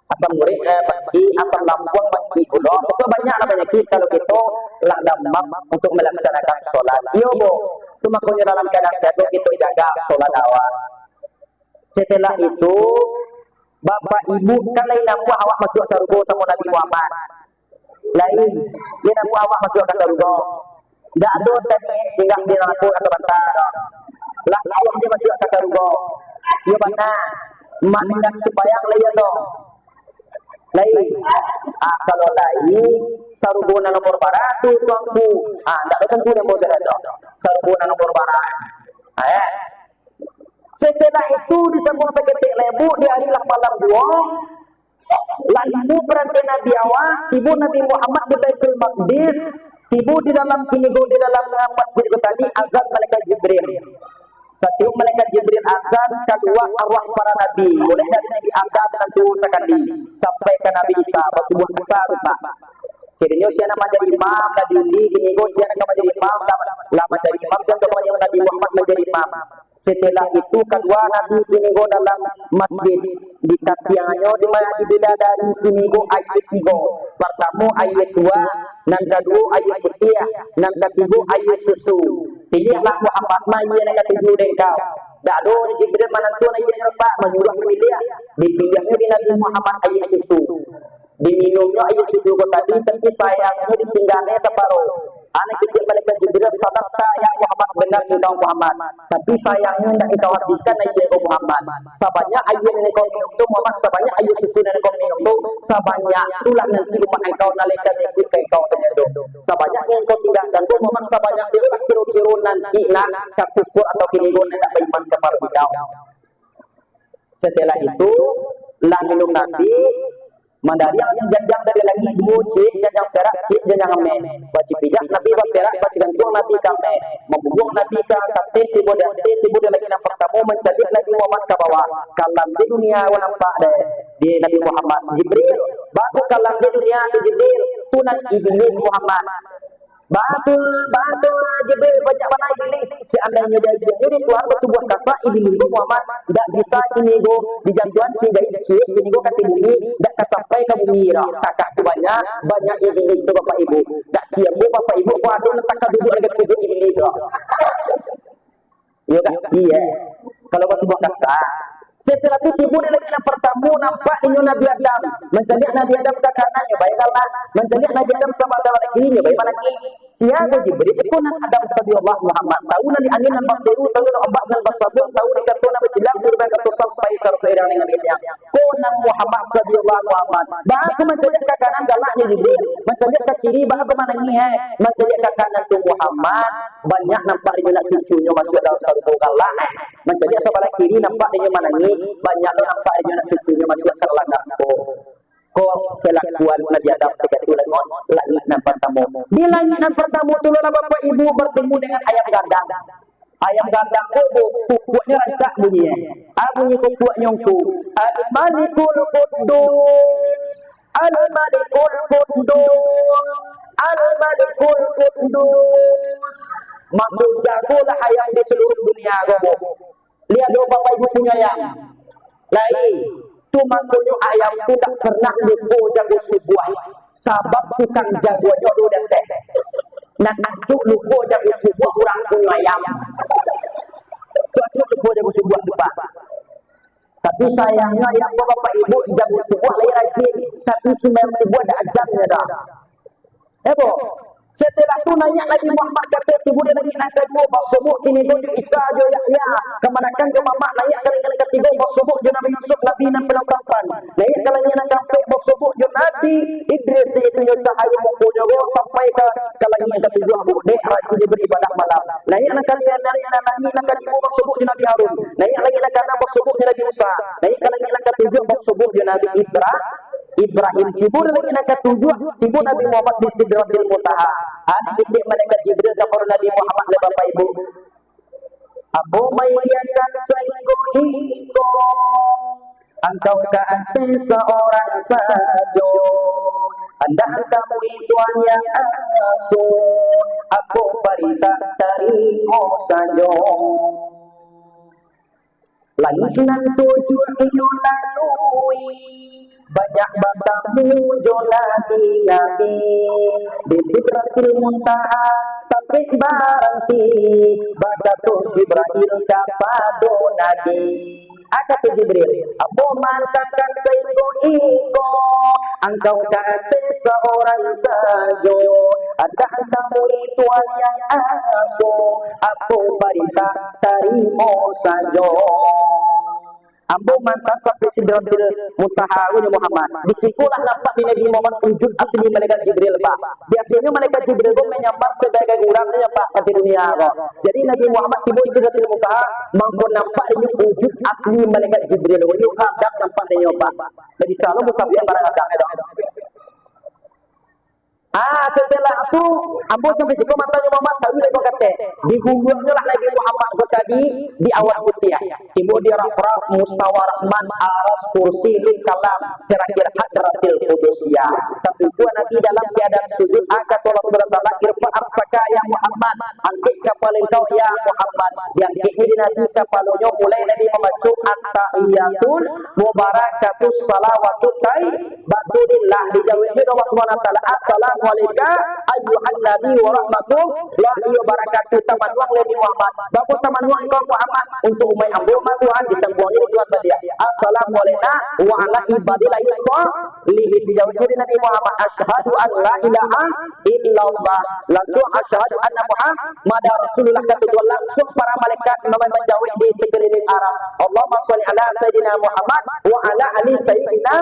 Asam urat, eh, mati, asam lambung mati pulo. Pokoknya banyak lah panyakik kalau kito lah lamah untuk melaksanakan sholat. Iyo, Bu. Tu makonyo dalam keadaan sehat tu kito jaga sholat awak. Setelah itu, Bapak Ibu, kan lain namuah awak masuak sarugo samo Nabi Muhammad. Lain, lain namuah awak masuak ka sarugo. Ndak ado taniaik singgah di narako ka sabanta doh. Langsuang se masuak ka sarugo. Iyo bana, mak indak sumbayang lai ado. Lai, ah, kalau lai, sarugo nan nomor bara tu, Tuanku. Ah, ndak ado tantu nomor bara tu. Sarugo nan nomor bara. Ah, eh. Sesudah itu, disambuang saketek lai, Bu, di ari lah malam juo. Lah tibo paranti Nabi awak, tibo Nabi Muhammad di Baitul Maqdis, tibo di dalam kini ko, di dalam masjid ko tadi, azan malaikat Jibril. Satiok malaikat Jibril azan, kalua arwah para nabi, mulai dari Nabi Adam nan tuo sakali, sampai ka Nabi Isa, batubuah basa tu, Pak. Kironyo sia nan manjadi imam, lah diundi, kini ko sia nan ka manjadi imam, lah, lah manjadi imam, sia nan ka manjadi Nabi Muhammad manjadi imam. Setelah itu, kalua Nabi kini ko dalam masjid, di tatiangnyo di ma-, di bidadari kini ko aia tigo. Partamo aia tuak, nan kaduo aia putiah, nan katigo aia susu. Piliahlah Muhammad ma aia nan katuju dek engkau. Dak ado Jibril manantuan aia nan tepat, manyuruah mamiliah. Dipiliahnyo di Nabi Muhammad aia susu. Diminumnyo aia susu ko tadi, tapi sayangnyo ditinggaannyo saparo. Anak kecil malaikat Jibril, "Sadaqta ya Muhammad, benar engkau Muhammad. Tapi sayangnyo indak engkau abihkan aia ko Muhammad. Sabanyak aia nan engkau minum tu Muhammad, sabanyak aia susu nan engkau minum tu, sabanyak tu lah nanti umat engkau nan lai ka mangikuik engkau tu. Sabanyak nan engkau tinggakan tu Muhammad, sabanyak tu lah kiro-kiro nanti lah ka kufur atau kini ko nan indak baiman kapado engkau." Setelah itu, lah minum Nabi, mandariak janjang dari langik duo, ciek janjang perak, ciek janjang ameh. Basipijak Nabi baperak, basigantuang Nabi ka ameh. Mambubuang Nabi ka ateh, tibo di ateh, tibo di langik nan partamo, mancaliak Nabi Muhammad ka bawah. Kalam di dunia ko nampak deh, di Nabi Muhammad. Jibril, baa ko kalam di dunia tu Jibril, tu nan Ibilih Muhammad. Batua, batua, Jibril, banyak bana Ibilih. Seandainyo diagiahnyo dek Tuhan batubuah kasa, Ibilih ko Muhammad, dak bisa kini ko dijantuang pinjai ciek, kini ko ka ka bumi, dak ka sampai ka bumi doh. Takah tu banyak, banyak Ibilih tu Bapak Ibu. Dak kian Bapak Ibu ko ado nan takaduduak di kubua Ibilih tu. Iyo kan? Iyo. Kalau batubuah kasa. Setelah tu tibo di langik nan partamo, nampak inyo Nabi Adam. Mancaliak Nabi Adam ka kanannyo, bae galak. Mancaliak Nabi Adam sabanta ka kirinyo, bae manangih. Sia ko Jibril? Ko nan Adam Sabiullah Muhammad. Tahu nan di angin nan baseru, tahu nan ombak nan basabuang, tahu di kato nan basilang, di kato sampai sarasai dengan Ko nan Muhammad Sabiullah Muhammad. Baa ko mancaliak ka kanan galaknyo Jibril, mancaliak ka kiri baa ko manangih, eh? Mancaliak ka kanan tu Muhammad, banyak nampak dinyo anak cucunyo masuak dalam sarugo galak, eh? Mancaliak sabalah kiri nampak dinyo manangih, banyak lo nampak dinyo anak cucunyo masuak ka dalam narako. Ko kelakuan Nabi Adam sakali tu langik, langik nan partamo. Di langik nan partamo tu lo lah Bapak Ibu bertemu dengan ayam gadang. Ayam gadang ko, kukuaknyo rancak bunyinyo. Ah, bunyi kukuaknyo ngku, "Al-Malikul Quddus, Al-Malikul Quddus, Al-Malikul Quddus." Mako, jagolah ayam di saluruah dunia ko. Liek doh Bapak Ibu punyo ayam. Lai, tu makonyo ayam tu dak pernah lupo jago subuah. Sabab tukang jagonyo ado di ateh. Nan acok lupo jago subuah urang punyo ayam. Tu acok lupo jago subuah tu, Pak. Tapi sayangnyo ayam ko Bapak Ibu jago subuah lai rajin, tapi sumbayang subuah dak ajamnyo doh. Eh, bo. Setelah tu naiak Nabi Muhammad ka ateh, tibo di langik nan kaduo, basobok kini ko jo Isa jo Yahya, kamanakan jo Mamak, naiak ka langik nan katigo, basobok jo Nabi Yusuf, Nabi nan paling tampan, naiak ka langik nan kaampek, basobok jo Nabi Idris, iyotu nyo cahayo mukonyo ko sampai ka, ka langik nan katujuah, bo, dek rajin beribadah malam, naiak nan kalimo, naiak nan, naiak nan kalimo, basobok jo Nabi Harun, naiak langik nan kaanam, basobok jo Nabi Musa, naiak ka langik nan katujuah, basobok jo Nabi Ibra-, Ibrahim. Tibo di langik nan katujuah, tibo Nabi Muhammad di Sidratil Muntaha. Ado kecek malaikat Jibril kapado Nabi Muhammad, lai Bapak Ibu. Ambo maiakan sainggo-inggo, angkau ka ateh saorang sajo. Andak tamui Tuan yang asuh, apo parintah tarimo sajo. Langik nan tujuah inyo lalui, banyak batamu jo nabi-nabi. Di Sidratil Muntaha tampek baranti, bakato Jibrail kapado Nabi. Ah, kato Jibril, "Ambo maantakan sainggo-inggo, angkau ka ateh saorang sajo. Andak tamui Tuan yang asuh, apo parintah tarimo sajo." Ambo maanta sampai Sidratil Muntaha, ujar Muhammad. Di siko lah nampak di Nabi Muhammad wujud asli malaikat Jibril, Pak. Biasonyo malaikat Jibril ko manyambar sabagai urang nyo, Pak, ka dunia ko. Jadi Nabi Muhammad tibo di Sidratil Muntaha, mangko nampak inyo wujud asli malaikat Jibril. Wujud hadap nampak inyo, Pak. Nabi Salom musafiah barang hadap, eh, dong. Ah, setelah tu, ambo sampai siko maantanyo Muhammad, tahu dek ko kateh. Diguluangnyo lah Nabi Muhammad ko tadi di awan putiah. Tibo di Rafraf, Mustawa Rahman, Aras, Kursi, Lil Kalam, terakhir Hadratil Qudusiyah. Tasungguah Nabi dalam keadaan sujud, angka Allah Subhanahu wa Taala, "Irfa' ra'saka ya Muhammad, angkek kapalo engkau ya Muhammad." Diangkeknyo di Nabi kapalonyo, mulai Nabi mambaco, "At-tahiyyatul mubarakatus shalawatut thayyibah." Batua lah, dijawabnyo dek Allah Subhanahu wa Taala, "Assalamualaikum Ka ayyuhan nabi wa rahmatullahi wa barakatuh. Tamanuang lai Nabi Muhammad. Baa tamanuang engkau Muhammad? Untuak umaik ambo mah Tuhan, disambuang dek Tuhan baliak. Assalamualaikum wa ala ibadillahi shalihin. Dijawab dek Nabi Muhammad, "Asyhadu an la ilaha illallah." Langsuang, "Asyhadu anna Muhammadar Rasulullah." Kato Tuhan langsuang para malaikat manjawab di sakuliliang aras. Allahumma shalli ala Sayyidina Muhammad wa ala ali Sayyidina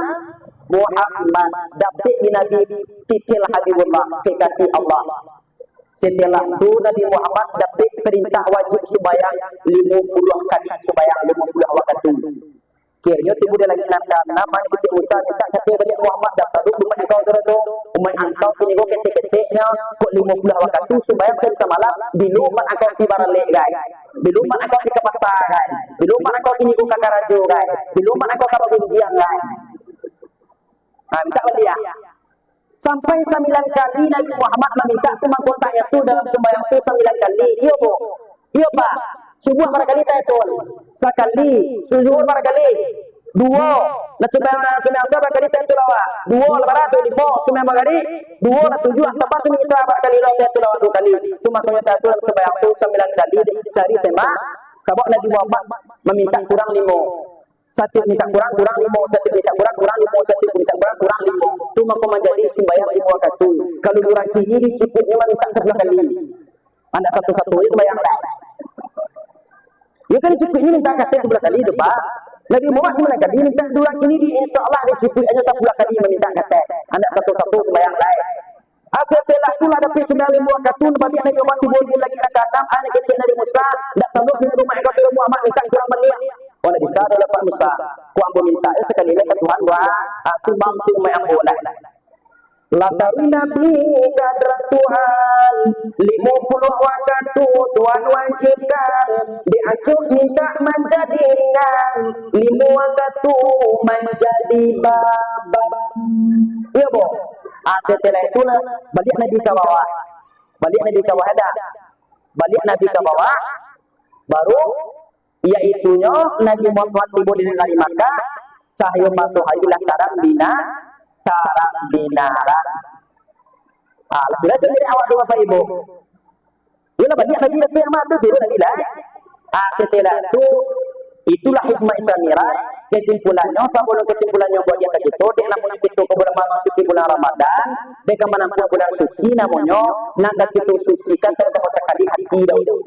Muhammad. Dapek di Nabi titel Habibullah, kekasih Allah. Setelah tu, Nabi Muhammad dapek perintah wajib sumbayang limo puluah kali, sumbayang limo puluah wakatu. Kironyo tibo di langik nan kaanam, nan kecek Musa mintak kato baliak Muhammad, "Dapek dulu umaik angkau tu, tu. Umaik angkau kini ko ketek-keteknyo, kok limo puluah wakatu sumbayang sahari samalam, bilo umaik angkau ti baralek, gai? Bilo umaik angkau ti ka pasa, gai? Bilo umaik angkau kini ko ka karajo, gai? Bilo umaik angkau ka bagunjiang, gai?" Ha, mintak baliak. Sampai sambilan kali Nabi Muhammad mamintak tu, mangko tanyo tu dalam sumbayang tu sambilan kali. Iyo, Bu? Iyo, Pak. Subuah bara kali tahitung? Sakali. Zuhur bara kali? Duo. Nah, sumbayang, sumbayang Asar bara kali tahitung awak? Duo, lah bara tu limo. Sumbayang Magarib? Duo, lah tujuah. Tambah sumbayang Isya bara kali, lah tahitung awak duo kali. Tu makonyo tahitung dalam sumbayang tu sambilan kali sahari sema-, sabab Nabi Muhammad mamintak kurang limo. Satiok mintak kurang, kurang limo, satiok mintak kurang, kurang limo, satiok mintak kurang, kurang limo. Tu mako manjadi sumbayang limo wakatu. Kalau urang kini dicukuiknyo mamintak sapuluah kali. Andak satu-satu aja sumbayang lah. Yo kan dicukuiknyo mintak kato sapuluah kali tu, Pak. Nabi Muhammad sambilan kali mintak, urang kini di, insya Allah dicukuik aja sapuluah kali mamintak kato. Andak satu-satu sumbayang lah. Ah, sasudah tu lah dapek sumbayang limo wakatu, baliak Nabi Muhammad tibo di langik nan kaanam, ah, nan kecek Nabi Musa, "Ndak taluah di rumah engkau tu Muhammad, mintak kurang baliak." "Oh, ndak bisa doh lah, Pak Musa. Ko ambo mintak sakali lai ka Tuhan, wah, ah, tu mah untuak umaik ambo lah." Lah taruih Nabi ka hadrat Tuhan, limo puluah wakatu Tuhan wajibkan, dek acok mintak manjadi ringan, limo wakatu manjadi babak. Iyo, Bu? Ah, sasudah tu lah, baliak Nabi ka bawah. Baliak Nabi ka bawah, dak? Baliak Nabi ka bawah, baru, yaitunyo Nabi Muhammad tibo di nagari Makkah, cahayo matohari lah tarang bina-, tarang binaran. Ah, lah sudah sendiri awak tu, Bapak Ibu. Iyolah, baliak Nabi datang mah tu, turun Nabi lah. Ah, sasudah tu, itulah hikmah Isra Mi'raj. Kesimpulannyo, sabalun kesimpulannyo buat di ateh kito, dek namonyo kito ka bulan masuki bulan Ramadan, dek ka manampuah bulan suci namonyo, nan ka kito sucikan tarutamo sakali hati dahulu.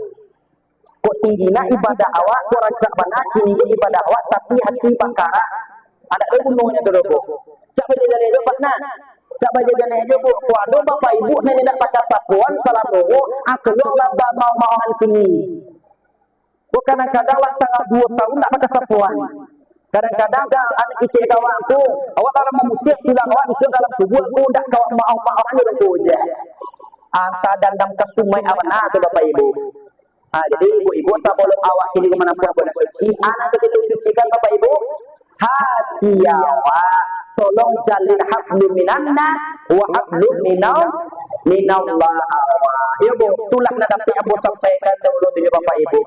Kok tinggi nak ibadah awak, kok rancak bana kini ko ibadah awak, tapi hati bakarak. Anak tu gunungnyo tu doh, Bu. Cak bajalan jo, Pak, nah. Cak bajalan jo, Bu. Kok ado bapak ibu nan indak bakasapoan salamo ko, ah, kalua lah bamau-mauan kini. Ko kadang-kadang lah tangah duo tahun ndak bakasapoan. Kadang-kadang ka anak kicik ka awak tu, awak dalam mamutiak tulang awak, bisuak dalam kubua tu ndak ka awak maoh-maoh ni tu je. Antah dandam ka sumaik awak nah tu, Bapak Ibu. Ha, jadi ibu-ibu, sabalun awak kini manampuah bulan suci, anak tu kito sucikan, Bapak Ibu, hati awak. Tolong jalin hablum minannas wa hablum minal, minallah awak. Iyo, Bu, itulah nan dapek ambo sampaikan dahulu tu, Bapak Ibu.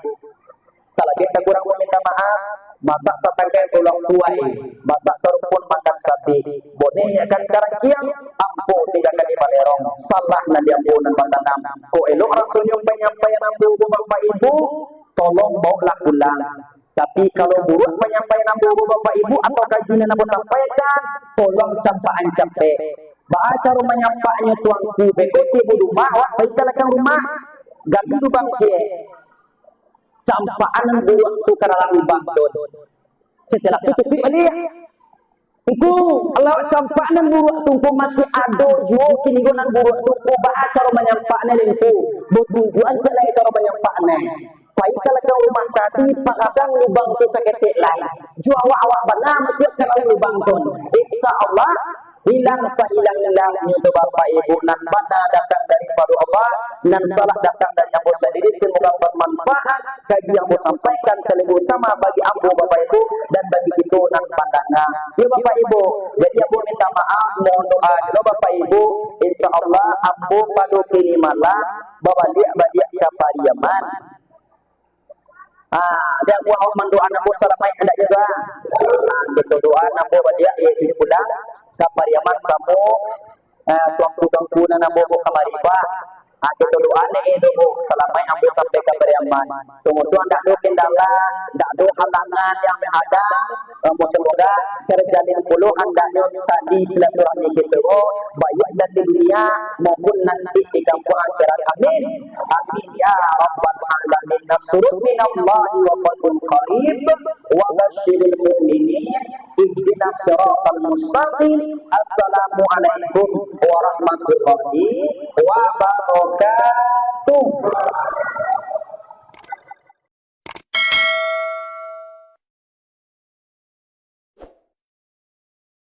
Kalau ado kurang, ambo minta maaf. Masak satangkai tolong tuai, masak sarumpun makan sabik. Boneh nyo kan karangkiang, ampo tinggakan di balerong. Salah nan di ambo nan batanam. Kok elok rasonyo panyampaian ambo, Bapak Ibu, tolong baoklah pulang. Tapi kalau buruak panyampaian ambo, Bapak Ibu, atau kaji nan ambo sampaikan, tolong campakan capek. Baa caro manyampaknyo, Tuanku? Beko tibo rumah, awak pai ka balakang rumah, gali lubang ciek. Campakan nan buruak tu ka dalam lubang tu. Sasudah tu tutuik baliak. Ngku, kalau campakan nan buruak tu, ngku, masih ado juo kini ko nan buruak tu, ngku, baa caro manyampaknyo, Ngku? Bo tunjuakan ciek lai caro manyampaknyo. Pai ka balakang rumah tadi, pagadang lubang tu saketek lai. Jo awak-awak bana masuak ka dalam lubang tu. Insya Allah, hilang sailang-ilangnyo tu, Bapak Ibu, nan bana datang daripado Allah, nan salah datang dari ambo sandiri. Semoga bermanfaat kaji yang ambo sampaikan, terlebih utama bagi ambo, Bapak Ibu, dan bagi kito nan pandanga. Yo, Bapak Ibu, jadi ambo minta maaf, mohon doa dulu, Bapak Ibu. Insya Allah, ambo pado kini malam babaliak baliak ka Pariaman. Ah, dek buah awak mandoa ambo salamaik, handak juo. Ah, kito doa ambo baliak, iyo, pulang ka Pariaman samo eh, tuangku-tuangku nan ambo bawa kamari, Pak. Ah, kito doa dek e doh, salamaik ambo sampai ka Pariaman. Tunggu tu, ndak ado kendala, ndak ado halangan yang menghadang. Ambo semoga terjalin pulo andaknyo tadi silaturahmi kito, baik di dunia maupun nanti di kampuang akhirat. Amin. Amin ya rabbal alamin. Nasrun minallahi wa fathun qarib. Wa basyiril mu'minin. Ihdinas siratal mustaqim. Assalamualaikum warahmatullahi wabarakatuh.